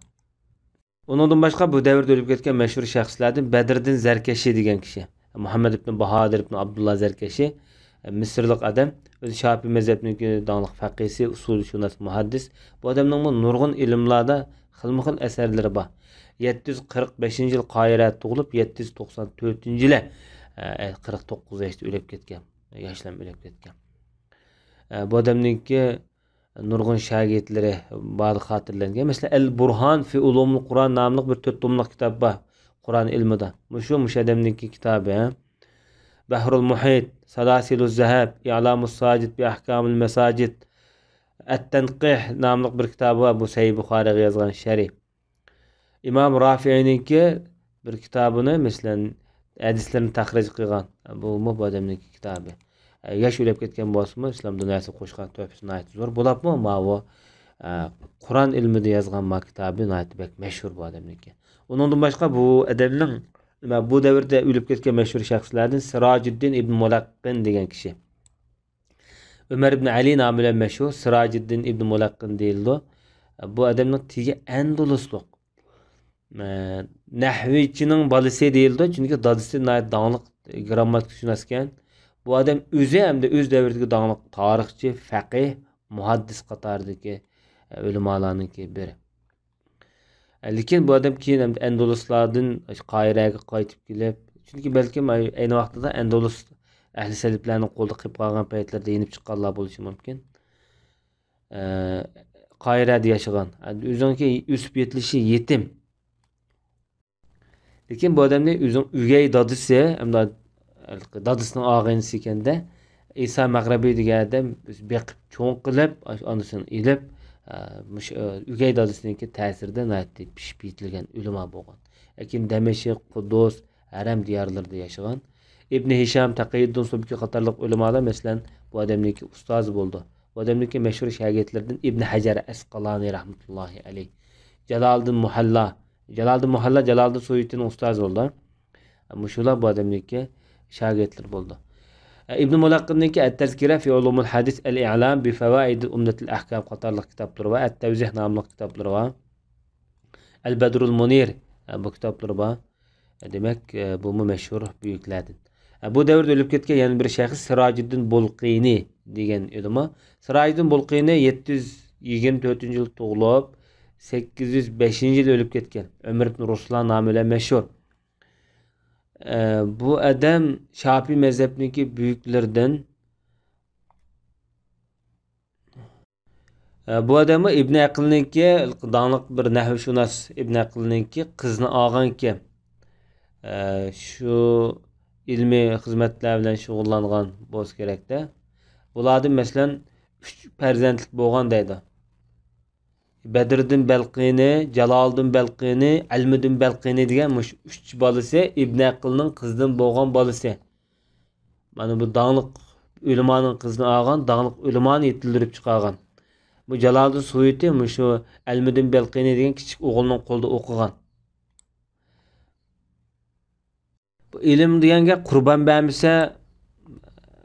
ئۇنىڭدىن باشقا بۇ دەۋردە ئۆلۈپ كەتكەن مەشھۇر شەخسلەردىن بەدرىدىن زەركەشى دېگەن كىشى، مۇھەممەد ئىبن باھادىر ئىبن ئابدۇللا زەركەشى، مىسىرلىق ئادەم، ئۆزى شاپىي مەزھەپنىڭكى داڭلىق فەقىھسى، ئۇسۇلشۇناس، مۇھەددىس. بۇ ئادەمنىڭمۇ نۇرغۇن ئىلىملاردا خىلمۇخىل ئەسەرلىرى بار. يەتتە يۈز قىرىق بەشىنچى يىل قاھىرەدە تۇغۇلۇپ، يەتتە يۈز توقسان تۆتىنچى يىلى، ئە، قىرىق توققۇز ياشتا ئۆلۈپ كەتكەن. ياشلام ئۆلۈپ كەتكەن. ئە، بۇ ئادەمنىڭكى نۇرغۇن شاگىرتلىرى بارلىقى خاتىرىلەنگەن. مەسىلەن، ئەل بۇرھان فى ئۇلۇمۇل قۇرئان ناملىق بىر تۆت توملۇق كىتاب بار. قۇرئان ئىلمىدا. مۇشۇ، مۇشۇ ئادەمنىڭكى كىتابى، ھە. بەھرۇل مۇھىت، سالاسىلۇز زەھەب، ئىئلامۇس ساجىد بى ئەھكامىل مەساجىد، ئەت-تەنقىھ ناملىق بىر كىتابى بار، بۇ سەھىھ بۇخارىغا يازغان شەرھ. ئىمام رافىئىنىڭكى بىر كىتابىنى، مەسىلەن، ھەدىسلىرىنى تەخرىج قىلغان، بۇمۇ بۇ ئادەمنىڭكى كىتابى. ياش ئۆلۈپ كەتكەن بولسىمۇ، ئىسلام دۇنياسىغا قوشقان تۆھپىسى ناھايىتى زور. بولۇپمۇ ماۋۇ، ئە، قۇرئان ئىلمىدا يازغان ما كىتابى ناھايىتى بەك مەشھۇر بۇ ئادەمنىڭكى. ئۇنىڭدىن باشقا بۇ ئادەمنىڭ، نېمە، بۇ دەۋردە ئۆلۈپ كەتكەن مەشھۇر شەخسلەردىن سىراجىددىن ئىبن مۇلەققىن دېگەن كىشى. ئۆمەر ئىبن ئەلى نامى بىلەن مەشھۇر سىراجىددىن ئىبن مۇلەققىن دېيىلىدۇ. بۇ ئادەمنىڭ تېگى ئەندۇلۇسلۇق. ئە، نەھۋىچىنىڭ بالىسى دېيىلىدۇ، چۈنكى دادىسى ناھايىتى داڭلىق گىرامماتىكىشۇناس ئىكەن. بۇ ئادەم ئۆزى ھەمدە ئۆز دەۋرىدىكى داڭلىق تارىخچى، فەقىھ، مۇھەددىس قاتارىدىكى، ئە، ئۆلىمالارنىڭكى بىرى. لېكىن بۇ ئادەم كېيىن ئەمدى ئەندۇلۇسلاردىن قاھىرەگە قايتىپ كېلىپ، چۈنكى بەلكىم ئەينى ۋاقتىدا ئەندۇلۇس ئەھلى سەلىپلەرنىڭ قولىدا قېلىپ قالغان پەيتلىرىدە يېنىپ چىققانلار بولۇشى مۇمكىن. ئە، قاھىرەدە ياشىغان. ئۆزىنىڭكى ئۆسۈپ يېتىلىشى يېتىم. لېكىن بۇ ئادەمنى ئۆزىنىڭ ئۆگەي دادىسى، ھەمدە دادىسىنىڭ ئاغىنىسى ئىكەندە، ئىسا مەغرىبىي دېگەن ئادەم بېقىپ چوڭ قىلىپ، ئاشۇ ئانىسىنى ئېلىپ، ئە، مۇشۇ، ئە، ئۆگەي دادىسىنىڭكى تەسىرىدە ناھايىتى پىشىپ يېتىلگەن ئۆلىما بولغان. لېكىن دەمەشق، قۇدۇس، ھەرەم دىيارلىرىدا ياشىغان. ئىبنى ھىشام، تەقىيىددىن سۇبكى قاتارلىق ئۆلىمالار، مەسىلەن، بۇ ئادەمنىڭكى ئۇستازى بولىدۇ. بۇ ئادەمنىڭكى مەشھۇر شاگىرتلىرىدىن ئىبنى ھەجەر ئەسقالانى رەھمەتۇللاھى ئەلەيھ. جالالىدىن مۇھەللا. جالالىدىن مۇھەللا جالالىدىن سۇيۇتىنىڭ ئۇستازى بولىدۇ. مۇشۇلار بۇ ئادەمنىڭكى شاگىرتلىرى بولىدۇ. ئىبنى مۇلەققىننىڭكى ئەت-تەزكىرە فى ئۇلۇمۇل ھەدىس، ئەل-ئىئلام بى فەۋائىدى ئۇمدەتىل ئەھكام قاتارلىق كىتابلىرى بار، ئەت-تەۋزىھ ناملىق كىتابلىرى بار. ئەل-بەدرۇل مۇنىر، بۇ كىتابلىرى بار. دېمەك، بۇمۇ مەشھۇر بۈيۈكلەردىن. بۇ دەۋردە ئۆلۈپ كەتكەن يەنە بىر شەخس سىراجىددىن بۇلقىنى دېگەن ئۆلىما. سىراجىددىن بۇلقىنى يەتتە يۈز يىگىرمە تۆتىنچى يىل تۇغۇلۇپ، سەككىز يۈز بەشىنچى يىل ئۆلۈپ كەتكەن. ئۆمەر ئىبن رۇسلان نامى بىلەن مەشھۇر. ئە، بۇ ئادەم شاپىي مەزھەپنىڭكى بۈيۈكلىرىدىن. ئە، بۇ ئادەممۇ ئىبنى ئەقىلنىڭكى، داڭلىق بىر نەھۋشۇناس ئىبنى ئەقىلنىڭكى قىزىنى ئالغانكەن. ئە، شۇ ئىلمىي خىزمەتلەر بىلەن شۇغۇللانغان بولسا كېرەكتە. بۇلاردىن، مەسىلەن، ئۈچ پەرزەنتلىك بولغان دەيدۇ. بەدرىدىن بەلقىنى، جالالىدىن بەلقىنى، ئەلمىدىن بەلقىنى دېگەن مۇشۇ ئۈچ بالىسى ئىبنى ئەقىلنىڭ قىزىدىن بولغان بالىسى. مانا بۇ داڭلىق ئۆلىمانىڭ قىزىنى ئالغان، داڭلىق ئۆلىمانى يېتىلدۈرۈپ چىقارغان. بۇ جالالىدىن سۇيۇتى مۇشۇ ئەلمىدىن بەلقىنى دېگەن كىچىك ئوغلىنىڭ قولىدا ئوقۇغان. بۇ ئىلىم دېگەنگە قۇربان بەرمىسە،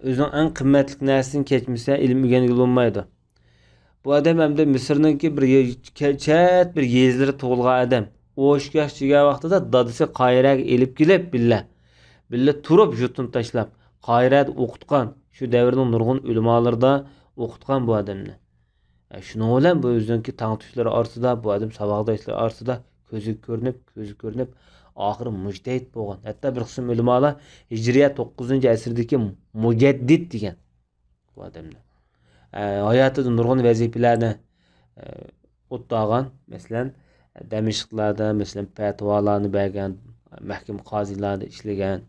ئۆزىنىڭ ئەڭ قىممەتلىك نەرسىسىنى كەچمىسە، ئىلىم ئۆگەنگىلى بولمايدۇ. بۇ ئادەم ئەمدى مىسىرنىڭكى بىر يە-، چە-، چەت بىر يېزىلىرى تۇغۇلغان ئادەم. ئوشۇق ياش چىگەن ۋاقتىدا دادىسى قاھىرەگە ئېلىپ كېلىپ بىللە، بىللە تۇرۇپ يۇرتىنى تاشلاپ، قاھىرەدە ئوقۇتقان، شۇ دەۋرنىڭ نۇرغۇن ئۆلىمالىرىدا ئوقۇتقان بۇ ئادەمنى. شۇنىڭ بىلەن بۇ ئۆزىنىڭكى تەڭتۇشلىرى ئارىسىدا، بۇ ئادەم ساۋاقداشلىرى ئارىسىدا كۆزگە كۆرۈنۈپ، كۆزگە كۆرۈنۈپ، ئاخىرى مۇجتەھىد بولغان. ھەتتا بىر قىسىم ئۆلىمالار ھىجرىيە توققۇزىنچى ئەسىردىكى مۇجەددىد دېگەن بۇ ئادەمنى. ئە، ھاياتىدا نۇرغۇن ۋەزىپىلەرنى، ئە، ئوتتۇرىغا قويغان. مەسىلەن، دەمىشقلاردا، مەسىلەن، پەتىۋالارنى بەرگەن، مەھكىمە قازىلاردا ئىشلىگەن.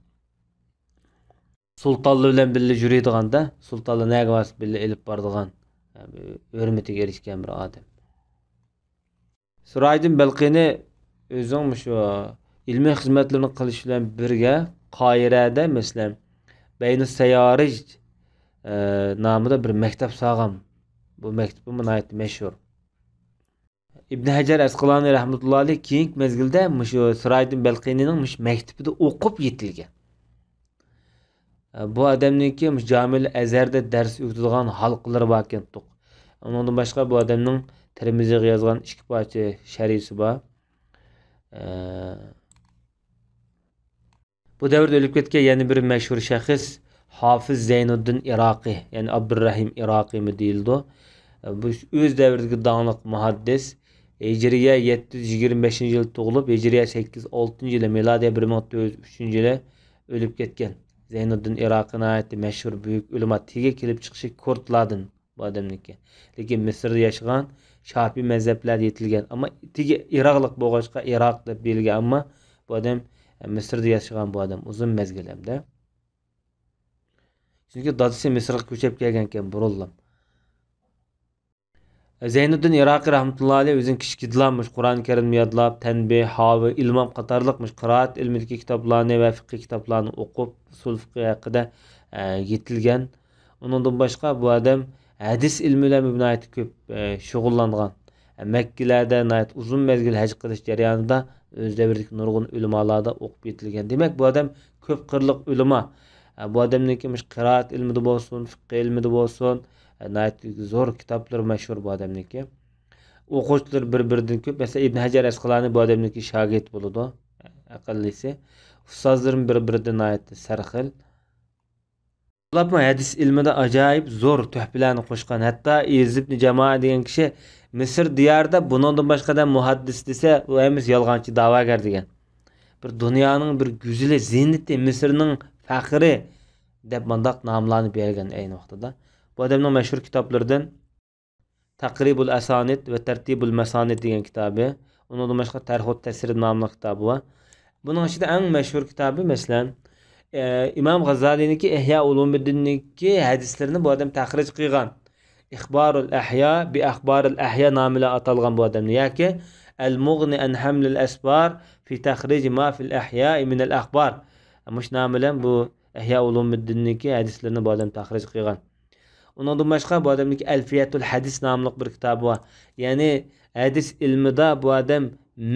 سۇلتانلار بىلەن بىللە يۈرىدىغاندا، سۇلتانلار نەگە بارسا بىللە ئېلىپ بارىدىغان، ئە، ھۆرمىتىگە ئېرىشكەن بىر ئادەم. سىراجىدىن بەلقىنى ئۆزىنىڭ مۇشۇ ئىلمىي خىزمەتلىرىنى قىلىش بىلەن بىرگە، قاھىرەدە، مەسىلەن، بەينۇ سەيارىج، ئە، نامىدا بىر مەكتەپ سالغان. بۇ مەكتىپىمۇ ناھايىتى مەشھۇر. ئىبن ھەجەر ئەسقىلانى رەھمەتۇللا ئەلەيھ كېيىنكى مەزگىلدە مۇشۇ سىراجىدىن بەلقىنىنىڭ مۇشۇ مەكتىپىدە ئوقۇپ يېتىلگەن. بۇ ئادەمنىڭكى مۇشۇ جامىل ئەزھەردە دەرس ئۆتىدىغان ھالقىلىرى باركەن. ئۇنىڭدىن باشقا بۇ ئادەمنىڭ تىرمىزىغا يازغان ئىككى پارچە شەرھىسى بار. بۇ دەۋردە ئۆلۈپ كەتكەن يەنە بىر مەشھۇر شەخس ھافىز زەينۇددىن ئىراقىي، يەنى ئابدۇررەھىم ئىراقىيمۇ دېيىلىدۇ. بۇ ئۆز دەۋرىدىكى داڭلىق مۇھەددىس. ھىجرىيە يەتتە يۈز يىگىرمە بەشىنچى يىلى تۇغۇلۇپ، ھىجرىيە سەككىز يۈز ئالتىنچى يىلى، مىلادىيە بىر مىڭ تۆت يۈز ئۈچىنچى يىلى ئۆلۈپ كەتكەن. زەينۇددىن ئىراقىي ناھايىتى مەشھۇر بۈيۈك ئۆلىما، تېگى كېلىپ چىقىشى كۇردلاردىن بۇ ئادەمنىڭكى. لېكىن مىسىردا ياشىغان، شاپىي مەزھەپلەردە يېتىلگەن. ئەمما تېگى ئىراقلىق بولغاچقا ئىراق دەپ دېيىلگەن. ئەمما بۇ ئادەم، ئە، مىسىردا ياشىغان بۇ ئادەم ئۇزۇن مەزگىل ھەمدە. چۈنكى دادىسى مىسىرغا كۆچۈپ كەلگەنكەن بۇرۇنلا. زەينۇددىن ئىراقىي رەھمەتۇللا ئەلەيھ ئۆزىنىڭ كىچىكىدىلا مۇشۇ قۇرئان كەرىمنى يادلاپ، تەنبىھ، ھاۋى، ئىلمام قاتارلىق مۇشۇ قىرائەت ئىلمىدىكى كىتابلارنى ۋە فىقھىي كىتابلارنى ئوقۇپ، ئۇسۇل فىقھى ھەققىدە، ئە، يېتىلگەن. ئۇنىڭدىن باشقا بۇ ئادەم ھەدىس ئىلمى بىلەن ناھايىتى كۆپ، ئە، شۇغۇللانغان. ئە، مەككىلەردە ناھايىتى ئۇزۇن مەزگىل ھەج قىلىش جەريانىدا ئۆز دەۋرىدىكى نۇرغۇن ئۆلىمالاردا ئوقۇپ يېتىلگەن. دېمەك، بۇ ئادەم كۆپ قىرلىق ئۆلىما. ئە، بۇ ئادەمنىڭكى مۇشۇ قىرائەت ئىلمىدا بولسۇن، فىقھى ئىلمىدا بولسۇن، ئە، ناھايىتى زور كىتابلىرى مەشھۇر بۇ ئادەمنىڭكى. ئوقۇغۇچىلىرى بىر-بىرىدىن كۆپ. مەسىلەن، ئىبن ھەجەر ئەسقىلانى بۇ ئادەمنىڭكى شاگىرتى بولىدۇ، ئەقەللىسى. ئۇستازلىرىمۇ بىر-بىرىدىن ناھايىتى سەرخىل. بولۇپمۇ ھەدىس ئىلمىدا ئاجايىپ زور تۆھپىلەرنى قوشقان. ھەتتا ئىز ئىبنى جامائە دېگەن كىشى مىسىر دىيارىدا بۇنىڭدىن باشقا ئادەم مۇھەددىس دېسە، ئۇ ھەممىسى يالغانچى، دەۋاگەر دېگەن. بىر دۇنيانىڭ بىر گۈزىلى، زىننىتى، مىسىرنىڭ پەخرى دەپ مۇنداق ناملارنى بەرگەن ئەينى ۋاقتىدا. بۇ ئادەمنىڭ مەشھۇر كىتابلىرىدىن تەقرىبۇل ئەسانىد ۋە تەرتىبۇل مەسانىد دېگەن كىتابى، ئۇنىڭدىن باشقا تەرخۇت تەسرىد ناملىق كىتابى بار. بۇنىڭ ئىچىدە ئەڭ مەشھۇر كىتابى، مەسىلەن، ئە، ئىمام غازالىنىڭكى ئىھيا ئۇلۇمىددىننىڭكى ھەدىسلىرىنى بۇ ئادەم تەخرىج قىلغان. ئىخبارۇل ئەھيا بى ئەخبارىل ئەھيا نامى بىلەن ئاتالغان بۇ ئادەمنى، ياكى ئەل مۇغنى ئەن ھەملىل ئەسبار في تخريج ما في الأحياء من الأخبار. مۇشۇ نام بىلەن بۇ ئىھيا ئۇلۇمىددىننىڭكى ھەدىسلىرىنى بۇ ئادەم تەخرىج قىلغان. ئۇنىڭدىن باشقا بۇ ئادەمنىڭكى ئەلفىيەتۇل ھەدىس ناملىق بىر كىتابى بار. يەنى ھەدىس ئىلمىدا بۇ ئادەم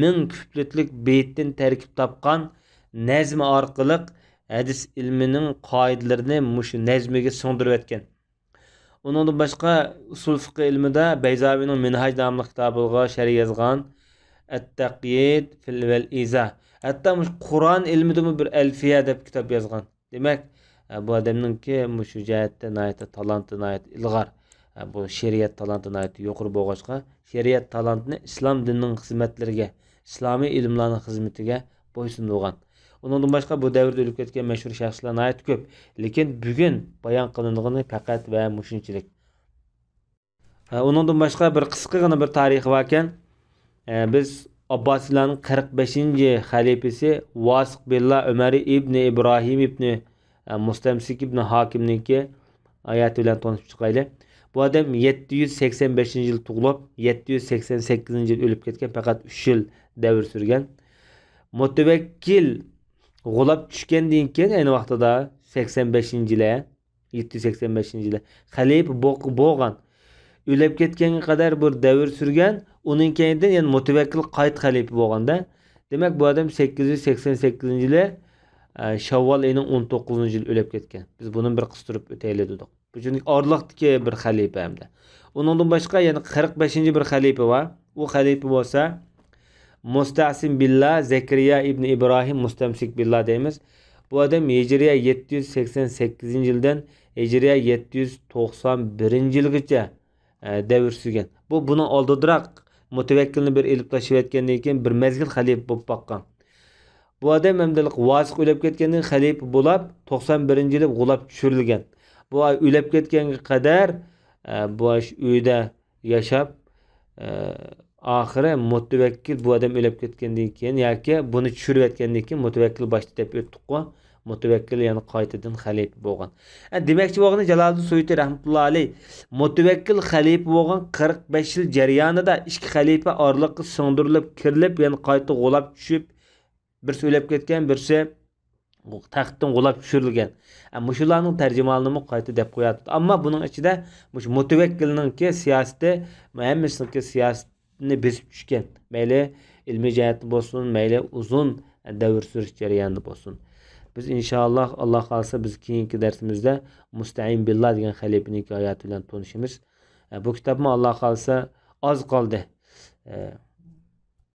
مىڭ كۇپلېتلىك بېيىتتىن تەركىب تاپقان نەزمى ئارقىلىق ھەدىس ئىلمىنىڭ قائىدىلىرىنى مۇشۇ نەزمىگە سىڭدۈرۈۋەتكەن. ئۇنىڭدىن باشقا ئۇسۇل فىقھى ئىلمىدا بەيزاۋىنىڭ مىنھاج ناملىق كىتابىغا شەرھ يازغان. ئەتتەقيىد فىل ۋەل ئىزاھ. ھەتتا مۇشۇ قۇرئان ئىلمىدىمۇ بىر ئەلفىيە دەپ كىتاب يازغان. دېمەك، ئە، بۇ ئادەمنىڭكى مۇشۇ جەھەتتە ناھايىتى تالانتى ناھايىتى ئىلغار. ئە، بۇ شېرىئەت تالانتى ناھايىتى يۇقىرى بولغاچقا، شېرىئەت تالانتىنى ئىسلام دىنىنىڭ خىزمەتلىرىگە، ئىسلامىي ئىلىملارنىڭ خىزمىتىگە بويسۇندۇرغان. ئۇنىڭدىن باشقا بۇ دەۋردە ئۆلۈپ كەتكەن مەشھۇر شەخسلەر ناھايىتى كۆپ. لېكىن بۈگۈن بايان قىلىنىدىغىنى پەقەت ۋە مۇشۇنچىلىك. ھە، ئۇنىڭدىن باشقا بىر قىسقىغىنا بىر تارىخى باركەن. ھە، بىز ئابباسىيلارنىڭ قىرىق بەشىنچى خەلىپىسى ۋاسىق بىللا ئۆمەرى ئىبنى ئىبراھىم ئىبنى، ھە، مۇستەمسىك ئىبنى ھاكىمنىڭكى ھاياتى بىلەن تونۇشۇپ چىقايلى. بۇ ئادەم يەتتە يۈز سەكسەن بەشىنچى يىل تۇغۇلۇپ، يەتتە يۈز سەكسەن سەككىزىنچى يىل ئۆلۈپ كەتكەن، پەقەت ئۈچ يىل دەۋر سۈرگەن. مۇتەۋەككىل غۇلاپ چۈشكەندىن كېيىن، ئەينى ۋاقتىدا سەكسەن بەشىنچى يىلى، يەتتە يۈز سەكسەن بەشىنچى يىلى خەلىپە بو-، بولغان. ئۆلۈپ كەتكەنگە قەدەر بىر دەۋر سۈرگەن، ئۇنىڭ كەينىدىن يەنە مۇتەۋەككىل قايتا خەلىپە بولغاندا، دېمەك، بۇ ئادەم سەككىز يۈز سەكسەن سەككىزىنچى يىلى، ئە، شاۋۋال ئېيىنىڭ ئون توققۇزىنچى يىلى ئۆلۈپ كەتكەن. بىز بۇنى بىر قىستۇرۇپ ئۆتەيلى دېدۇق. بۇ چۈنكى ئارىلىقتىكى بىر خەلىپە ھەمدە. ئۇنىڭدىن باشقا يەنە قىرىق بەشىنچى بىر خەلىپە بار. ئۇ خەلىپە بولسا مۇستەسىم بىللا زەكىرىيا ئىبنى ئىبراھىم مۇستەمسىك بىللا دەيمىز. بۇ ئادەم ھىجرىيە يەتتە يۈز سەكسەن سەككىزىنچى يىلدىن ھىجرىيە يەتتە يۈز توقسان بىرىنچى يىلغىچە ئە، دەۋر سۈرگەن. بۇ بۇنىڭ ئالدىدىراق مۇتەۋەككىلنى بىر ئېلىپ تاشلىۋەتكەندىن كېيىن بىر مەزگىل خەلىپە بولۇپ باققان. بۇ ئادەم ئەمدى ۋاسىق ئۆلۈپ كەتكەندىن كېيىن خەلىپە بولاپ، توقسان بىرىنچى يىلى غۇلاپ چۈشۈرۈلگەن. بۇ ئۆلۈپ كەتكەنگە قەدەر، ئە، بۇ ئۆيدە ياشاپ، ئە، ئاخىرى مۇتەۋەككىل بۇ ئادەم ئۆلۈپ كەتكەندىن كېيىن ياكى بۇنى چۈشۈرۈۋەتكەندىن كېيىن مۇتەۋەككىل باشتا دەپ ئۆتتۇققۇ، مۇتەۋەككىل يەنە قايتىدىن خەلىپە بولغان. ئە، دېمەكچى بولغىنى جالالىدىن سۇيۇتى رەھمەتۇللا ئەلەيھ مۇتەۋەككىل خەلىپە بولغان قىرىق بەش يىل جەريانىدا ئىككى خەلىپە ئارىلىققا سىڭدۈرۈلۈپ كىرىلىپ، يەنە قايتا غۇلاپ چۈشۈپ، بىرسى ئۆلۈپ كەتكەن، بىرسى تەختتىن غۇلاپ چۈشۈرۈلگەن. ئە، مۇشۇلارنىڭ تەرجىمىھالىنىمۇ قايتا دەپ قوياتىدۇ. ئەمما بۇنىڭ ئىچىدە مۇشۇ مۇتەۋەككىلنىڭكى سىياسىتى، ھەممىسىنىڭكى سىياسىتىنى بېسىپ چۈشكەن. مەيلى ئىلمىي جەھەتتە بولسۇن، مەيلى ئۇزۇن دەۋر سۈرۈش جەريانىدا بولسۇن. بىز ئىنشائاللا، ئاللا خالىسا، بىز كېيىنكى دەرسىمىزدە مۇستەئىن بىللا دېگەن خەلىپىنىڭكى ھاياتى بىلەن تونۇشىمىز. ئە، بۇ كىتابمۇ ئاللا خالىسا ئاز قالدى. ئە،